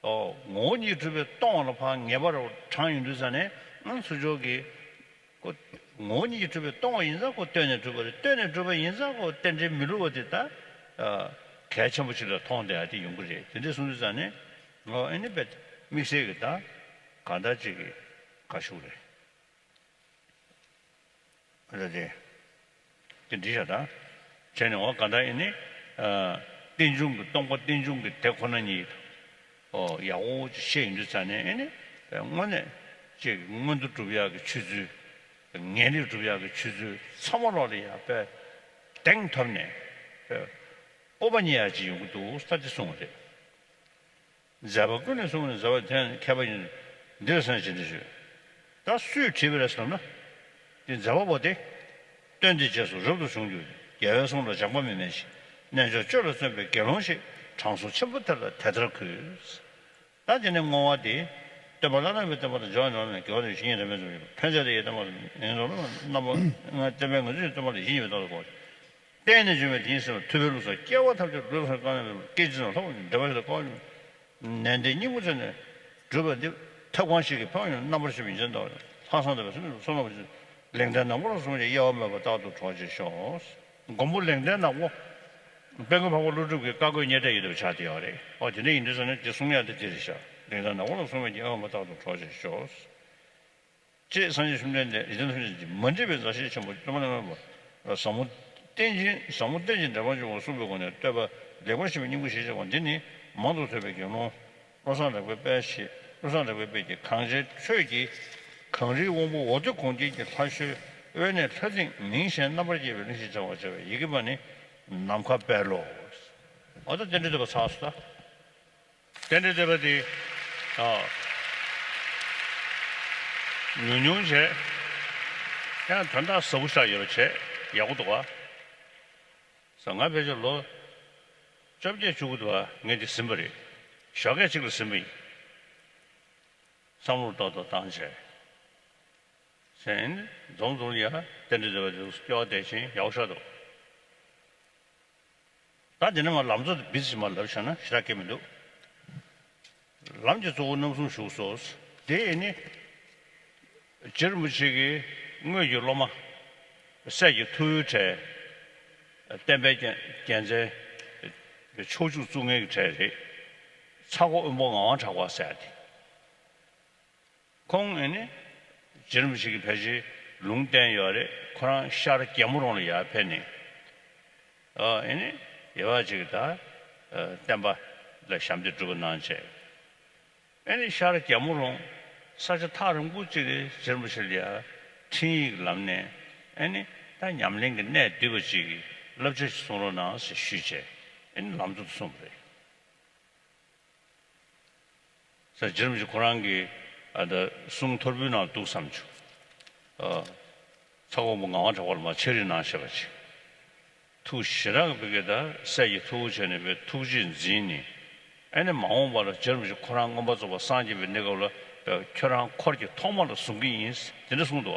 ཨོ། ངོ་བོ་ཉིད་ཀྱིས་གྲུབ་པའི་སྟོང་པ་ལ་ཕར་ངེས་པ་རང་དྲངས་ཡོང་དུས་ཙ་ནས། ཨང་། ཚུར་ཕྱོགས་ཀྱི་ཁོ་ངོ་བོ་ཉིད་ཀྱིས་གྲུབ་པའི་སྟོང་པ་ཡིན་ཙང་ཁོ་བཏོན་ནས་གྲུབ་པ་རེད། བཏོན་ནས་གྲུབ་པ་ཡིན་ཙང་ཁོ་རྟེན་འབྲེལ་མི་བསླུ་བ་དེ་ད་ཨ་གལ་ཆེན་པོ་ཞིག་ལ་མཐོང་བསྡད་ཡ་དེ་ཡོང་གི་རེད། དེ་འདྲ་གསུངས་དུས་ཙ་ནས། ཨོ། ཨེ་ནི་དཔེ་དམིགས་བསལ་གྱི་ད་གང་ལྟར་ཅིག་གི་ཁ་ཤུགས་རེད། རེད་དེ། དེ་འདྲ་བྱས་ད། བྱས་ནས་འོ་ག་ད་ཨེ་ནི། ཨ། རྟེན་འབྱུང་གི། སྟོང་པ་རྟེན་འབྱུང་གི་དེ་ཁོ་ན་ཉིད། ཨོ། ཡག་པོ་ཅིག་ཤེས་ཡོང་དུས་ཙ་ནས། ཨེ་ནི་དངོས་གནས་ཅིག་མངོན་མཐོ་སྒྲུབ་ཡག་གི་ཆོས་ཚུལ། ངེས་ལེགས་སྒྲུབ་ཡག་གི་ཆོས་ཚུལ་ཚང་མ་ལོག་ལ་ཡ་དཔེ་གདེང་ཐོབ་ནས། དཔེ་སྤོབས་པ་རྙེད་ཡག་ཅིག་ཡོང་གི་འདུག་ས་དེ་གསུངས་པ་རེད། མཛད་པ་ཀུན་ལས་གསུངས་ནས། མཛད་པ་དེ་མཁས་པ་ཡིན། འདིར་སེམས་ཅན་འདི་ཞུ། ད་སུས་བྲིས་པ་རེད་ཟེར་ན། འདི་མཛད་པ་པོ་དེ། སྟོན་ཏེ་རྗེས་སུ་རབ་ཏུ་བྱུང་གྱུར་ཅིག་རྒྱལ་བའི་གསུང་ལ་སྦྱངས་པ་མི་དམན་ཞིང་། རྣལ་འབྱོར་སྤྱོད་ལ་བརྩོན་པའི་དགེ་སློང་ཞིག་དྲང་སྲོང་ཆེན་པོ་དེ་ལ་དེ་ལྟར་གུས། ད་དེ་ནས་བསྔོ་བ་དེ། སྟོན་པ་བླ་ན་མེད་པའི་བསྟན་པ་དང་། འབྱོར་བ་འབྱོར་མེད་ཀྱི་བར་དུ་ཡང་ཞིང་རྣམ་པར་རྫོགས་པའི་ཕན་མཛད་དེ་ཡི་བསྟན་པ་ཡིན་ནོ། རྣམ་པ་ལྔ་བསྟན་པའི་ངང་ཚུལ་གྱི་བསྟན་པ་ལ་ཡིད་གཉིས་པའི་རྟག་ཏུ་གོམས། བརྟེན་ནས་བྱོན་པའི་དེ་ཉིད་ཟིན་པ་ཐུབ་པའི་ལུགས་སུ། སྐྱེ་བ་ཐམས་ཅད་ལུས་ལ་དཀའ་ངལ་མེད་པར། སྐད་ཅིག་ཙམ་ལྷག་པར་འདྲེན་པ་ཞིག་ལ་དཀའ་བ་ནན་ཏན་སྙིང་པོ་བྱས་ནས་སྒྲུབ་པ་འདི། ཐབས་གང་ཞིག་གིས་ཕན་ཡོན་རྣམ་པར་ཤེས་པའི་ཡིད་ཅན་ལྟ་བུ། ལྷག་བསམ་དང་བསམ་བློ་བསམ་བློ་ལེགས་ལྡན་ནག་པོ་ལ་གསུངས་ཀྱང་། གཡེལ་བ་མེད་པར་རྟག་ཏུ་གྲོགས་བྱེད་ཤོག་མགོན་པོ་ལེགས་ལྡན་ནག་པོ། དཔལ་མགོན་འཕགས་པ་ཀླུ་སྒྲུབ་ཀྱི་བཀའ་བསྒོའི་བརྙེས་སྒྲས་ཡོད་པ་ཆགས་བསྡད་ཡོད་རེད། ཨོ། དེ་འདྲ་ཡིན་དུས་ཙ་ནས་དེ་གསུང་ཡག་དེ་དེ་རེད་ཤག་ལེགས་ལྡན་ནག་པོ་ལ་གསུངས་པས་ཀྱང་། གཡེལ་བ་མེད་པར་རྟག་ཏུ་གྲོགས་བྱེད་ཤོག་ཅེས་སངས་རྒྱས་བཅོམ་ལྡན་འདས་ཡིད་བརྟན་ཐམས་ཅད་ཀྱིས་མ་འདྲིས་པའི་མཛའ་བཤེས་ཆེན་པོ་སྟོན་པ་བླ་ན་མེད་པ། ཟབ་མོ་རྟེན་ཅིང་ཟབ་མོ་རྟེན་ཅིང་འབྲེལ་པར་འབྱུང་བར་གསུངས་པའི་སྒོ་ནས། བསྟོད་པ་ལེགས་པར་བཤད་པའི་སྙིང་པོ་ཞེས་བྱ་བ་འདི་ནི། མང་དུ་ཐོས་པའི་དགེ་སློང་བློ་བཟང་གྲགས་པའི་དཔལ་ཞེས། བློ་བཟང་གྲགས་པའི་དཔལ་གྱིས་གངས་ཅན་ཁྲོད་ཀྱི་གངས་རིའི་དབང་པོ་འོ་དོད་གུང་རྒྱན་གྱི་ལྷ་བཤོས་དབེན་གནས་ལྷ་རྫིང་མིང་གཞན་རྣམ་པར་རྒྱས་པའི་གླིང་བཞིན་སྦྱར་བར་བྱ་བའི་ཡི་གེ་པ་ནི་ནམ་མཁའ་དཔལ་ལོ། འོ་ད་རྟེན་འབྲེལ་བསྟོད་པ་ཚར་སོང་ད། རྟེན་འབྲེལ་བསྟོད་པ་དེ། ཨ། ཉུང་ཉུང་བྱས། ཡང་དོན་དག་ཟབ་པོ་ཞིག་ཡོད་པ་བྱས། ཡག་པོ་འདུག་ག་ས། ང་ཕལ་ཆེར་ལོ་བཅོ་བརྒྱད་བཅུ་དགུ་འདུག་ག་ངས་འདི་ཟིན་པ་རེད། ཞོགས་ཀས་གཅིག་ལ་ཟིན་པ་ཡིན། བསམ་བློ་ཏོག་ཏོག་བཏང་བྱས། ཟིན། འཛོམས་འཛོམས་ལ་ཡ་རྟེན་འབྲེལ་བསྟོད་པ་དེ་སྐྱོ་བ་དེ་བཞིན་ཡག་པོ་ཞེ་དྲག་འདུག་ད་དེ་ནས་མར་ལམ་གཙོ་དེ་བི་ཙམ་ཞིག་མར་ལབ་བཞག་ན་ཞེ་དྲག་སྐད་མི་འདུག་ལམ་གྱི་གཙོ་བོ་རྣམ་གསུམ་བཞུགས་སོ། དེ་ཡིན་ནི། རྗེ་རིན་པོ་ཆེ་གི་དངོས་ཀྱི་སློབ་མ། སྲས་ཀྱི་ཐུ་བོའི་གྲས། བསྟན་པའི་རྒྱལ་རྒྱལ་མཚན། ཕྱོགས་བཅུར་བཙུགས་མཁན་གྱི་གྲས་རེད། ཚ་ཁོ་དབོན་པོ་ངག་དབང་གྲགས་པ་ཟེར་ཡ་དེ། ཁོང་ཨེ་ནི། རྗེ་རིན་པོ་ཆེ་གིས་ཕལ་ཆེར་ལུང་བསྟན་ཡོད་རེད། ཁོ་རང་ཤར་རྒྱལ་མོ་རོང་ལ་ཡར་ཕེབས་ནས། ཨ། ཨེ་ནི། ཡོད་པ་ཅིག་ད། ཨ། བསྟན་པ་ལ་ཞབས་འདེགས་སྒྲུབ་པ་གནང་བྱས། ཨེ་ནི་ཤར་རྒྱལ་མོ་རོང་ས་ཆ་ཐག་རིང་པོ་ཅིག་རྗེ་རིན་པོ་ཆེ་ལ་ཡར་འཕྲིན་ཡིག་ལམ་ནས། ཨེ་ནི། ད་ཉམས་ལེན་གྱི་གནད་བསྡུས་པ་ཅིག་གི་བསླབ་བྱ་ཞིག་གསུང་རོགས་གནང་ཟེར་ཞུས་བྱས། ཨེ་ནི་ལམ་གཙོ་དེ་གསུངས་པ་རེད། ས། རྗེ་རིན་པོ་ཆེ་ཁོ་རང་གི། ཨ། ད་གསུང་ཐོར་བུའི་ནང་འདུག་བསམ་བྱུང་། ཨ། ཚ་ཁོ་དབོན་པོ་ངག་དབང་གྲགས་པ་ལ་མར་ཕྱག་བྲིས་གནང་བཞག་པ་ཅིག་ཐུགས་ཞེ་དྲག་གི་བི་གེ་ད་སྲས་ཀྱི་ཐུ་བོ་བྱས་ནས་བའི་ཐུགས་རྗེས་འཛིན་ནས། ཨ་ནི་མ་འོངས་པ་ལ་རྗེ་རིན་པོ་ཆེ་ཁོ་རང་མངོན་པར་རྫོགས་པར་སངས་རྒྱས་པའི་གནས་སྐབས་ལ་བའི་ཁྱོད་རང་འཁོར་གྱི་ཐོག་མ་ལ་བཟུང་གི་ཡིན། དེ་འདྲ་གསུངས་འདུག་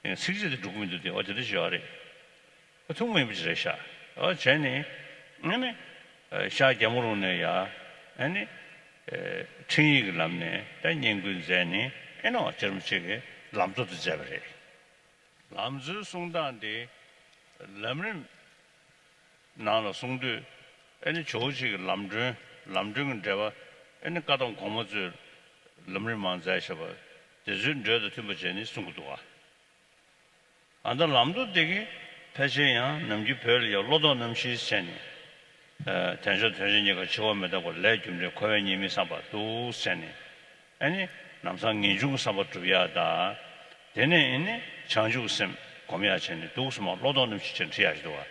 བ། ཚིགས་བཅད་དེ་འགྲོ་གི་མི་འདུག་སྟེ། འོ་དེ་འདྲ་ཞིག་ཡོད་རེད། ཐུན་མོང་མ་ཡིན་པ་ཅིག་རེད་ཤག་འོ་བྱས་ནས། ཨ་ནི། ཤར་རྒྱལ་མོ་རུ་ནས་ཡ་ཨ་ནི་ཨེ་འཕྲིན་ཡིག་གི་ལམ་ནས་ད་བསྙེན་བཀུར་མཛད་ནས་ཨེ་ནི་རྗེ་རིན་པོ་ཆེ་གིས་ལམ་གཙོ་དེ་མཛད་པ་རེད། ལམ་གཙོའི་གསུང་སྟངས་དེ་ལམ་རིམ་ནང་ལ་གསུང་དུས་ཨེ་ནི་ཇོ་བོ་རྗེ་གི་ལམ་སྒྲོན་ལམ་སྒྲོན་གྱི་འགྲེལ་པ་ཨེ་ནི་བཀའ་གདམས་གོང་མ་གཙོས་ལམ་རིམ་མང་མཛད་བཞག་པ་དེ་ཚོའི་འགྲོས་དང་མཐུན་པ་བྱས་ནས་གསུང་གི་འདུག་བ། ཨ་ད་ལམ་གཙོ་དེ་གིས་ཕལ་ཆེར་ཡང་ནམ་རྒྱུན་བོད་ལ་ཡང་བློ་ལྡོག་རྣམ་བཞི་ཟེར་ནས། ཨ་དལ་འབྱོར་དོན་བྱེད་རྙེད་དཀའ་འཆི་བ་མི་རྟག་པ་ལས་རྒྱུ་འབྲས་འཁོར་བའི་ཉེས་དམིགས་བསམ་པ་འདུག་ཟེར་ནས། ཨ་ནི་ལམ་སང་ངེས་འབྱུང་གི་བསམ་པ་སྒྲུབ་ཡག་དང་། དེ་ནས་ཨ་ནི་བྱང་ཆུབ་སེམས་སྒོམ་ཡག་བྱས་ནས་འདུག་སེ་མར་བློ་ལྡོག་རྣམ་བཞི་བྱས་ནས་ཁྲིད་ཡག་ཞིག་འདུག་བ།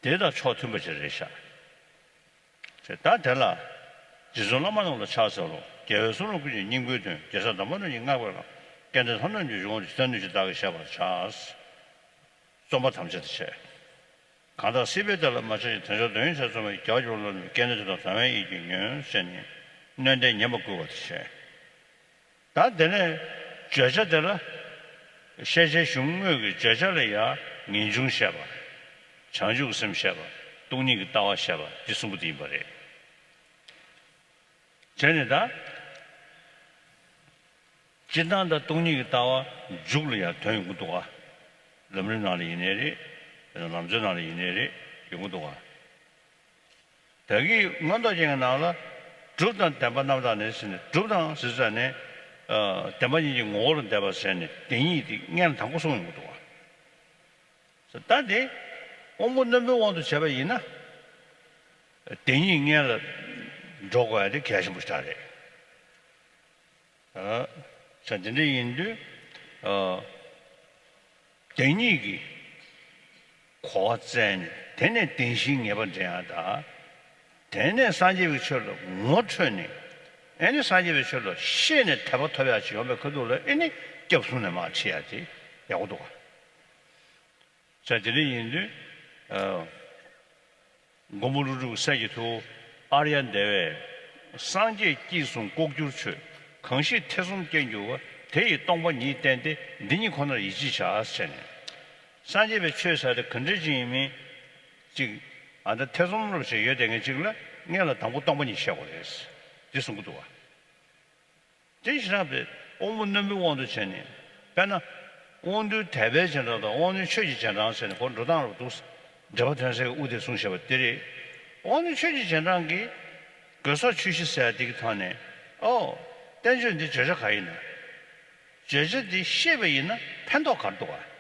དེ་དང་ཕྱོགས་མཐུན་པ་ཅིག་རེད་ཤག་ད་དེ་ལ་རྗེ་བཙུན་བླ་མ་རྣམས་ལ་ཕྱག་འཚལ་ལོ། རྒྱལ་བའི་གསུང་རབ་ཀུན་གྱི་སྙིང་པོའི་དོན། རྒྱལ་སྲས་དམ་པ་རྣམས་ཀྱིས་བསྔགས་པའི་ལམ། སྐལ་ལྡན་ཐོབ་རྣམས་ཀྱི་འབྱུང་བར་ཇི་ལྟར་ནུས་ཤིག་བདག་གིས་བཤད་པར་བྱ། རྩོམ་པ་དམ་བཅའ་དེ་བྱས། གང་དག་སྲིད་པའི་བདེ་ལ་མ་ཆགས་ཤིང་། དལ་འབྱོར་དོན་ཡོད་ཕྱིར་རྩོམ་པ་ཡིན། རྒྱལ་བ་རྗེ་བླ་མ་རྣམས་ཀྱིས། སྐལ་ལྡན་དོན་དམ་དམ་པའི་ཡིད་ཀྱིས་ཉོན། ཟེར་ནས་སྣོན་ལྡན་ཉན་པར་བསྐུལ་བ་དེ་བྱས། ད་དེ་ནས་བརྗོད་བྱ་དེ་ལ་ཤེར་ཕྱིན་གཞུང་དངོས་ཀྱི་བརྗོད་བྱ་ལ་ཡང་ངེས་འབྱུང་བཤད་པ། བྱང་ཆུབ་ཀྱི་སེམས་བཤད་པ། སྟོང་ཉིད་ཀྱི་ལྟ་བ་བཤད་པ་འདི་གསུམ་པོ་དེ་ཡིན་པ་རེད། བྱས་ནས་ད་སྤྱིར་བཏང་ད་སྟོང་ཉིད་ཀྱི་ལྟ་བ་མཇུག་ལ་ཡང་དོན་ཡོང་གི་འདུག་ག་ལམ་རིམ་ནང་ལ་ཡིན་ནའི་རེད། ལམ་སྲོལ་ནང་ལ་ཡིན་ནའི་རེད། ཡོང་གི་འདུག་ག་ད་གིན་མངོན་རྟོགས་རྒྱན་གྱི་ནང་ལ་སྒྲུབ་དང་བདེན་པ་རྣམ་དག་ནི་ཟེར་ནས། སྒྲུབ་དང་ཟེར་ཙ་ནས་ཨ་བདེན་པ་གཉིས་ཀྱི་ངོ་བོར་འདོད་པ་ཟེར་ནས་བདེན་གཉིས་དེ་སྔོན་ལ་དང་པོ་གསུངས་ཡོང་གི་འདུག་བ། ད་དེ་དབང་པོ་རྣོན་པོའི་དབང་དུ་བྱས་པ་ཡིན་ན་བདེན་གཉིས་སྔོན་ལ་འགྲོ་དགོས་ཡ་དེ་གལ་ཆེན་པོ་ཞིག་རེད། ཨ། ས་དེ་འདྲ་ཡིན་དུས། ཨ། བདེན་གཉིས་ཀྱི་གོ་བ་བཙལ་ནས་དེ་ནས་བདེན་བཞིའི་ངེས་པ་འདྲེན་ཡག་དང་། དེ་ནས་སངས་རྒྱས་པའི་ཆོས་ལ་ངོ་འཕྲོད་ནས། ཨེ་ནི་སངས་རྒྱས་པའི་ཆོས་ལ་ཤེས་ནས་དད་པ་ཐོབ་ཡག་ཅིག་ཡོང་བའི་ཁ་ཐུག་ལ་ཨེ་ནི་སྐྱབས་གསུམ་ནས་མར་ཁྲིད་ཡག་དེ་ཡག་པོ་འདུག་ག་ས་དེ་འདྲ་ཡིན་དུས། ཨ། མགོན་པོ་ཀླུ་སྒྲུབ་ཀྱི་སྲས་ཀྱི་ཐུ་བོ་ཨཱརྱ་དེ་བས། སངས་རྒྱས་སྐྱེས་གསུམ་ལྐོག་གྱུར་ཆོས། གང་ཞིག་ཐེ་ཚོམ་སྐྱེར་འགྱུར་བ། དེ་ཡི་སྟོང་པ་ཉིད་བསྟན་ཏེ། འདི་ཉིད་ཁོ་ནར་ཡིད་ཆེས་བྱ། ཟེར་ནས། སངས་རྒྱས་པའི་ཆོས་ཟེར་དེ་ག་འདྲ་ཅིག་ཡིན་མིན་ཅིག་ཨ་ད་ཐེ་ཚོམ་རབ་ཅིག་ཡོད་དེ་ངས་ཅིག་ལ་སྔོན་ལ་དང་པོ་སྟོང་པ་ཉིད་བཤད་དགོས་རེད། འདི་གསུང་གི་འདུག་བ། དེ་ཞེ་དྲག་པའི་དབང་པོ་རྣོན་པོའི་དབང་དུ་བྱས་ནས། དཔེར་ན། དབང་རྟུལ་དད་པའི་རྗེས་འབྲང་དང་དབང་རྣོན་ཆོས་ཀྱི་རྗེས་འབྲང་ཟེར་ནས་ཁོ་འགྲོ་སྟངས་རུ་འདུག་འགྲེལ་པ་དོན་གསལ་གྱི་དབུ་དེ་གསུངས་བཞག་པ་དེ་རེད། དབང་རྣོན་ཆོས་ཀྱི་རྗེས་འབྲང་གིས་དགོས་གསོག་ཆོས་བཞི་ཟེར་དེ་གི་ཐོག་ནས། ཨོ། བསྟན་བཅོས་འདི་བརྗོད་བྱ་ག་ཡིན་ན། བརྗོད་བྱ་འདི་ཤེས་པ་ཡིན་ན་ཕན་ཐོགས་ག་རེ་འདུག་ག་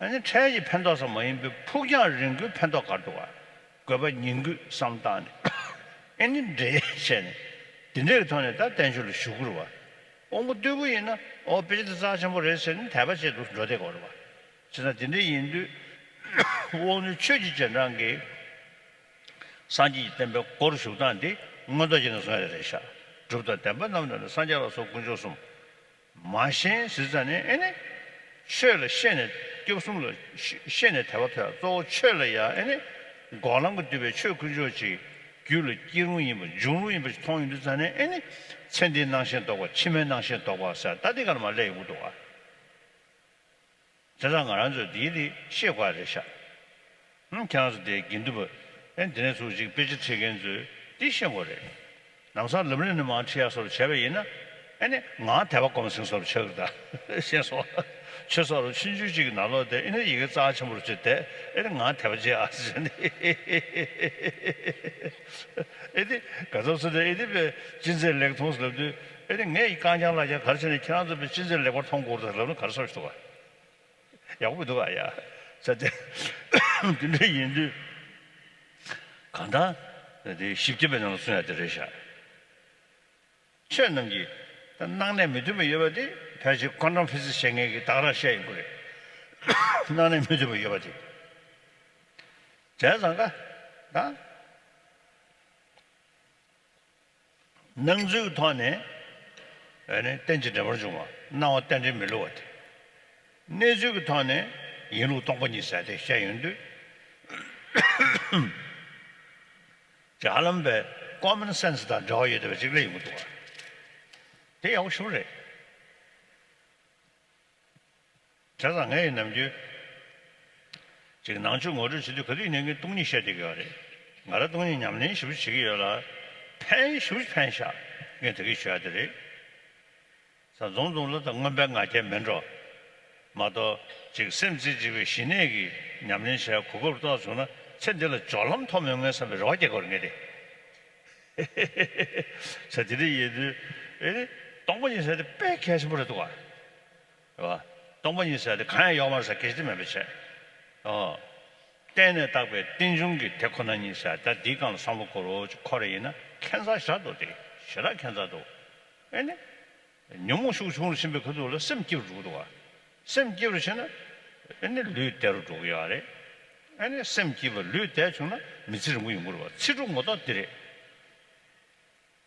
ཨ་ནི་འཕྲལ་གྱི་ཕན་ཐོགས་ཙམ་མ་ཡིན་པའི་ཕུགས་རྒྱང་རིང་པོའི་ཕན་ཐོགས་ག་རེ་འདུག་ག་དགོས་པ་ཉིང་དགོས་བསམ་བཏང་ནས། ཨེ་ནི་འགྲེལ་བྱས་ནས། དེ་འདྲའི་ཐོག་ནས་ད་བསྟན་བཅོས་ལ་ཞུགས་དགོས་རེད་བ། དབང་པོ་རྟུལ་པོ་ཡིན་ན་ཨོ་དཔེ་ཆ་དེ་རྩ་ཆེན་པོ་རེད་ཟེར་ནས་དད་པ་བྱས་འདུག་འགྲོ་བསྡད་དགོས་རེད་བ། བྱས་ཙང་དེ་འདྲ་ཡིན་དུས། དབང་རྣོན་ཆོས་ཀྱི་རྗེས་འབྲང་གིས་སངས་རྒྱས་ཀྱི་བསྟན་པའི་སྒོ་རུ་ཞུགས་སྟངས་དེ་མངོན་རྟོགས་རྒྱན་ནས་གསུངས་ཡ་རེད་ཤག་སྒྲུབ་དང་བདེན་པ་རྣམ་དག་ནི། སངས་རྒྱས་ལ་སོགས་དཀོན་མཆོག་གསུམ། མ་ཞེན་ཟེར་ཙ་ནས་ཨེ་ནི། ཆོས་ལ་ཤེས་ནས་སྐྱབས་གསུམ་ལ་ཤེས་ནས་དད་པ་ཐོབ་ཡ། གཙོ་བོ་ཆོས་ལ་ཡ་ཨེ་ནི། འགོག་ལམ་གྱིས་བསྡུས་པའི་ཆོས་དཀོན་མཆོག་ཅིག་རྒྱུད་ལ་སྐྱེ་རུང་ཡིན་པ་འབྱུང་རུང་ཡིན་པ་ཞིག་མཐོང་ཡོང་དུས་ཙ་ནས་ཨེ་ནི། ཚེ་འདིའི་སྣང་ཞེན་ལྡོག་པ། ཕྱི་མའི་སྣང་ཞེན་ལྡོག་པ་ཟེར་ད་འདི་ག་ལ་མ་སླེབས་ཡོང་གི་འདུག་ག་བྱས་ཙང་ང་རང་ཚོས་འདིའི་འདི་ཤེས་དགོས་རེད་ཤག་ཁྱེད་རང་ཚོ་དེ་དགེ་འདུན་པ་ཨེ་འདི་ནས་ཚུར་ཅིག་དཔེ་ཆ་ཁྲིད་མཁན་ཚོས་འདི་ཤེས་དགོས་རེད། ལམ་སང་ལམ་རིམ་ནས་མར་ཁྲིད་ཡག་སོགས་བྱས་པ་ཡིན་ན། ཨེ་ནི་ངའང་དད་པ་སྒོམ་ཟིན་སོགས་ཆགས་ཀྱི་ད་ཤེས་སོང་། ཆོས་ཚོགས་རུ་ཆུང་ཆུང་ཅིག་གི་ནང་ལོགས་དེ་ཨེ་ནི་ཡི་གེ་རྩ་ཆེན་པོ་རུ་བྱས་ཏེ་ཨེ་ནི་ངའང་དད་པ་བྱེད་ཨ་ཟེར་ནས། ཨེ་ནི་ག་ཚོད་ཚོད་དེ་ཨེ་ནི་པའི་ཅི་མཛད་ལེགས་མཐོང་ཟེར་ལབ་དུས་ཨེ་ནི་ངས་རྐང་འཁྱམ་ལག་འཁྱམ་ག་རེ་བྱས་ནས་ཁྱེད་རང་ཚོ་པའི་ཅི་མཛད་ལེགས་པར་མཐོང་དགོས་རེད་ལབ་ན་ག་རེ་ཟེར་ཞིག་འདུག་ག་ཡག་པོ་མི་འདུག་ག་ཡ། ས་དེ་དེ་འདྲ་ཡིན་དུས། གང་ལྟར་དེ་བཞི་བརྒྱ་པའི་ནང་ལ་གསུངས་ཡ་དེ་རེད་ཤག་ཆོས་རྣམས་ཀྱི་སྣང་གནས་མི་མཐུན་པ་ཡོད་པ་དེ་ཕལ་ཆེར་ཀོན་ཊམ་ཕི་ཟིག་སི་བྱེད་མཁན་གྱིས་ད་ག་རང་བཤད་ཡོང་གི་རེད། སྣང་གནས་མི་མཐུན་པ་ཡོད་པ་དེ། བྱས་ཙང་ཀ་ད། སྣང་ཚུལ་གྱི་ཐོག་ནས་ཨ་ནི་རྟེན་ཅིང་འབྲེལ་པར་འབྱུང་བ། སྣང་བ་རྟེན་འབྲེལ་མི་བསླུ་བ་དེ། གནས་ཚུལ་གྱི་ཐོག་ནས་ཡིན་ལུགས་སྟོང་པ་ཉིད་ཟེར་དེ་བཤད་ཡོང་དུས། ཧ་ལམ་པའི་ཀོ་མོན་སེན་སི་དང་འབྲེལ་བ་ཡོད་བསྡད་པ་ཅིག་སླེབས་ཡོང་གི་འདུག་བ། དེ་ཡག་པོ་ཞེ་པོ་རེད། བྱས་ཙང་ངས་ནམ་རྒྱུན་ཅིག་ནང་ཆོས་ངོ་སྤྲོད་བྱེད་དུས་ག་དུས་ཡིན་ནའི་ངས་སྟོང་ཉིད་བཤད་བསྡད་ཀྱི་ཡོད་རེད། ང་རང་སྟོང་ཉིད་ཉམས་ལེན་ཞེ་པོ་བྱེད་ཀྱི་ཡོད་ལ། ཕན་ཞེ་པོ་ཕན་ཤག་ངས་དེ་གི་ཞུ་ཡ་དེ་རེད། ས་འཛོམས་འཛོམས་ལ་ད་མངོན་པའི་ང་རྒྱལ་མེད་འགྲོ། མ་གཏོགས་ཅིག་སེམས་རྩེ་གཅིག་པའི་ཞི་གནས་ཀྱི་ཉམས་ལེན་བྱེད་ཡ་གོ་སྐབས་རྟོགས་བྱུང་ན། ཚེ་འདི་ལ་སྦྱོར་ལམ་ཐོབ་མི་ཡོང་ངེས་བསམ་པའི་རེ་བ་སྐྱེ་དགོས་རེད་ངས་དེ། ས་དེ་འདྲ་ཡིན་དུས། ཨེ་ནི། སྟོང་པ་ཉིད་ཟེར་དེ་དཔེ་གལ་ཆེན་པོ་རེད་འདུག་ག་རེད་བ། སྟོང་པ་ཉིད་ཟེར་དེ་གང་ཡང་ཡོད་མ་རེད་ཟེར་གལ་ཆེ་མེད་པའི་ཆེད། ཨོ། བརྟེན་ནས་བཏགས་པའི་རྟེན་འབྱུང་གི་དེ་ཁོ་ན་ཉིད་ཟེར། ད་འདིའི་སྒང་ལ་བསམ་བློ་འཁོར་རོགས་ཅིག་འཁོར་རེ་ཡིན་ན་ཁྱད་མཚར་ཞེ་དྲག་འདུག་དེ་ཞེ་དྲག་ཁྱད་མཚར་འདུག་ཨེ་ནི། ཉོན་མོངས་ཤུགས་ཆུང་རུ་ཕྱིན་པའི་ཁ་ཐུག་ལ་སེམས་སྐྱིད་རུ་འགྲོ་གི་འདུག་བ། སེམས་སྐྱིད་རུ་ཕྱིན་ན། ཨེ་ནི་ལུས་བདེ་རུ་འགྲོ་གི་ཡོད་རེད། ཨེ་ནི་སེམས་སྐྱིད་པ་ལུས་བདེ་བྱུང་ན་མི་ཚེ་རིང་པོ་ཡོང་གི་རེད་བ། ཚེ་སྒྲུབ་ངོ་ཐོག་འདི་རེད།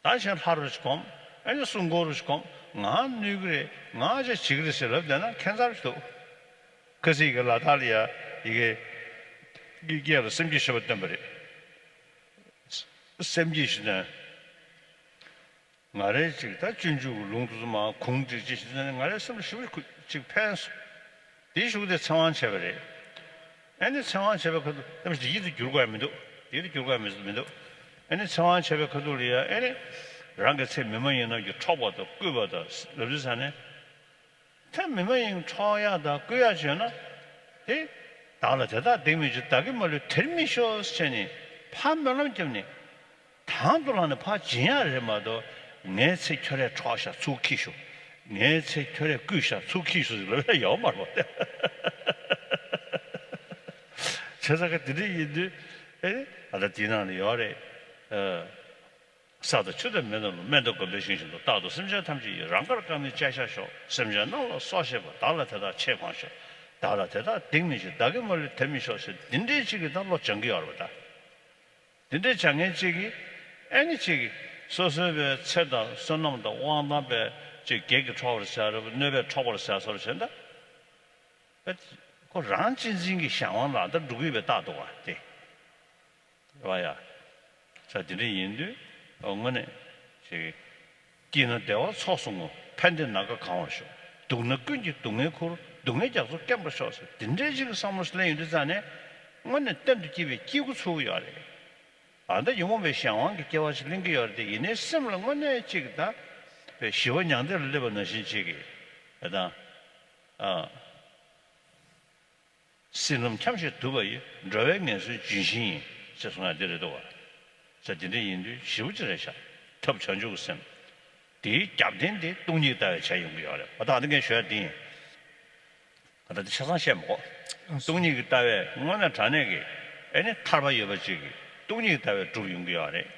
ད་གཞན་ལྷ་རུ་ཞིག་སྒོམ། ཨེ་ནི་སྲུང་འཁོར་རུ་ཞིག་སྒོམ། ང་གནོད་ཀྱི་རེད། ང་ཅག་བྱེད་ཀྱི་རེད་ཟེར་ལབ་བསྡད་ན་ཁྱད་མཚར་ཞིག་འདུག་ཁ་སང་གི་ལ་དྭགས་ལ་ཡ་ཡི་གེ་གི་སྐད་ལ་སེམས་ཀྱི་ཤེས་པ་སྟོན་པ་རེད། སེམས་ཀྱི་ཤེས་ནས། ང་རའི་ཅིག་ད་སྤྱོད་འཇུག་གི་ལུང་དུ་མ་གུང་ཅིག་ཅིག་ཞིག་ནས་ང་རའི་སེམས་ལ་ཞིབ་ཅིག་ཕན་སོང་། དེའི་གཞུག་དེ་ཚེ་དབང་བྱས་པ་རེད། ཨེ་ནི་ཚེ་དབང་བྱས་པའི་ཁ་ཐུག་ཨེ་ནི་ཡིད་དུ་འགྱུར་དགོས་མི་འདུག་ཡིད་དུ་འགྱུར་དགོས་མི་འདུག་ཨེ་ནི་ཚེ་དབང་བྱས་པའི་ཁ་ཐུག་ལ་ཡ་ཨེ་ནི་རང་གི་ཚེ་མི་མ་ཡིན་རྣམས་ཀྱིས་འཕྲོག་པ་དང་བརྐུས་པ་དང་ལབ་དུས་ཙ་ནས། ད་མི་མ་ཡིན་འཕྲོག་ཡག་དང་བརྐུ་ཡག་བྱས་ན། དེ། བདག་ལ་དེ་དག་སྡིག་མི་བྱེད། བདག་གིས་མ་ལུས་དེར་མི་ཤོག་ཟེར་ནས་ཕར་སྨོན་ལམ་བརྒྱབ་ནས། དང་དུ་བླངས་ནས་ཕར་སྦྱིན་ཡག་རེད་མ་གཏོགས། ངའི་ཚེ་ཁྱོད་རས་འཕྲོག་ཤག་ཚུར་འཁྱེར་ཤོག་ངའི་ཚེ་ཁྱོད་རས་བརྐུས་ཤག་ཚུར་འཁྱེར་ཤོག་ཟེར་ལབ་ཡག་ཡོད་མ་རེད་པ། བྱས་ཙང་ག་དེ་འདྲ་ཡིན་དུས། ཨེ། ཨ། ད་དེའི་ནང་ལ་ཡོད་རེད། ཨ། ས་དང་ཆུ་དང་མེ་རྣམས་ལ། སྨན་དང་སྒོམ་པའི་ཞིང་བཞིན་དུ། རྟག་ཏུ་སེམས་ཅན་ཐམས་ཅད་ཀྱི། རང་དགར་དཀར་མིན་བཅད་བཞག་ཤོག་སེམས་ཅན་རྣམས་ལ་སྲོག་བཤད་པ། བདག་ལ་དེ་དག་ཆེས་དགོངས་ཤིག་བདག་ལ་དེ་དག་སྡིག་མི་བྱེད། བདག་གིས་མ་ལུས་དེར་མི་ཤོག་ཟེར་འདི་འདྲའི་ཅིག་གི་ད་བློ་སྦྱང་གི་ཡོད་རེད་པ་ད། འདི་འདྲའི་བྱ་ངན་ཅིག་གིས། ཨེ་ནི་ཅིག་གིས་སོ་སོའི་པའི་ཚེ་དང་བསོད་ནམས་དང་དབང་ཐང་པའི་ཅིག་བགེགས་ཀྱིས་འཕྲོག་པར་བྱ་རབས། གནོད་པས་འཕྲོག་པར་བྱ་སོར་བྱས་ན། ད་ཁོ་རང་གཅེས་འཛིན་གྱི་གཞན་དབང་ལ་ད་འགྲོ་གི་ཡོད་པའི་རྟགས་འདུག་པ་དེ། རེད་པ་ཡ། ས་དེ་འདྲ་ཡིན་དུས་དངོས་གནས་ཅིག་སྐྱིད་ན་བདེ་བ་ཚོགས་སུ་བསྔོ། ཕན་བདེ་ནམ་མཁའ་གང་བར་ཤོག་སྡུག་ན་ཀུན་གྱི་སྡུག་བསྔལ་ཁུར། སྡུག་བསྔལ་རྒྱ་མཚོ་སྐེམ་པར་ཤོག་ཟེར་དེ་འདྲའི་ཅིག་གི་བསམ་བློ་ཞིག་སླེབས་ཡོང་དུས་ཙ་ནས། དངོས་གནས་གཏན་དུ་སྐྱིད་པའི་སྐྱིད་ཁུ་ཚུགས་ཀྱི་ཡོད་རེད། ཨ། ད་ཉོན་མོངས་པའི་གཞན་དབང་གི་སྐྱེ་བ་ཞིག་ལེན་གྱི་ཡོད་རེད་དེ། ཡིན་ནའི་སེམས་ལ་དངོས་གནས་ཅིག་ད་པའི་ཞི་བ་མྱང་འདས་ལ་སླེབས་པ་ནང་བཞིན་ཅིག་གི། ཨ། ད། ཨ། སྲིད་ལམ་འཁྱམས་ཤིང་དུབ་པ་ཡི། འགྲོ་བའི་ངལ་གསོའི་ལྗོན་ཤིང་ཡིན། ཅེས་གསུངས་ཡ་འདི་རེད་འདུག་པ། ས་དེ་འདྲ་ཡིན་དུས་ཞེ་པོ་ཅིག་རེད་ཤག་ཐབས་བྱང་ཆུབ་ཀྱི་སེམས། དེའི་རྒྱབ་རྟེན་དེ་སྟོང་ཉིད་ཀྱི་ལྟ་བས་བྱས་ཡོང་གི་ཡོད་རེད་པ། ད་ཨ་ནི་ངས་ཞུ་ཡ་དེ་ཡིན། ད་ལྟ་འདི་ཆ་ཚང་བཤད་མི་དགོས། སྟོང་ཉིད་ཀྱི་ལྟ་བས་དངོས་གནས་དྲང་གནས་ཀྱི། ཨེ་ནི་ཐར་པ་ཡོད་པ་ཅིག་གི་སྟོང་ཉིད་ཀྱི་ལྟ་བས་སྒྲུབ་ཡོང་གི་ཡོད་རེད།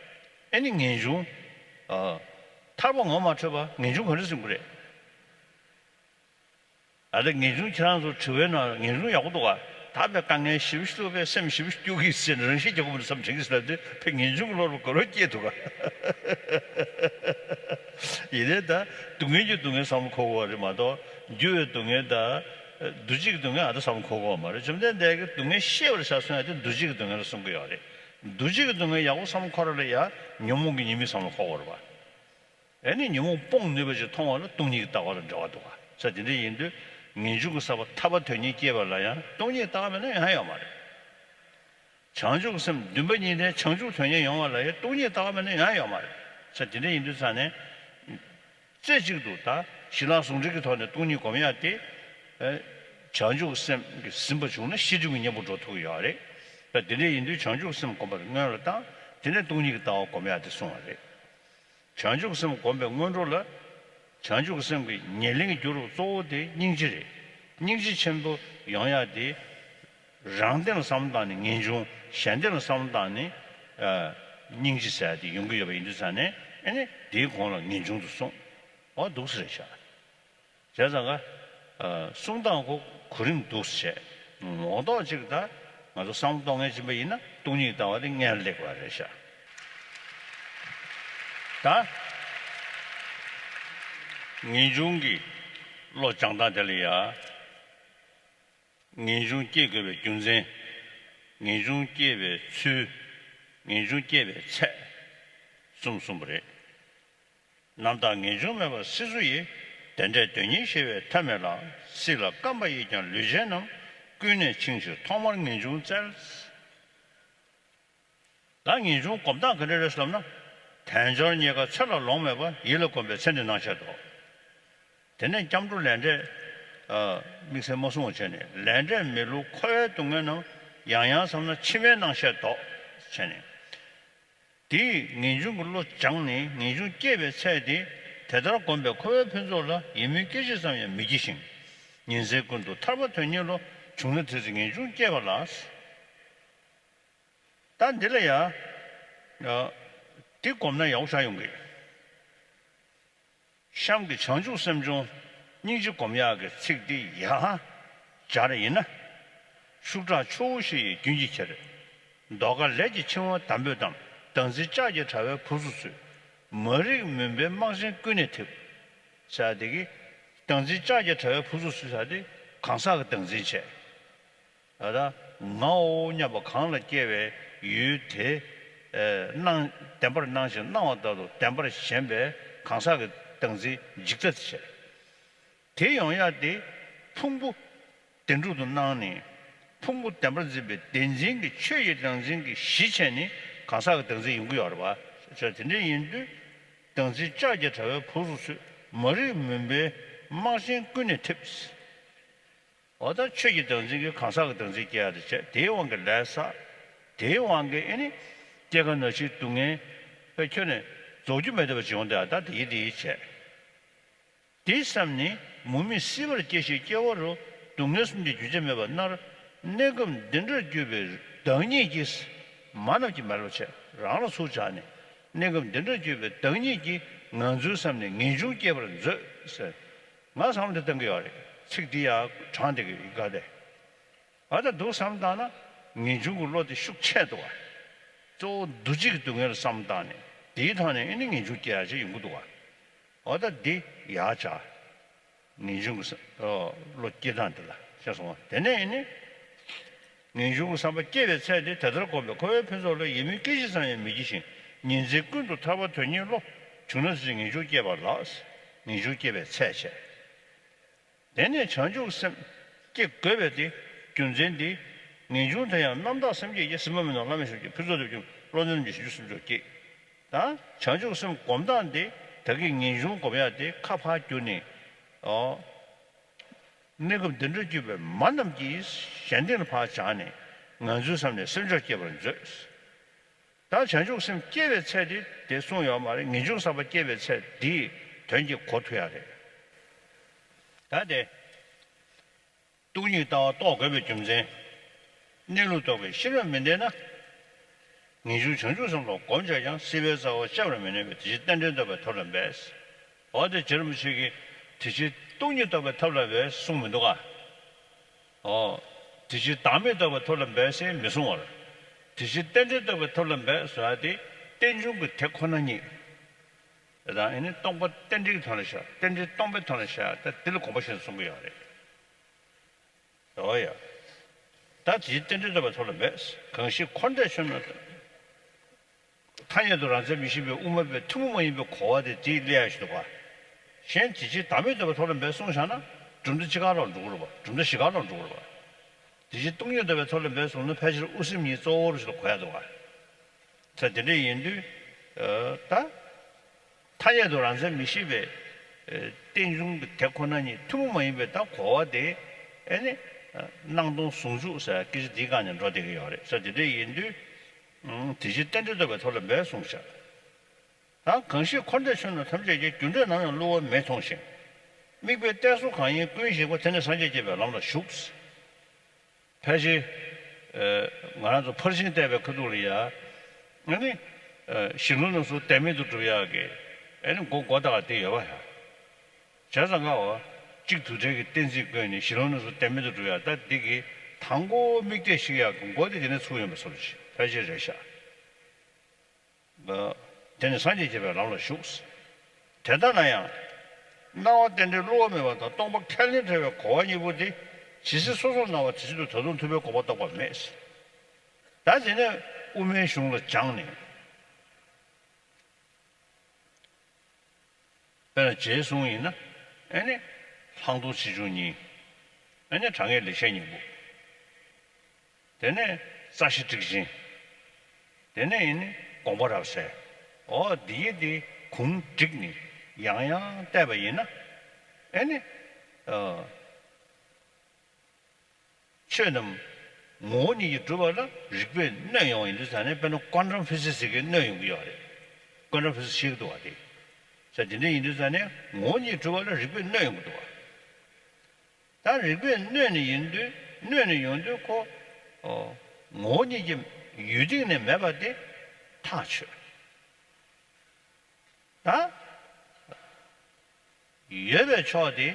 ཨེ་ནི་ངེས་འབྱུང་། ཨ། ཐར་པ་ངོ་མ་འཕྲོད་པ་ངེས་འབྱུང་ག་འདྲ་ཟེར་གྱི་རེད། ཨ། ད་ངེས་འབྱུང་ཁྱེད་རང་ཚོ་དྲི་བའི་ནང་ངེས་འབྱུང་ཡག་པོ་འདུག་ག་ད་དཔེ་དཀའ་ངལ་ཞེ་པོ་ཞིག་འདུག་པས་སེམས་ཞེ་པོ་ཞིག་སྐྱོ་གི་ཟེར་ནས་རང་བཞིན་གྱི་སྒོ་ནས་བསམ་དྲན་གྱི་ཟེར་ལབ་དུས་དཔེ་ངེས་འབྱུང་གི་བློ་ལ་གོ་རོ་སྐྱེས་འདུག་ག་ཡིན་ནའི་ད་སྡུག་བསྔལ་གྱི་སྡུག་བསྔལ་བསམ་བློ་འཁོར་དགོས་པ་རེད་མ་གཏོགས། འགྱུར་བའི་སྡུག་བསྔལ་དང་། འདུ་བྱེད་ཀྱི་སྡུག་བསྔལ་ཨ་ད་བསམ་བློ་འཁོར་དགོས་པ་མ་རེད། བཅོམ་ལྡན་འདས་ཀྱིས་སྡུག་བསྔལ་ཤེས་པར་བྱ་གསུང་ཡ་དེ་འདུ་བྱེད་ཀྱི་སྡུག་བསྔལ་ལ་གསུང་གི་ཡོད་རེད། འདུ་བྱེད་ཀྱི་སྡུག་བསྔལ་ཡག་པོ་བསམ་བློ་འཁོར་ཡ་ལ་ཡ་ཉོན་མོངས་ཀྱི་ཉེས་དམིགས་བསམ་བློ་འཁོར་དགོས་རེད་པ། ཨེ་ནི་ཉོན་མོངས་སྤོང་ནུས་པ་ཅིག་མཐོང་བ་ལ་སྟོང་ཉིད་ཀྱི་ལྟ་བ་ལ་འབྲེལ་བ་འདུག་ག་ས་དེ་འདྲ་ཡིན་དུས་ངེས་འབྱུང་གི་ས་པ་ཐར་པ་དོན་གཉེར་སྐྱེས་པ་ལ་ཡང་སྟོང་ཉིད་ཀྱི་ལྟ་བ་མེད་ན་ཡང་ཡོད་མ་རེད། བྱང་ཆུབ་ཀྱི་སེམས་བདུན་པ་ཉིད་ནས་བྱང་ཆུབ་དོན་གཉེར་ཡོང་བ་ལ་ཡང་སྟོང་ཉིད་ཀྱི་ལྟ་བ་མེད་ན་ཡང་ཡོད་མ་རེད། ས་དེ་འདྲ་ཡིན་དུས་ཙ་ནས། རྩེ་གཅིག་ཏུ་ད་ཞི་ལྷག་ཟུང་འབྲེལ་གྱི་ཐོག་ནས་སྟོང་ཉིད་སྒོམ་ཡག་དེ། ཨེ། བྱང་ཆུབ་ཀྱི་སེམས་ཀྱིས་ཟིན་པ་བྱུང་ན་ཤེས་སྒྲིབ་ཀྱི་གཉེན་པོ་འགྲོ་ཐུབ་ཀྱི་ཡོད་རེད། ད་དེ་འདྲ་ཡིན་དུས་བྱང་ཆུབ་ཀྱི་སེམས་སྒོམ་པར་སྔོན་ལ་བཏང་། དེ་ནས་སྟོང་ཉིད་ཀྱི་ལྟ་བ་སྒོམ་ཡག་དེ་གསུངས་པ་རེད། བྱང་ཆུབ་སེམས་སྒོམ་པའི་སྔོན་འགྲོ་ལ། བྱང་ཆུབ་སེམས་ཀྱི་ཉེར་ལེན་གྱི་རྒྱུ་རུ་གཙོ་བོ་དེ་སྙིང་རྗེ་རེད། སྙིང་རྗེ་ཆེན་པོ་ཡོང་ཡག་དེ། རང་སྟེང་ལ་བསམ་བློ་བཏང་ནས་ངེས་འབྱུང་། གཞན་སྟེང་ལ་བསམ་བློ་བཏང་ནས། ཨ། སྙིང་རྗེ་ཟེར་ཡག་དེ་ཡོང་གི་ཡོད་པ་ཡིན་དུས་ཙ་ནས། ཨེ་ནི་དེའི་གོང་ལ་ངེས་འབྱུང་དུ་གསུངས། འོ་འདུག་སེ་རེད་ཤག་བྱས་ཙང་ག་ཨ། གསུང་སྟངས་ཁོ་གོ་རིམ་འདུག་སེ་བྱས། ངོ་ཐོག་ཅིག་ད་ང་ཚོ་བསམ་བློ་གཏོང་མཁན་ཅིག་ཡིན་པ་ཡིན་ན་སྟོང་ཉིད་ཀྱི་ལྟ་བ་དེ་སྔོན་ལ་སླེབས་དགོས་པ་རེད་ཤག་ད་ངེས་འབྱུང་གི་བློ་སྦྱང་སྟངས་དེ་ལ་ཡ། ངེས་འབྱུང་སྐྱེ་དགོས་པའི་རྒྱུ་མཚན། ངེས་འབྱུང་སྐྱེ་བའི་ཚུལ། ངེས་འབྱུང་སྐྱེ་བའི་ཚད། གསུམ་གསུངས་པ་རེད། རྣམ་དག་ངེས་འབྱུང་མེད་པར་སྲིད་མཚོ་ཡི། དེ་འདྲའི་དོན་གཉེར་ཞི་བའི་ཐབས་མེད་ལ། སྲིད་ལ་བརྐམ་པ་ཡིས་ཀྱང་ལུས་ཅན་རྣམས། ཀུན་ནས་འཆིང་ཕྱིར་ཐོག་མར་ངེས་འབྱུང་བཙལ། ད་ངེས་འབྱུང་སྒོམ་སྟངས་ག་འདྲ་རེད་ཟེར་ལབ་ན། དལ་འབྱོར་རྙེད་དཀའ་ཚེ་ལ་ལོང་མེད་པ། ཡིད་ལ་གོམས་པས་ཚེ་འདི་སྣང་ཤས་ལྡོག། དེ་ནས་སྐྱབས་འགྲོ་ལས་འབྲས། ཨ། དམིགས་བསལ་མ་གསུང་བ་བྱས་ནས། ལས་འབྲས་མི་བསླུ་འཁོར་བའི་སྡུག་བསྔལ་རྣམས། ཡང་ཡང་བསམ་ན་ཕྱི་མའི་སྣང་ཤས་ལྡོག་བྱས་ནས། དེས་ངེས་འབྱུང་གི་བློ་སྦྱངས་ནས་ངེས་འབྱུང་སྐྱེས་པའི་ཚད་དེ་དེ་ལྟར་བསྒོམས་པས་འཁོར་བའི་ཕུན་ཚོགས་ལ་ཡིད་སྨོན་སྐད་ཅིག་ཙམ་ཡང་མི་སྐྱེ་ཞིང་། ཉིན་མཚན་ཀུན་ཏུ་ཐར་པ་དོན་གཉེར་བློ། བྱུང་ན་དེ་ཚེ་ངེས་འབྱུང་སྐྱེས་པ་ལགས། ད་འདི་ལ་ཡ། ཨ། འདི་བསྒོམས་ན་ཡག་པོ་ཆགས་ཡོང་གི། གཤམ་གྱི་བྱང་ཆུབ་སེམས་སྦྱོང་སྙིང་རྗེ་སྒོམ་ཡག་གི་ཚིག་འདི་ཡར་སྦྱར་ཡིན་ན། ཤུགས་དྲག་ཆུ་བོ་བཞི་ཡི་རྒྱུན་གྱིས་ཁྱེར། ཟློས་གར་ལས་ཀྱི་འཆིང་བ་དམ་པོས་གཏམས། བདག་འཛིན་ལྕགས་ཀྱི་དྲ་བས་སྦུབས་སུ་ཚུད། མ་རིག་མུན་པའི་རྨག་ཆེན་ཀུན་ནས་འཐིབས། ཟེར་དེ་གི། བདག་འཛིན་ལྕགས་ཀྱི་དྲ་བས་སྦུབས་སུ་ཚུད་ཟེར་དེ་གང་ཟག་གི་བདག་འཛིན་བྱས། ད་ལྟ་ངའོ་སྙམ་པ་གང་ལ་སྐྱེ་བའི་ཡུལ་དེ། ཨེ། སྣང་། བདེན་པར་སྣང་ཞིང་སྣང་བ་ལྟར་དུ་བདེན་པར་ཞེན་པའི་གང་ཟག་གི་བདག་འཛིན་འཇིག་ལྟ་དེ་བྱས། དེ་ཡོང་ཡག་དེ་ཕུང་པོ་བདེན་གྲུབ་ཏུ་སྣང་ནས། ཕུང་པོ་བདེན་པར་འཛིན་པའི་བདེན་འཛིན་གྱི་ཆོས་ཀྱི་བདག་འཛིན་གྱི་གཞི་བྱས་ནས་གང་ཟག་གི་བདག་འཛིན་ཡོང་གི་ཡོད་རེད་པ། ཅེས་དེ་འདྲ་ཡིན་དུས། བདག་འཛིན་ལྕགས་ཀྱི་དྲ་བས་སྦུབས་སུ་ཚུད། མ་རིག་མུན་པའི་རྨག་ཆེན་ཀུན་ནས་འཐིབས། འོ་ད་ཆོས་ཀྱི་བདག་འཛིན་གྱིས་གང་ཟག་གི་བདག་འཛིན་སྐྱེ་ཡག་དེ་བྱས། དེའི་དབང་གིས་ལས་བསགས། དེའི་དབང་གིས་ཨེ་ནི། སྐྱེ་རྒ་ན་འཆིའི་སྡུག་བསྔལ་དཔེ་ཁྱོན་ནས་རྫོགས་རྒྱུ་མེད་བསྡད་པ་ཅིག་ཡོང་དུས། ཨ། ད་དེ་ཡིས་དེ་ཡིས་བྱས། དེ་བསམ་ནས་མུ་མེད་སྲིད་པར་སྐྱེ་ཞིང་སྐྱེ་བ་རུ། སྡུག་བསྔལ་གསུམ་གྱི་རྒྱུན་ཆད་མེད་པར་མནར། གནས་སྐབས་འདི་འདྲར་གྱུར་པའི་བདག་ཉིད་ཀྱིས། མ་རྣམས་ཀྱིས་མ་ལབ་བྱས། རང་ལ་ཚུར་སྦྱར་ནས། གནས་སྐབས་འདི་འདྲར་གྱུར་པའི་བདག་ཉིད་ཀྱིས་ང་ཚོའི་བསམ་ནས་ངེས་འབྱུང་སྐྱེད་པར་མཛོད་ཟེར། ང་བསམ་བློ་དེ་བཏང་གི་ཡོད་རེད། ཚིག་འདི་ཡང་དྲངས་བསྡད་ཀྱི་ཡོད་ག་དེ། ཨ། ད་འདུག་བསམ་བཏང་ན་ངེས་འབྱུང་གི་བློ་དེ་ཤུགས་ཆེ་འདུག་བ། གཙོ་བོ་འདུ་བྱེད་ཀྱི་སྡུག་བསྔལ་ལ་བསམ་བཏང་ནས་དེའི་ཐོག་ནས་ཨེ་ནི་ངེས་འབྱུང་སྐྱེ་ཡག་ཅིག་ཡོང་གི་འདུག་བ། ཨོ་ད་འདི་ཡག་ཆ། ངེས་འབྱུང་གི་ས། ཨོ། བློ་སྐྱེ་སྟངས་འདི་ལ་ཤེས་སོང་བ། དེ་ནས་ཨེ་ནི། ངེས་འབྱུང་གི་བསམ་པ་སྐྱེས་པའི་ཚད་དེ་དེ་ལྟར་བསྒོམས་པས་འཁོར་བའི་ཕུན་ཚོགས་ལ་ཡིད་སྨོན་སྐད་ཅིག་ཙམ་ཡང་མི་སྐྱེ་ཞིང་། ཉིན་མཚན་ཀུན་ཏུ་ཐར་པ་དོན་གཉེར་བློ། བྱུང་ན་དེ་ཚེ་ངེས་འབྱུང་སྐྱེས་པ་ལགས། ངེས་འབྱུང་སྐྱེས་པའི་ཚད་བྱས། དེ་ནས་བྱང་ཆུབ་སེམས་སྐྱེ་དགོས་པའི་དེ་རྒྱུ་མཚན་འདི། ངེས་འབྱུང་དེ་ཡང་རྣམ་དག་སེམས་བསྐྱེད་ཀྱིས། སྲིད་པ་མི་སྣང་བླ་མེད་ཤུགས་ཀྱིས། ཕུན་ཚོགས་དེ་བསྒྱུར་བློ་ལྡན་རྣམས་ཀྱིས། བྱང་ཆུབ་སེམས་མཆོག་བསྐྱེད། ད་བྱང་ཆུབ་སེམས་སྒོམ་སྟངས་འདི་ད་གིན་ངེས་འབྱུང་སྒོམ་ཡག་དེ་ཁ་ཕར་བསྒྱུར་ནས། ཨོ། གནས་སྐབས་འདི་འདྲར་གྱུར་པའི་མ་རྣམས་ཀྱིས་གཞན་དོན་ལ་ཕར་སྦྱར་ནས། ང་ཚོའི་བསམ་ནས་སེམས་མཆོག་བསྐྱེད་པར་མཛོད། ད་བྱང་ཆུབ་སེམས་སྐྱེ་བའི་ཚད་དེ་དེ་གསུངས་ཡོད་མ་རེད། ངེས་འབྱུང་བསམ་པ་སྐྱེ་བའི་ཚད་འདིའི་དོན་གྱིས་གོ་ཐུབ་ཡག་རེད། ད་དེ། སྟོང་ཉིད་ལྟ་བ་རྟོགས་དགོས་པའི་རྒྱུ་མཚན། གནས་ལུགས་རྟོགས་པའི་ཤེས་རབ་མི་ལྡན་ན། ངེས་འབྱུང་བྱང་ཆུབ་སེམས་ལ་གོམས་བྱས་ཀྱང་། སྲིད་པའི་རྩ་བ་གཅོད་པར་མི་ནུས་པས། དེ་ཕྱིར་རྟེན་འབྲེལ་རྟོགས་པའི་ཐབས་ལ་འབད། འོ་དེ་རྗེ་རིན་པོ་ཆེ་གིས་དེ་ཕྱིར་སྟོང་ཉིད་རྟོགས་པའི་ཐབས་ལ་འབད་གསུངས་མི་འདུག་ག། ཨོ། དེ་ཕྱིར་བདག་མེད་རྟོགས་པའི་ཐབས་ལ་འབད་ཟེར་མི་གསུང་བར། དེ་ཕྱིར་རྟེན་འབྲེལ་རྟོགས་པའི་ཐབས་ལ་འབད་ཟེར་བ་དེ་རྟེན་འབྱུང་གི་དེ་ཁོ་ན་ཉིད། དེ་དང་ཨེ་ནི་སྟོང་པ་རྟེན་འབྲེལ་གྱི་ཐོག་ནས་བཞག་རྟེན་འབྲེལ་སྟོང་པའི་ཐོག་ནས་བཞག་ད་འདི་ལ་དགོངས་པ་བཞེས་ནས་གསུང་གི་ཡོད་རེད། འོ་ཡ། ད་དེ་ཕྱིར་རྟེན་འབྲེལ་རྟོགས་པའི་ཐབས་ལ་འབད། གང་ཞིག་འཁོར་འདས་ཆོས་རྣམས་ཐ་སྙད་དུ་རང་མཚན་མི་ཤེས་པའི་དབུ་མ་པའི་ཐུན་མོང་མ་ཡིན་པའི་གོ་བ་དེ་དེས་སླེབས་ཡག་ཞིག་འདུག་ག། གཞན་དེ་ཕྱིར་བདག་མེད་རྟོགས་པའི་ཐབས་ལ་འབད་གསུངས་བཞག་ན་གྲུབ་མཐའ་གཅིག་ཁར་ལ་འགྲོ་གི་རེད་པ། གྲུབ་མཐའ་བཞི་ཁར་ལ་འགྲོ་གི་རེད་པ། དེ་ཕྱིར་སྟོང་ཉིད་རྟོགས་པའི་ཐབས་ལ་འབད་གསུངས་ན་ཕལ་ཆེར་དབུ་སེམས་གཉིས་གཙོ་བོ་རུ་ཞིག་ལ་གོ་ཡག་འདུག་ག། ད་དེ་འདྲ་ཡིན་དུས། ཨ། ད། ཐ་སྙད་དུ་རང་མཚན་མི་ཤེས་པའི། ཨ། རྟེན་འབྱུང་གི་དེ་ཁོ་ན་ཉིད་ཐུན་མོང་མ་ཡིན་པའི་ད་གོ་བ་དེ། ཨེ་ནི། ཨ། སྣང་སྟོང་ཟུང་འཇུག་ཟེར་སྐད་ཆ་འདིའི་སྒང་ནས་འགྲོ་བསྡད་ཀྱི་ཡོད་རེད་ཟེར། དེ་འདྲ་ཡིན་དུས། ཨང་། དེ་ཕྱིར་རྟེན་འབྲེལ་རྟོགས་པའི་ཐབས་ལ་འབད་གསུངས་བཞག། ད་གང་ཞིག་འཁོར་འདས་ཆོས་རྣམས་ཐམས་ཅད་ཀྱི། རྒྱུ་འབྲས་ནམ་ཡང་བསླུ་བ་མེད་མཐོང་ཞིང་། དམིགས་པའི་གཏད་སོ་གང་ཡིན་ཀུན་ཞིག་པ། དེ་ནི་སངས་རྒྱས་བསྐྱེད་པའི་ལམ་ལ་ཞུགས། ཕལ་ཆེར། ཨ། ང་རང་ཚོ་ཕར་ཕྱིན་བལྟས་པའི་ཁ་ཐུག་ལ་ཡ། ཨ་ནི། ཨ། གཞི་ལམ་རྣམས་སུ་བདེན་མེད་དུ་སྒྲུབ་ཡག་གི། ཨ་ནི་མགོ་མགོ་བཏགས་དེ་ཡོད་པ་ཡ། བྱས་ཙང་ཀ་བ། གཅིག་དུ་བྲལ་གྱི་གཏན་ཚིགས་བཀོད་ནས་གཞི་ལམ་རྣམས་སུ་བདེན་མེད་དུ་སྒྲུབ་ཡག་ད་འདི་གི་དང་པོ་དམིགས་གཏད་བཞག་ཡག་གི་མགོ་དེ་དེ་ནས་ཚུགས་ཡོང་པའི་བཟོ་འདྲ་ཞིག་ཕལ་ཆེར་རེད་ཤག། དེ་ནི་སངས་རྒྱས་བསྐྱེད་པའི་ལམ་ལ་ཞུགས། དེ་ལྟ་ན་ཡང་། སྣང་བ་རྟེན་འབྲེལ་བསླུ་བ་མེད་པ་དང་། སྟོང་པ་ཁས་ལེན་བྲལ་བའི་གོ་བ་གཉིས་པོ་དེ་ཇི་སྲིད་སོ་སོར་སྣང་བ་དེ་བཞིན་དུ་ད་དུང་ཐུབ་པའི་གོ་འཕང་རྟོགས་པ་མེད། ད་དེ་ནས་དབུ་མའི་གཞུང་ལ་སྦྱངས་ནས། དཔེར་ན་རྗེའི་གསུང་ཡིན་ན། ཨེ་ནི། ལྷག་མཐོང་ཆེ་ཆུང་གཉིས། ཨེ་ནི། དྲང་ངེས་ལེགས་བཤད་སྙིང་པོ། དེ་ནས་རྩ་ཤེ་ཊཱིཀ་ཆེན། དེ་ནས་ཡིན་ནི་དགོངས་པ་རབ་གསལ། འོ་འདི་ཡི་དེ་གུང་བསྒྲིགས་ནས་ཡང་ཡང་བལྟས་པ་ཡིན་ན། ཨེ་ནི། ཨ། ཆོས་རྣམས་ངོ་བོ་ཉིད་ཀྱིས་གྲུབ་པ་ལ་རིགས་པས་གནོད་ཡོང་བ་ཡིན་དུས་ཙང་ནས། དཔེར་ན་ཀོན་ཊམ་ཕི་ཟིག་སི་ཟེར་མཁན་གནོད་ཡོང་གི་ཡོད་རེད། ཀོན་ཊམ་ཕི་ཟིག་སི་ཤེས་ཀྱི་འདུག་བ་དེ། ས་དེ་འདྲ་ཡིན་དུས་ཙང་ནས་ངོ་བོ་ཉིད་གྲུབ་པ་ལ་རིགས་པས་གནོད་ཡོང་གི་འདུག་བ། ད་རིགས་པས་གནོད་ནས་ཡིན་དུས། གནོད་ནས་ཡོང་དུས་ཁོ། ཨོ། ངོ་བོ་ཉིད་ཀྱི་ཡུལ་སྟེང་ནས་མེད་པ་དེ་ཐག་ཆོད། ད་ཡོད་པའི་ཕྱོགས་དེ་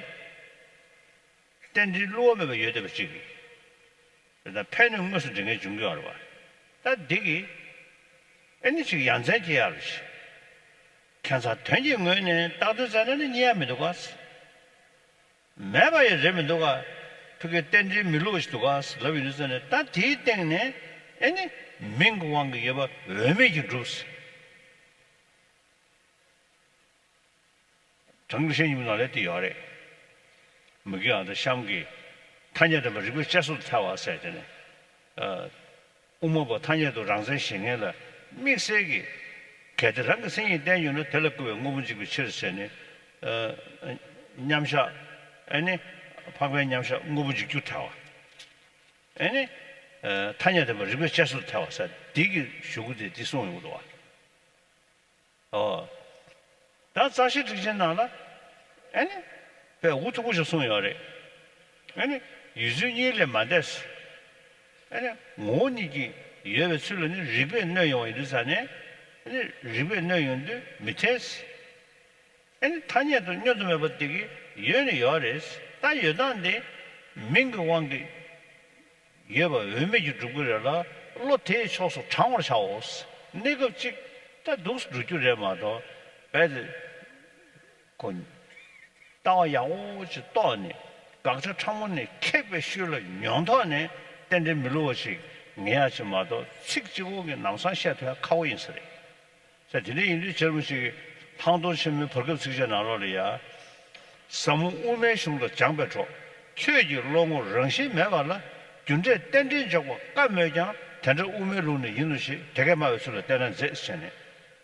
རྟེན་འབྲེལ་བསླུ་བ་མེད་པར་ཡོད་བསྡད་པ་གཅིག་གིས། དེ་ལྟར་ཕན་གནོད་དངོས་སུ་འབྲེལ་མཁན་འབྱུང་གི་ཡོད་རེད་བ། ད་འདི་གིས་ཨེ་ནི་ཅིག་ཡ་མཚན་སྐྱེ་ཡག་རེད། ཁྱད་མཚར་དོན་གྱི་ངོས་ནས་བརྟག་དུས་ཙམ་ན་ནི་རྙེད་ཡག་མི་འདུག་ག། མེད་པ་ཡང་རེད་མི་འདུག་ག། ཕ་གིའི་རྟེན་འབྲེལ་མི་བསླུ་བ་ཞིག་འདུག་ག་ལབ་ཡོང་དུས་ཙམ་ནས། ད་དེའི་སྟེང་ནས་ཨེ་ནི་མིང་གི་དབང་གིས་ཡོད་པ་འོས་མེད་ཀྱིས་གྲུབ། བྲང་ཀུན་ཤེས་ཉིན་མོ་ནང་ལ་དེ་ཡོད་རེད། མུ་གེའི་ཨ་མདོ་གཤམ་གྱི་ཐ་སྙད་བདེན་པ་རིགས་པས་དཔྱད་གཟེར་དུ་ཐལ་བ་ཟེར་དེ་ནས། ཨ། དབུ་མ་པ་ཐ་སྙད་དུ་རང་མཚན་ཞེན་མཁན་ལ་དམིགས་བསལ་གྱི། གལ་ཏེ་རང་གི་མཚན་ཉིད་བསྟན་ཡོད་ན། དེ་ལ་བསྐུལ་བས་དངོས་པོ་འཇིག་པའི་ཕྱིར་ཟེར་ནས། ཨ། མཉམ་བཞག་ཨེ་ནི་འཕགས་པའི་མཉམ་བཞག་དངོས་པོ་འཇིག་རྒྱུར་ཐལ་བ། ཨེ་ནི། ཨ། ཐ་སྙད་བདེན་པ་རིགས་པས་དཔྱད་གཟེར་དུ་ཐལ་བ་ཟེར། འདི་གི་གཞུག་གུ་དེ་འདི་གསུངས་ཡོང་གི་འདུག་བ། ཨོ། ད་རྩ་ཤེ་ཊཱིཀ་ཆེན་ནང་ལ་ཨེ་ནི་དཔེ་འུ་ཐུག་པོ་ཞིག་གསུངས་ཡོད་རེད། ཨེ་ནི་ཡུལ་ཚུལ་གཉིས་ལས་མ་འདས། ཨེ་ནི་ངོ་བོ་ཉིད་ཀྱིས་ཡོད་པའི་ཚུལ་ལ་ནི་རིགས་པས་གནོད་ཡོང་བ་ཡིན་དུས་ཙང་ནས། ཨེ་ནི་རིགས་པས་གནོད་ཡོང་དུས་མི་འཐད། ཨེ་ནི་ཐ་སྙད་དུ་བསྙོན་དུ་མེད་པ་དེ་གི་ཡོད་ནི་ཡོད་རེད། ད་ཡོད་སྟངས་དེ་མིང་གི་དབང་གིས་ཡོད་པ་འོས་མེད་ཀྱིས་གྲུབ་ཀྱི་རེད་ལ། བློ་དེའི་ཕྱོགས་སུ་དྲང་བར་བྱའོ། གནས་སྐབས་གཅིག་ད་འདུག་སེ་འགྲོ་རྒྱུ་རེད་མ་གཏོགས། རྦད་དེ་ཁོ་ལྟ་བ་ཡག་པོ་ཅིག་རྟོགས་ནས། དགག་བྱ་ཕྲ་མོ་ནས་ཁེགས་པའི་ཤུལ་ལ་མྱོང་ཐོག་ནས་རྟེན་འབྲེལ་མི་བསླུ་བ་ཞིག་ངེས་ཡག་ཅིག་མ་གཏོགས། ཚིག་གཅིག་པོ་གིས་ལམ་སང་བཤད་ཐུབ་ཡག་ཁག་པོ་ཡིན་ས་རེད། ས་དེ་འདྲ་ཡིན་དུས་ཇར་མ་ཞིག་གིས་ལྷག་མཐོང་ཆེན་མོའི་བར་སྐབས་ཚིགས་བཅད་ནང་ལོགས་ལ་ཡ། ཟབ་མོ་དབུ་མའི་གཞུང་དང་སྦྱངས་པའི་གྲོགས། ཁྱོད་ཀྱི་བློ་ངོར་རང་བཞིན་མེད་པ་ལ། རྒྱུ་འབྲས་རྟེན་འབྲེལ་འཇོག་པ་དཀའ་མོད་ཀྱང་། དེ་འདྲ་དབུ་མའི་ལུགས་ནི་ཡིན་ནོ་ཞེས། དེ་སྐད་སྨྲ་བའི་ཚུལ་ལ་བལྟས་ན་མཛེས་ཟེར་ནས་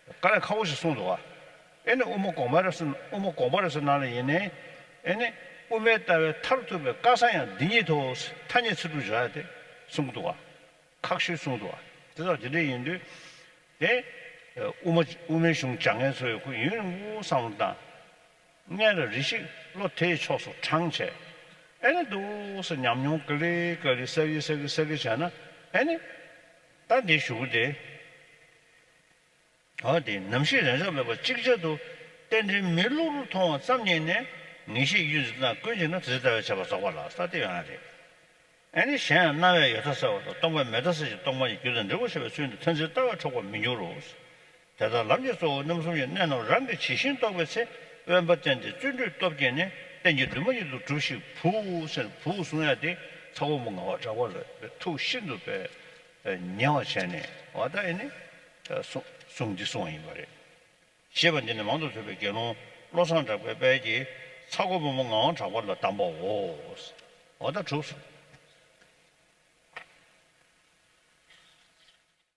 དཀའ་ལས་ཁག་པོ་ཞིག་གསུངས་འདུག་བ། ཨེ་ནི་དབུ་མ་དགོངས་པ་རབ་གསལ། དབུ་མ་དགོངས་པ་རབ་གསལ་ནང་ལ་ཡིན་ནའི། ཨེ་ནི་དབུ་མའི་ལྟ་བའི་མཐར་ཐུག་པའི་བཀའ་གསང་ཡང་འདི་ཉིད་དོ། ཐ་སྙད་ཚིག་གྲུབ་འཇོག་ཡ་དེ་གསུངས་འདུག་བ། ཁག་ཤོས་གསུངས་འདུག་བ། དེ་དག་དེ་འདྲ་ཡིན་དུས། དེ་དབུ་མ། དབུ་མའི་གཞུང་སྦྱང་མཁན་ཚོས་ཁོ་ཡུན་རིང་པོ་བསམ་བློ་བཏང་། སྔོན་ལ་རེ་ཞིག་བློ་དེའི་ཕྱོགས་སུ་དྲངས་བྱས། ཨེ་ནི་འདུག་སེ་ཉམས་མྱོང་ག་ལེ་ག་ལེ་བསགས་ཀྱི་བསགས་ཀྱི་བསགས་ཀྱི་བྱས་ན། ཨེ་ནི་ད་འདི་གཞུག་གུ་དེ། འོ་དེ་ནམ་ཞིག་རེག་བྱ་མེད་པ་ཅིག་ཅར་དུ་རྟེན་འབྲེལ་མི་བསླུ་རུ་མཐོང་བ་ཙམ་ཉིད་ནས། ངེས་ཤེས་གཡུལ་འཛིན་དང་ཀུན་བྱེད་ན། དེ་ཚེ་ལྟ་བས་བྱས་པ་རྫོགས་པ་ལགས། ས་དེ་ཡང་རེད། ཨེ་ནི་གཞན་ཡང་སྣང་བས་ཡོད་མཐའ་གསལ་བ་དང་། སྟོང་པས་མེད་མཐའ་གསལ་ཞིང་། སྟོང་པ་ཉིད་རྒྱུ་དང་འབྲས་བུར་ཤེས་པའི་ཚུལ་འདི། ཐ་ཚིག་ལྟ་བས་འཕྲོག་པར་མི་འགྱུར་རོ། དེ་ལྟར་ལམ་གྱི་གཙོ་བོ་རྣམ་གསུམ་གྱི་གནད་རྣམས་རང་གིས་ཇི་བཞིན་རྟོགས་པའི་ཚེ། དབེན་པ་བསྟེན་ཏེ་བརྩོན་འགྲུས་སྟོབས་བསྐྱེད་ནས། རྟེན་གྱི་ལུས་མ་ཡིན་དུ་གྲུབ་ཤིག་བུ་ཟེར། བུ་གསུང་ཡ་དེ་ཚ་བོ་མོ་ངག་དབང་གྲགས་པ་ལྷས་ཐུགས་ཤིན་ཏུ་དཔེ་ཉེ་བ་བྱས་ནས། འོ་ད་ཨེ་ནི་གསུང་གསུང་འདི་གསུངས་པ་ཡིན་པ་རེད། ཞེས་པ་འདི་ནི་མང་དུ་ཐོས་པའི་དགེ་སློང་བློ་བཟང་གྲགས་པའི་དཔལ་གྱིས་ཚ་བོ་མོ་ངག་དབང་གྲགས་པ་ལ་གདམས་པའོ། འོ་ད་གྲུབ་སོང་